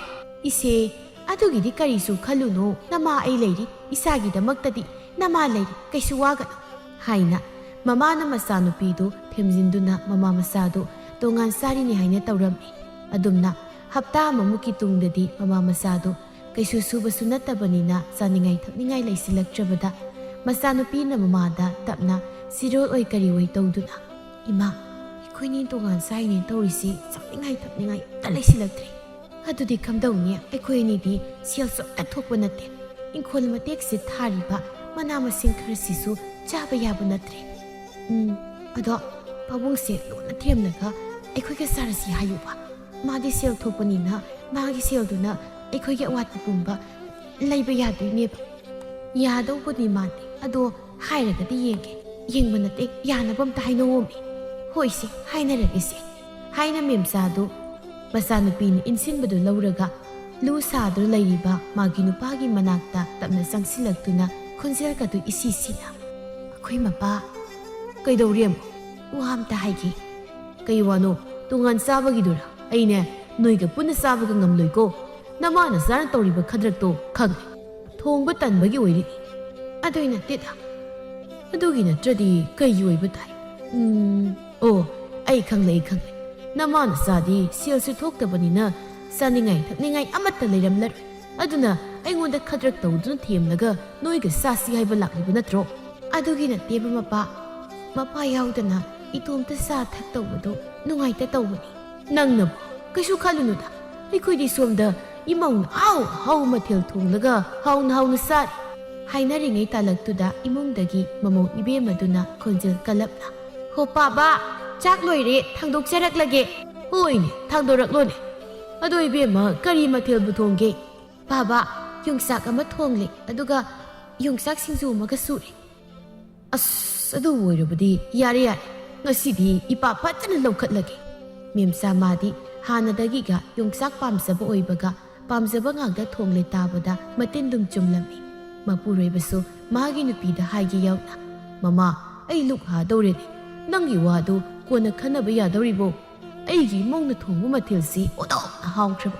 ꯏꯆꯦ, ꯑꯗꯨꯒꯤꯗꯤ ꯀꯔꯤꯁꯨ ꯈꯜꯂꯨꯅꯨ, ꯅꯃꯥ ꯑꯩ ꯂꯩꯔꯤ, ꯏꯆꯥꯒꯤꯗꯃꯛꯇꯗꯤ ꯅꯃꯥ ꯂꯩꯔꯤ, ꯀꯩꯁꯨ ꯋꯥꯒꯅꯨ" ꯍꯥꯏꯅ ꯃꯃꯥꯅ ꯃꯆꯥꯅꯨꯄꯤꯗꯨ ꯊꯦꯝꯖꯤꯟꯗꯨꯅ ꯃꯃꯥ ꯃꯆꯥꯗꯨ ꯇꯣꯉꯥꯟ ꯆꯥꯔꯤꯅꯤ ꯍꯥꯏꯅ ꯇꯧꯔꯝꯃꯤ꯫ ꯑꯗꯨꯝꯅ ꯍꯞꯇꯥ ꯑꯃꯃꯨꯛꯀꯤ ꯇꯨꯡꯗꯗꯤ ꯃꯃꯥ ꯃꯆꯥꯗꯨ ꯀꯩꯁꯨ ꯁꯨꯕꯁꯨ ꯅꯠꯇꯕꯅꯤꯅ ꯆꯥꯅꯤꯡꯉꯥꯏ ꯊꯛꯅꯤꯡꯉꯥꯏ ꯂꯩꯁꯤꯜꯂꯛꯇ꯭ꯔꯕꯗ ꯃꯆꯥꯅꯨꯄꯤꯅ ꯃꯃꯥꯗ ꯇꯞꯅ ꯁꯤꯔꯣꯜ ꯑꯣꯏ ꯀꯔꯤ ꯑꯣꯏ ꯇꯧꯗꯨꯅ, "ꯏꯃꯥ, ꯑꯩꯈꯣꯏꯅꯤ ꯇꯣꯉꯥꯟ ꯆꯥꯏꯅꯦ ꯇꯧꯔꯤꯁꯤ, ꯆꯥꯅꯤꯡꯉꯥꯏ ꯊꯛꯅꯤꯡꯉꯥꯏ ꯑꯝꯇ ꯂꯩꯁꯤꯜꯂꯛꯇ꯭ꯔꯦ꯫ ꯑꯗꯨꯗꯤ ꯀꯝꯗꯧꯅꯤ? ꯑꯩꯈꯣꯏ ꯑꯅꯤꯗꯤ ꯁꯦꯜꯁꯨ ꯑꯝꯇ ꯊꯣꯛꯄ ꯅꯠꯇꯦ꯫ ꯏꯪꯈꯣꯜ ꯃꯇꯦꯛꯁꯤ ꯊꯥꯔꯤꯕ ꯃꯅꯥ ꯃꯁꯤꯡ ꯈꯔꯁꯤꯁꯨ ꯆꯥꯕ ꯌꯥꯕ ꯅꯠꯇ꯭ꯔꯦ꯫ ꯎꯝ, ꯑꯗꯣ ꯄꯥꯕꯨꯡꯁꯦ ꯂꯣꯟꯅ ꯊꯦꯝꯂꯒ ꯑꯩꯈꯣꯏꯒ ꯆꯥꯔꯁꯤ ꯍꯥꯏꯌꯨꯕ꯫ ꯃꯥꯗꯤ ꯁꯦꯜ ꯊꯣꯛꯄꯅꯤꯅ ꯃꯥꯒꯤ ꯁꯦꯜꯗꯨꯅ ꯑꯩꯈꯣꯏꯒꯤ ꯑꯋꯥꯠꯄ ꯄꯨꯝꯕ ꯂꯩꯕ ꯌꯥꯗꯣꯏꯅꯦꯕ꯫" "ꯌꯥꯗꯧꯕꯅꯤ ꯃꯥꯗꯤ꯫ ꯑꯗꯣ ꯍꯥꯏꯔꯒꯗꯤ ꯌꯦꯡꯒꯦ꯫" "ꯌꯦꯡꯕ ꯅꯠꯇꯦ, ꯌꯥꯅꯕ ꯑꯝꯇ ꯍꯥꯏꯅꯧꯑꯣꯃꯤ꯫" "ꯍꯣꯏꯁꯦ, ꯍꯥꯏꯅꯔꯒꯦꯁꯦ" ꯍꯥꯏꯅ ꯃꯦꯝꯆꯥꯗꯨ ꯃꯆꯥꯅꯨꯄꯤꯅ ꯏꯟꯁꯤꯟꯕꯗꯨ ꯂꯧꯔꯒ ꯂꯨ ꯁꯥꯗꯨꯅ ꯂꯩꯔꯤꯕ ꯃꯥꯒꯤ ꯅꯨꯄꯥꯒꯤ ꯃꯅꯥꯛꯇ ꯇꯞꯅ ꯆꯪꯁꯤꯜꯂꯛꯇꯨꯅ ꯈꯣꯟꯖꯦꯜꯒꯗꯨ ꯏꯁꯤ ꯁꯤꯅ, "ꯑꯩꯈꯣꯏ ꯃꯄꯥ, ꯀꯩꯗꯧꯔꯦ? ꯋꯥ ꯑꯝꯇ ꯍꯥꯏꯒꯦ꯫" "ꯀꯩ ꯋꯥꯅꯣ? ꯇꯣꯉꯥꯟ ꯆꯥꯕꯒꯤꯗꯨꯔꯥ? ꯑꯩꯅꯦ ꯅꯣꯏꯒ ꯄꯨꯟꯅ ꯆꯥꯕꯒ ꯉꯝꯂꯣꯏꯀꯣ꯫ ꯅꯃꯥ ꯅꯆꯥꯅ ꯇꯧꯔꯤꯕ ꯈꯗ꯭ꯔꯛꯇꯣ ꯈꯪꯉꯦ꯫ ꯊꯣꯡꯕ ꯇꯟꯕꯒꯤ ꯑꯣꯏꯔꯤꯅꯤ꯫" "ꯑꯗꯨꯏ ꯅꯠꯇꯦꯗ꯫" "ꯑꯗꯨꯒꯤ ꯅꯠꯇ꯭ꯔꯗꯤ ꯀꯩꯒꯤ ꯑꯣꯏꯕ ꯇꯥꯏ?" "ꯎꯝ, ꯑꯣ, ꯑꯩ ꯈꯪꯂꯦ, ꯑꯩ ꯈꯪꯂꯦ꯫ ꯅꯃꯥ ꯅꯆꯥꯗꯤ ꯁꯦꯜꯁꯨ ꯊꯣꯛꯇꯕꯅꯤꯅ ꯆꯥꯅꯤꯡꯉꯥꯏ ꯊꯛꯅꯤꯡꯉꯥꯏ ꯑꯃꯠꯇ ꯂꯩꯔꯝꯂꯔꯣꯏ꯫ ꯑꯗꯨꯅ ꯑꯩꯉꯣꯟꯗ ꯈꯗ꯭ꯔꯛ ꯇꯧꯗꯨꯅ ꯊꯦꯝꯂꯒ ꯅꯣꯏꯒ ꯆꯥꯁꯤ ꯍꯥꯏꯕ ꯂꯥꯛꯂꯤꯕ ꯅꯠꯇ꯭ꯔꯣ?" "ꯑꯗꯨꯒꯤ ꯅꯠꯇꯦꯕ ꯃꯄꯥ꯫ ꯃꯄꯥ ꯌꯥꯎꯗꯅ ꯏꯇꯣꯝꯇ ꯆꯥ ꯊꯛ ꯇꯧꯕꯗꯣ ꯅꯨꯡꯉꯥꯏꯇ ꯇꯧꯕꯅꯤ꯫" "ꯅꯪꯅꯕꯨ ꯀꯩꯁꯨ ꯈꯜꯂꯨꯅꯨꯗ꯫ ꯑꯩꯈꯣꯏꯗꯤ ꯁꯣꯝꯗ ꯏꯃꯧꯅ ꯑꯍꯥꯎ ꯑꯍꯥꯎ ꯃꯊꯦꯜ ꯊꯣꯡꯂꯒ ꯍꯥꯎꯅ ꯍꯥꯎꯅ ꯆꯥꯔꯤ꯫ ꯍꯥꯏꯅꯔꯤꯉꯩ ꯇꯥꯂꯛꯇꯨꯗ ꯏꯃꯨꯡꯗꯒꯤ ꯃꯃꯧ ꯏꯕꯦꯝꯃꯗꯨꯅ ꯈꯣꯟꯖꯦꯜ ꯀꯜꯂꯞꯅ, "ꯍꯣ ꯄꯥꯕ, ꯆꯥꯛ ꯂꯣꯏꯔꯦ, ꯊꯥꯡꯗꯣꯛꯆꯔꯛꯂꯒꯦ꯫" "ꯍꯣꯏꯅꯦ, ꯊꯥꯡꯗꯣꯔꯛꯂꯣꯅꯦ꯫ ꯑꯗꯣ ꯏꯕꯦꯝꯃ, ꯀꯔꯤ ꯃꯊꯦꯜꯕꯨ ꯊꯣꯡꯒꯦ?" "ꯄꯥꯕ, ꯌꯣꯡꯆꯥꯛ ꯑꯃ ꯊꯣꯡꯂꯦ, ꯑꯗꯨꯒ ꯌꯣꯡꯆꯥꯛ ꯁꯤꯡꯖꯨ ꯑꯃꯒ ꯁꯨꯔꯦ꯫" "ꯑꯁ, ꯑꯗꯨ ꯑꯣꯏꯔꯕꯗꯤ ꯌꯥꯔꯦ ꯌꯥꯔꯦ, ꯉꯁꯤꯗꯤ ꯏꯄꯥ ꯐꯖꯅ ꯂꯧꯈꯠꯂꯒꯦ꯫" ꯃꯦꯝꯆꯥ ꯃꯥꯗꯤ ꯍꯥꯟꯅꯗꯒꯤꯒ ꯌꯣꯡꯆꯥꯛ ꯄꯥꯝꯖꯕ ꯑꯣꯏꯕꯒ ꯄꯥꯝꯖꯕ ꯉꯥꯛꯇ ꯊꯣꯡꯂꯦ ꯇꯥꯕꯗ ꯃꯇꯤꯟꯗꯨꯝ ꯆꯨꯝꯂꯝꯃꯤ꯫ ꯃꯄꯨꯔꯣꯏꯕꯁꯨ ꯃꯥꯒꯤ ꯅꯨꯄꯤꯗ ꯍꯥꯏꯒꯦ ꯌꯥꯎꯅ, "ꯃꯃꯥ, ꯑꯩ ꯂꯨꯛ ꯍꯥꯗꯧꯔꯦꯅꯦ꯫ ꯅꯪꯒꯤ ꯋꯥꯗꯨ ꯀꯣꯟꯅ ꯈꯟꯅꯕ ꯌꯥꯗꯧꯔꯤꯕꯣ? ꯑꯩꯒꯤ ꯏꯃꯧꯅ ꯊꯣꯡꯕ ꯃꯊꯦꯜꯁꯤ ꯑꯣꯟꯊꯣꯛꯅ ꯍꯥꯎꯈ꯭ꯔꯕ꯫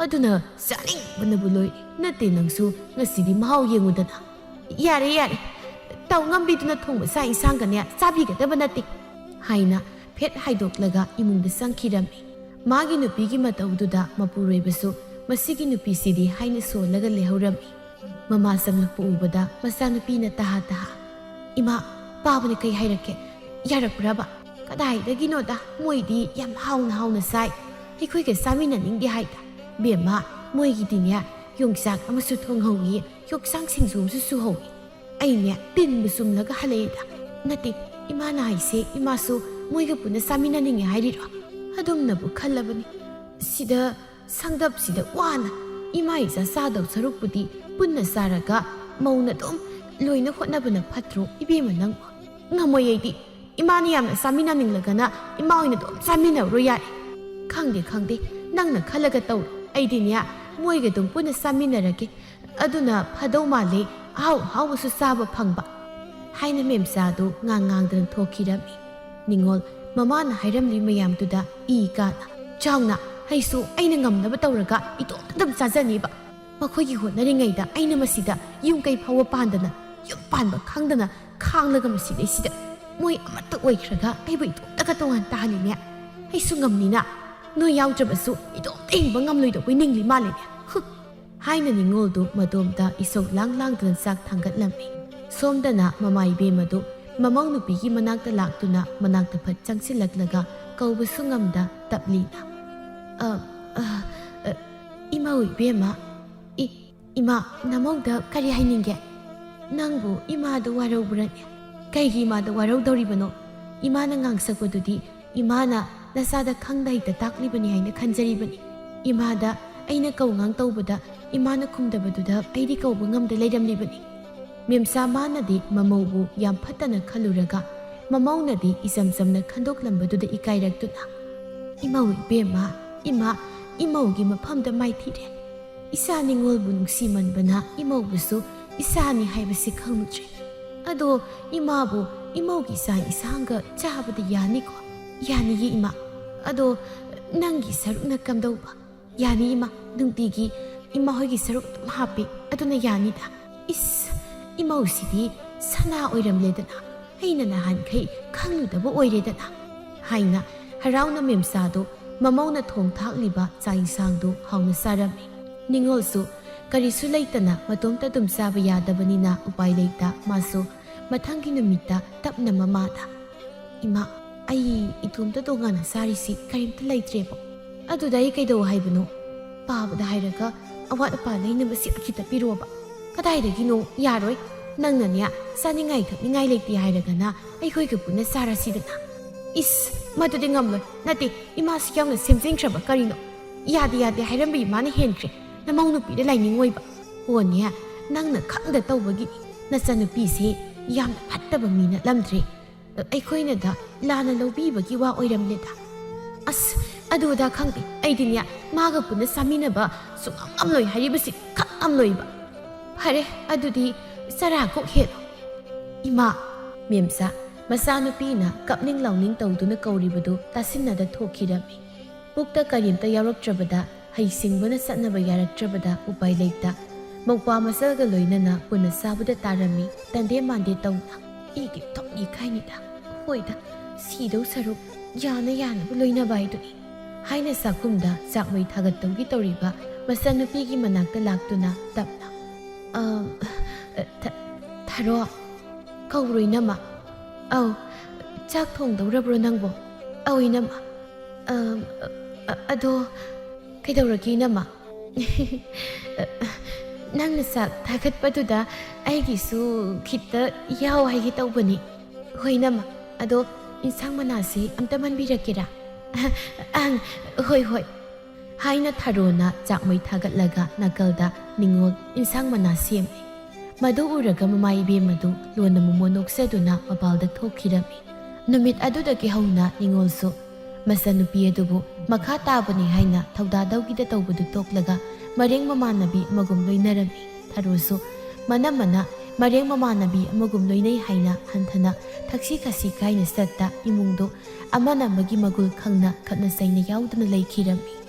ꯑꯗꯨꯅ ꯆꯥꯅꯤꯡꯕꯅꯕꯨ ꯂꯣꯏꯔꯦ꯫ ꯅꯠꯇꯦ, ꯅꯪꯁꯨ ꯉꯁꯤꯗꯤ ꯃꯍꯥꯎ ꯌꯦꯡꯉꯨꯗꯅ꯫" "ꯌꯥꯔꯦ, ꯌꯥꯔꯦ, ꯇꯧ ꯉꯝꯕꯤꯗꯨꯅ ꯊꯣꯡꯕ ꯆꯥꯛ ꯏꯟꯁꯥꯡꯒꯅꯦ ꯆꯥꯕꯤꯒꯗꯕ ꯅꯠꯇꯦ," ꯍꯥꯏꯅ ꯐꯦꯠ ꯍꯥꯏꯗꯣꯛꯂꯒ ꯏꯃꯨꯡꯗ ꯆꯪꯈꯤꯔꯝꯃꯤ꯫ ꯃꯥꯒꯤ ꯅꯨꯄꯤꯒꯤ ꯃꯇꯧꯗꯨꯗ ꯃꯄꯨꯔꯣꯏꯕꯁꯨ ꯃꯁꯤꯒꯤ ꯅꯨꯄꯤꯁꯤꯗꯤ ꯍꯥꯏꯅ ꯁꯣꯜꯂꯒ ꯂꯩꯍꯧꯔꯝꯃꯤ꯫ ꯃꯃꯥ ꯆꯪꯂꯛꯄ ꯎꯕꯗ ꯃꯆꯥꯅꯨꯄꯤꯅ ꯇꯍꯥ ꯇꯍꯥ, "ꯏꯃꯥ, ꯄꯥꯕꯅ ꯀꯩ ꯍꯥꯏꯔꯛꯀꯦ? ꯌꯥꯔꯛꯄ꯭ꯔꯕ?" "ꯀꯗꯥꯏꯗꯒꯤꯅꯣꯗ, ꯃꯣꯏꯗꯤ ꯌꯥꯝ ꯍꯥꯎꯅ ꯍꯥꯎꯅ ꯆꯥꯏ꯫ ꯑꯩꯈꯣꯏꯒ ꯆꯥꯃꯤꯟꯅꯅꯤꯡꯗꯦ ꯍꯥꯏꯗ꯫ ꯕꯦꯝꯃ, ꯃꯣꯏꯒꯤꯗꯤꯅꯦ, ꯌꯣꯡꯆꯥꯛ ꯑꯃꯁꯨ ꯊꯣꯡꯍꯧꯏ, ꯌꯣꯡꯆꯥꯛ ꯁꯤꯡꯖꯨ ꯑꯃꯁꯨ ꯁꯨꯍꯧꯏ꯫ ꯑꯩꯅꯦ ꯇꯤꯟꯕꯨ ꯆꯨꯝꯂꯒ ꯍꯜꯂꯛꯑꯦꯗ꯫" "ꯅꯠꯇꯦ, ꯏꯃꯥꯅ ꯍꯥꯏꯁꯦ, ꯏꯃꯥꯁꯨ ꯃꯣꯏꯒ ꯄꯨꯟꯅ ꯆꯥꯃꯤꯟꯅꯅꯤꯡꯉꯦ ꯍꯥꯏꯔꯤꯔꯣ?" ꯑꯗꯨꯝꯅꯕꯨ ꯈꯜꯂꯕꯅꯤ꯫ ꯁꯤꯗ ꯁꯪꯗꯞꯁꯤꯗ ꯋꯥꯅ ꯏꯃꯥ ꯏꯆꯥ ꯆꯥꯗꯧ ꯁꯔꯨꯛꯄꯨꯗꯤ ꯄꯨꯟꯅ ꯆꯥꯔꯒ ꯃꯧꯅ ꯑꯗꯨꯝ ꯂꯣꯏꯅ ꯍꯣꯠꯅꯕꯅ ꯐꯠꯇ꯭ꯔꯣ, ꯏꯕꯦꯝꯃ ꯅꯪꯕꯨ? ꯉꯝꯃꯣꯏ ꯑꯩꯗꯤ꯫ ꯏꯃꯥꯅ ꯌꯥꯝꯅ ꯆꯥꯃꯤꯟꯅꯅꯤꯡꯂꯒꯅ ꯏꯃꯥ ꯑꯣꯏꯅ ꯑꯗꯨꯝ ꯆꯥꯃꯤꯟꯅꯔꯣ ꯌꯥꯔꯦ꯫ ꯈꯪꯗꯦ, ꯈꯪꯗꯦ, ꯅꯪꯅ ꯈꯜꯂꯒ ꯇꯧꯔꯣ꯫ ꯑꯩꯗꯤꯅꯦ, ꯃꯣꯏꯒ ꯑꯗꯨꯝ ꯄꯨꯟꯅ ꯆꯥꯃꯤꯟꯅꯔꯒꯦ꯫ ꯑꯗꯨꯅ ꯐꯗꯧ ꯃꯥꯜꯂꯦ, ꯑꯍꯥꯎ ꯑꯍꯥꯎꯕꯁꯨ ꯆꯥꯕ ꯐꯪꯕ꯫ ꯍꯥꯏꯅ ꯃꯦꯝꯆꯥꯗꯨ ꯉꯥꯡ ꯉꯥꯡꯗꯅ ꯊꯣꯛꯈꯤꯔꯝꯃꯤ꯫ ꯅꯤꯉꯣꯜ ꯃꯃꯥꯅ ꯍꯥꯏꯔꯝꯂꯤ ꯃꯌꯥꯝꯗꯨꯗ ꯏ ꯀꯥꯅ, "ꯆꯥꯎꯅ, ꯑꯩꯁꯨ ꯑꯩꯅ ꯉꯝꯅꯕ ꯇꯧꯔꯒ ꯏꯇꯣꯝꯇ ꯑꯗꯨꯝ ꯆꯥꯖꯅꯤꯕ꯫ ꯃꯈꯣꯏꯒꯤ ꯍꯣꯠꯅꯔꯤꯉꯩꯗ ꯑꯩꯅ ꯃꯁꯤꯗ ꯌꯨꯝ ꯀꯩ ꯐꯥꯎꯕ ꯄꯥꯟꯗꯅ, ꯌꯨꯝ ꯄꯥꯟꯕ ꯈꯪꯗꯅ ꯈꯥꯡꯂꯒ ꯃꯁꯤꯗꯩꯁꯤꯗ ꯃꯣꯏ ꯑꯃꯠꯇ ꯑꯣꯏꯈ꯭ꯔꯒ ꯑꯩꯕꯨ ꯏꯇꯣꯝꯇꯒ ꯇꯣꯉꯥꯟ ꯇꯥꯍꯜꯂꯤꯅꯦ꯫ ꯑꯩꯁꯨ ꯉꯝꯅꯤꯅ꯫ ꯅꯣꯏ ꯌꯥꯎꯗ꯭ꯔꯕꯁꯨ ꯏꯇꯣꯝꯇ ꯍꯤꯡꯕ ꯉꯝꯂꯣꯏꯗꯧꯕꯩ ꯅꯤꯡꯂꯤ ꯃꯥꯜꯂꯤꯅꯦ꯫ ꯍꯨꯝ!" ꯍꯥꯏꯅ ꯅꯤꯉꯣꯜꯗꯨ ꯃꯇꯣꯝꯇ ꯏꯁꯧ ꯂꯥꯡ ꯂꯥꯡꯗꯨꯅ ꯆꯥꯛ ꯊꯥꯡꯒꯠꯂꯝꯃꯤ꯫ ꯁꯣꯝꯗꯅ ꯃꯃꯥ ꯏꯕꯦꯝꯃꯗꯨ ꯃꯃꯧ ꯅꯨꯄꯤꯒꯤ ꯃꯅꯥꯛꯇ ꯂꯥꯛꯇꯨꯅ ꯃꯅꯥꯛꯇ ꯐꯠ ꯆꯪꯁꯤꯜꯂꯛꯂꯒ ꯀꯧꯕꯁꯨ ꯉꯝꯗ ꯇꯞꯂꯤꯅ, "ꯑ, ꯑ, ꯑ, ꯏꯃꯧ ꯏꯕꯦꯝꯃ, ꯏ, ꯏꯃꯥ, ꯅꯃꯧꯗ ꯀꯔꯤ ꯍꯥꯏꯅꯤꯡꯒꯦ? ꯅꯪꯕꯨ ꯏꯃꯥꯗ ꯋꯥꯔꯧꯕ꯭ꯔꯅꯦ? ꯀꯩꯒꯤ ꯏꯃꯥꯗ ꯋꯥꯔꯧꯗꯧꯔꯤꯕꯅꯣ? ꯏꯃꯥꯅ ꯉꯥꯡꯁꯛꯄꯗꯨꯗꯤ ꯏꯃꯥꯅ ꯅꯆꯥꯗ ꯈꯪꯗ ꯍꯩꯇ ꯇꯥꯛꯂꯤꯕꯅꯤ ꯍꯥꯏꯅ ꯈꯟꯖꯔꯤꯕꯅꯤ꯫ ꯏꯃꯥꯗ ꯑꯩꯅ ꯀꯧ ꯉꯥꯡ ꯇꯧꯕꯗ ꯏꯃꯥꯅ ꯈꯨꯝꯗꯕꯗꯨꯗ ꯑꯩꯗꯤ ꯀꯧꯕ ꯉꯝꯗ ꯂꯩꯔꯝꯂꯤꯕꯅꯤ꯫ ꯃꯦꯝꯆꯥ ꯃꯥꯅꯗꯤ ꯃꯃꯧꯕꯨ ꯌꯥꯝ ꯐꯠꯇꯅ ꯈꯜꯂꯨꯔꯒ ꯃꯃꯧꯅꯗꯤ ꯏꯆꯝ ꯆꯝꯅ ꯈꯟꯗꯣꯛꯂꯝꯕꯗꯨꯗ ꯏꯀꯥꯏꯔꯛꯇꯨꯅ, "ꯏꯃꯧ ꯏꯕꯦꯝꯃ, ꯏꯃꯥ, ꯏꯃꯧꯒꯤ ꯃꯐꯝꯗ ꯃꯥꯏꯊꯤꯔꯦ꯫ ꯏꯆꯥ ꯅꯤꯉꯣꯜꯕꯨ ꯅꯨꯡꯁꯤꯃꯟꯕꯅ ꯏꯃꯧꯕꯨꯁꯨ ꯏꯆꯥꯅꯤ ꯍꯥꯏꯕꯁꯤ ꯈꯪꯂꯨꯗ꯭ꯔꯦ꯫ ꯑꯗꯣ ꯏꯃꯥꯕꯨ ꯏꯃꯧꯒꯤ ꯆꯥꯛ ꯏꯟꯁꯥꯡꯒ ꯆꯥꯕꯗ ꯌꯥꯅꯤꯀꯣ?" "ꯌꯥꯅꯤꯌꯦ ꯏꯃꯥ꯫ ꯑꯗꯣ ꯅꯪꯒꯤ ꯁꯔꯨꯛꯅ ꯀꯝꯗꯧꯕ?" "ꯌꯥꯅꯤ ꯏꯃꯥ, ꯅꯨꯡꯇꯤꯒꯤ ꯏꯃꯥ ꯍꯣꯏꯒꯤ ꯁꯔꯨꯛ ꯑꯗꯨꯝ ꯍꯥꯞꯄꯤ, ꯑꯗꯨꯅ ꯌꯥꯅꯤꯗ꯫" "ꯏꯁ, ꯏꯃꯧꯁꯤꯗꯤ ꯁꯅꯥ ꯑꯣꯏꯔꯝꯂꯦꯗꯅ, ꯑꯩꯅ ꯅꯍꯥꯟꯈꯩ ꯈꯪꯂꯨꯗꯕ ꯑꯣꯏꯔꯦꯗꯅ" ꯍꯥꯏꯅ ꯍꯔꯥꯎꯅ ꯃꯦꯝꯆꯥꯗꯨ ꯃꯃꯧꯅ ꯊꯣꯡ ꯊꯥꯛꯂꯤꯕ ꯆꯥꯛ ꯏꯟꯁꯥꯡꯗꯨ ꯍꯥꯎꯅ ꯆꯥꯔꯝꯃꯤ꯫ ꯅꯤꯉꯣꯜꯁꯨ ꯀꯔꯤꯁꯨ ꯂꯩꯇꯅ ꯃꯇꯣꯝꯇ ꯑꯗꯨꯝ ꯆꯥꯕ ꯌꯥꯗꯕꯅꯤꯅ ꯎꯄꯥꯏ ꯂꯩꯇ ꯃꯥꯁꯨ ꯃꯊꯪꯒꯤ ꯅꯨꯃꯤꯠꯇ ꯇꯞꯅ ꯃꯃꯥꯗ, "ꯏꯃꯥ, ꯑꯩ ꯏꯇꯣꯝꯇ ꯇꯣꯉꯥꯟꯅ ꯆꯥꯔꯤꯁꯤ ꯀꯔꯤꯝꯇ ꯂꯩꯇ꯭ꯔꯦꯕꯣ꯫ ꯑꯗꯨꯗ ꯑꯩ ꯀꯩꯗꯧ ꯍꯥꯏꯕꯅꯣ? ꯄꯥꯕꯗ ꯍꯥꯏꯔꯒ ꯑꯋꯥꯠ ꯑꯄꯥ ꯂꯩꯅꯕꯁꯤ ꯈꯤꯇ ꯄꯤꯔꯣꯕ꯫" "ꯀꯗꯥꯏꯗꯒꯤꯅꯣ? ꯌꯥꯔꯣꯏ꯫ ꯅꯪꯅꯅꯦ ꯆꯥꯅꯤꯡꯉꯥꯏ ꯊꯛꯅꯤꯡꯉꯥꯏ ꯂꯩꯇꯦ ꯍꯥꯏꯔꯒꯅ ꯑꯩꯈꯣꯏꯒ ꯄꯨꯟꯅ ꯆꯥꯔꯁꯤꯗꯅ꯫" "ꯏꯁ, ꯃꯗꯨꯗꯤ ꯉꯝꯂꯣꯏ꯫ ꯅꯠꯇꯦ, ꯏꯃꯥꯁꯤ ꯌꯥꯝꯅ ꯁꯦꯝꯖꯤꯟꯈ꯭ꯔꯕ ꯀꯔꯤꯅꯣ? ꯌꯥꯗꯦ ꯌꯥꯗꯦ ꯍꯥꯏꯔꯝꯕ ꯏꯃꯥꯅ ꯍꯦꯟꯈ꯭ꯔꯦ꯫ ꯅꯃꯧ ꯅꯨꯄꯤꯗ ꯂꯥꯏꯅꯤꯡꯉꯣꯏꯕ꯫ ꯍꯣꯅꯦ, ꯅꯪꯅ ꯈꯪꯗ ꯇꯧꯕꯒꯤꯅꯤ꯫ ꯅꯆꯟꯅꯨꯄꯤꯁꯤ ꯌꯥꯝꯅ ꯐꯠꯇꯕ ꯃꯤ ꯅꯠꯂꯝꯗ꯭ꯔꯦ꯫ ꯑꯩꯈꯣꯏꯅꯗ ꯂꯥꯟꯅ ꯂꯧꯕꯤꯕꯒꯤ ꯋꯥ ꯑꯣꯏꯔꯝꯂꯦꯗ꯫" "ꯑꯁ, ꯑꯗꯨ ꯑꯗꯥ ꯈꯪꯗꯦ꯫ ꯑꯩꯗꯤꯅꯦ ꯃꯥꯒ ꯄꯨꯟꯅ ꯆꯥꯃꯤꯟꯅꯕ ꯁꯨꯡꯉꯝ ꯉꯝꯂꯣꯏ ꯍꯥꯏꯔꯤꯕꯁꯤ ꯈꯪ ꯉꯝꯂꯣꯏꯕ꯫ ꯐꯔꯦ, ꯑꯗꯨꯗꯤ ꯆꯔꯥ ꯀꯣꯛ ꯍꯦꯛ꯫" "ꯏꯃꯥ!" ꯃꯦꯝꯆꯥ ꯃꯆꯥꯅꯨꯄꯤꯅ ꯀꯞꯅꯤꯡ ꯂꯥꯎꯅꯤꯡ ꯇꯧꯗꯨꯅ ꯀꯧꯔꯤꯕꯗꯨ ꯇꯥꯁꯤꯟꯅꯗ ꯊꯣꯛꯈꯤꯔꯝꯃꯤ꯫ ꯄꯨꯛꯇ ꯀꯔꯤꯝꯇ ꯌꯥꯎꯔꯛꯇ꯭ꯔꯕꯗ ꯍꯩꯁꯤꯡꯕꯅ ꯆꯠꯅꯕ ꯌꯥꯔꯛꯇ꯭ꯔꯕꯗ ꯎꯄꯥꯏ ꯂꯩꯇ ꯃꯧꯄ꯭ꯋꯥ ꯃꯆꯜꯒ ꯂꯣꯏꯅꯅ ꯄꯨꯟꯅ ꯆꯥꯕꯗ ꯇꯥꯔꯝꯃꯤ꯫ ꯇꯟꯗꯦ ꯃꯥꯟꯗꯦ ꯇꯧꯅ, "ꯑꯩꯒꯤ ꯊꯣꯛꯅꯤ ꯈꯥꯏꯅꯤꯗ꯫ ꯍꯣꯏꯗ, ꯁꯤꯗꯧ ꯁꯔꯨꯛ ꯌꯥꯅ ꯌꯥꯅꯕ ꯂꯣꯏꯅꯕ ꯍꯥꯏꯗꯨꯅꯤ" ꯍꯥꯏꯅ ꯆꯥꯛꯈꯨꯝꯗ ꯆꯥꯛꯃꯩ ꯊꯥꯒꯠꯇꯧꯒꯤ ꯇꯧꯔꯤꯕ ꯃꯆꯟꯅꯨꯄꯤꯒꯤ ꯃꯅꯥꯛꯇ ꯂꯥꯛꯇꯨꯅ ꯇꯞꯅ, "ꯑ, ꯊ-, ꯊꯔꯣ, ꯀꯧꯔꯣ ꯏꯅꯝꯃ꯫" "ꯑꯧ, ꯆꯥꯛ ꯊꯣꯡꯗꯧꯔꯕ꯭ꯔꯣ ꯅꯪꯕꯣ?" "ꯑꯧ ꯏꯅꯝꯃ꯫" "ꯑ, ꯑ, ꯑꯗꯣ ꯀꯩꯗꯧꯔꯒꯦ ꯏꯅꯝꯃ?" ꯅꯪꯅ ꯆꯥꯛ ꯊꯥꯒꯠꯄꯗꯨꯗ ꯑꯩꯒꯤꯁꯨ ꯈꯤꯇ ꯌꯥꯎ ꯍꯥꯏꯒꯦ ꯇꯧꯕꯅꯤ꯫ ꯍꯣꯏ ꯅꯃ, ꯑꯗꯣ ꯏꯟꯁꯥꯡ ꯃꯅꯥꯁꯤ ꯑꯝꯇ ꯃꯟꯕꯤꯔꯛꯀꯦꯔꯥ? ꯑꯪ, ꯍꯣꯏ ꯍꯣꯏ꯫ ꯍꯥꯏꯅ ꯊꯔꯣꯅ ꯆꯥꯛꯃꯩ ꯊꯥꯒꯠꯂꯒ ꯅꯥꯀꯜꯗ ꯅꯤꯉꯣꯜ ꯏꯟꯁꯥꯡ ꯃꯅꯥ ꯁꯦꯝꯃꯤ꯫ ꯃꯗꯨ ꯎꯔꯒ ꯃꯃꯥ ꯏꯕꯦꯝꯃꯗꯨ ꯂꯣꯟꯅ ꯃꯣꯃꯣꯟ ꯅꯣꯛꯆꯗꯨꯅ ꯃꯄꯥꯜꯗ ꯊꯣꯛꯈꯤꯔꯝꯃꯤ꯫ ꯅꯨꯃꯤꯠ ꯑꯗꯨꯗꯒꯤ ꯍꯧꯅ ꯅꯤꯉꯣꯜꯁꯨ ꯃꯆꯟꯅꯨꯄꯤ ꯑꯗꯨꯕꯨ ꯃꯈꯥ ꯇꯥꯕꯅꯤ ꯍꯥꯏꯅ ꯊꯧꯗꯥꯗꯧꯒꯤꯗ ꯇꯧꯕꯗꯨ ꯇꯣꯛꯂꯒ ꯃꯔꯦꯡ ꯃꯃꯥꯟꯅꯕꯤ ꯑꯃꯒꯨꯝ ꯂꯣꯏꯅꯔꯝꯃꯤ꯫ ꯊꯔꯣꯁꯨ ꯃꯅꯝꯃꯅ ꯃꯔꯦꯡ ꯃꯃꯥꯟꯅꯕꯤ ꯑꯃꯒꯨꯝ ꯂꯣꯏꯅꯩ ꯍꯥꯏꯅ ꯍꯟꯊꯅ ꯊꯛꯁꯤ ꯈꯥꯁꯤ ꯀꯥꯏꯅ ꯆꯠꯇ ꯏꯃꯨꯡꯗꯨ ꯑꯃꯅ ꯑꯃꯒꯤ ꯃꯒꯨꯜ ꯈꯪꯅ ꯈꯠꯅ ꯆꯩꯅ ꯌꯥꯎꯗꯅ ꯂꯩꯈꯤꯔꯝꯃꯤ꯫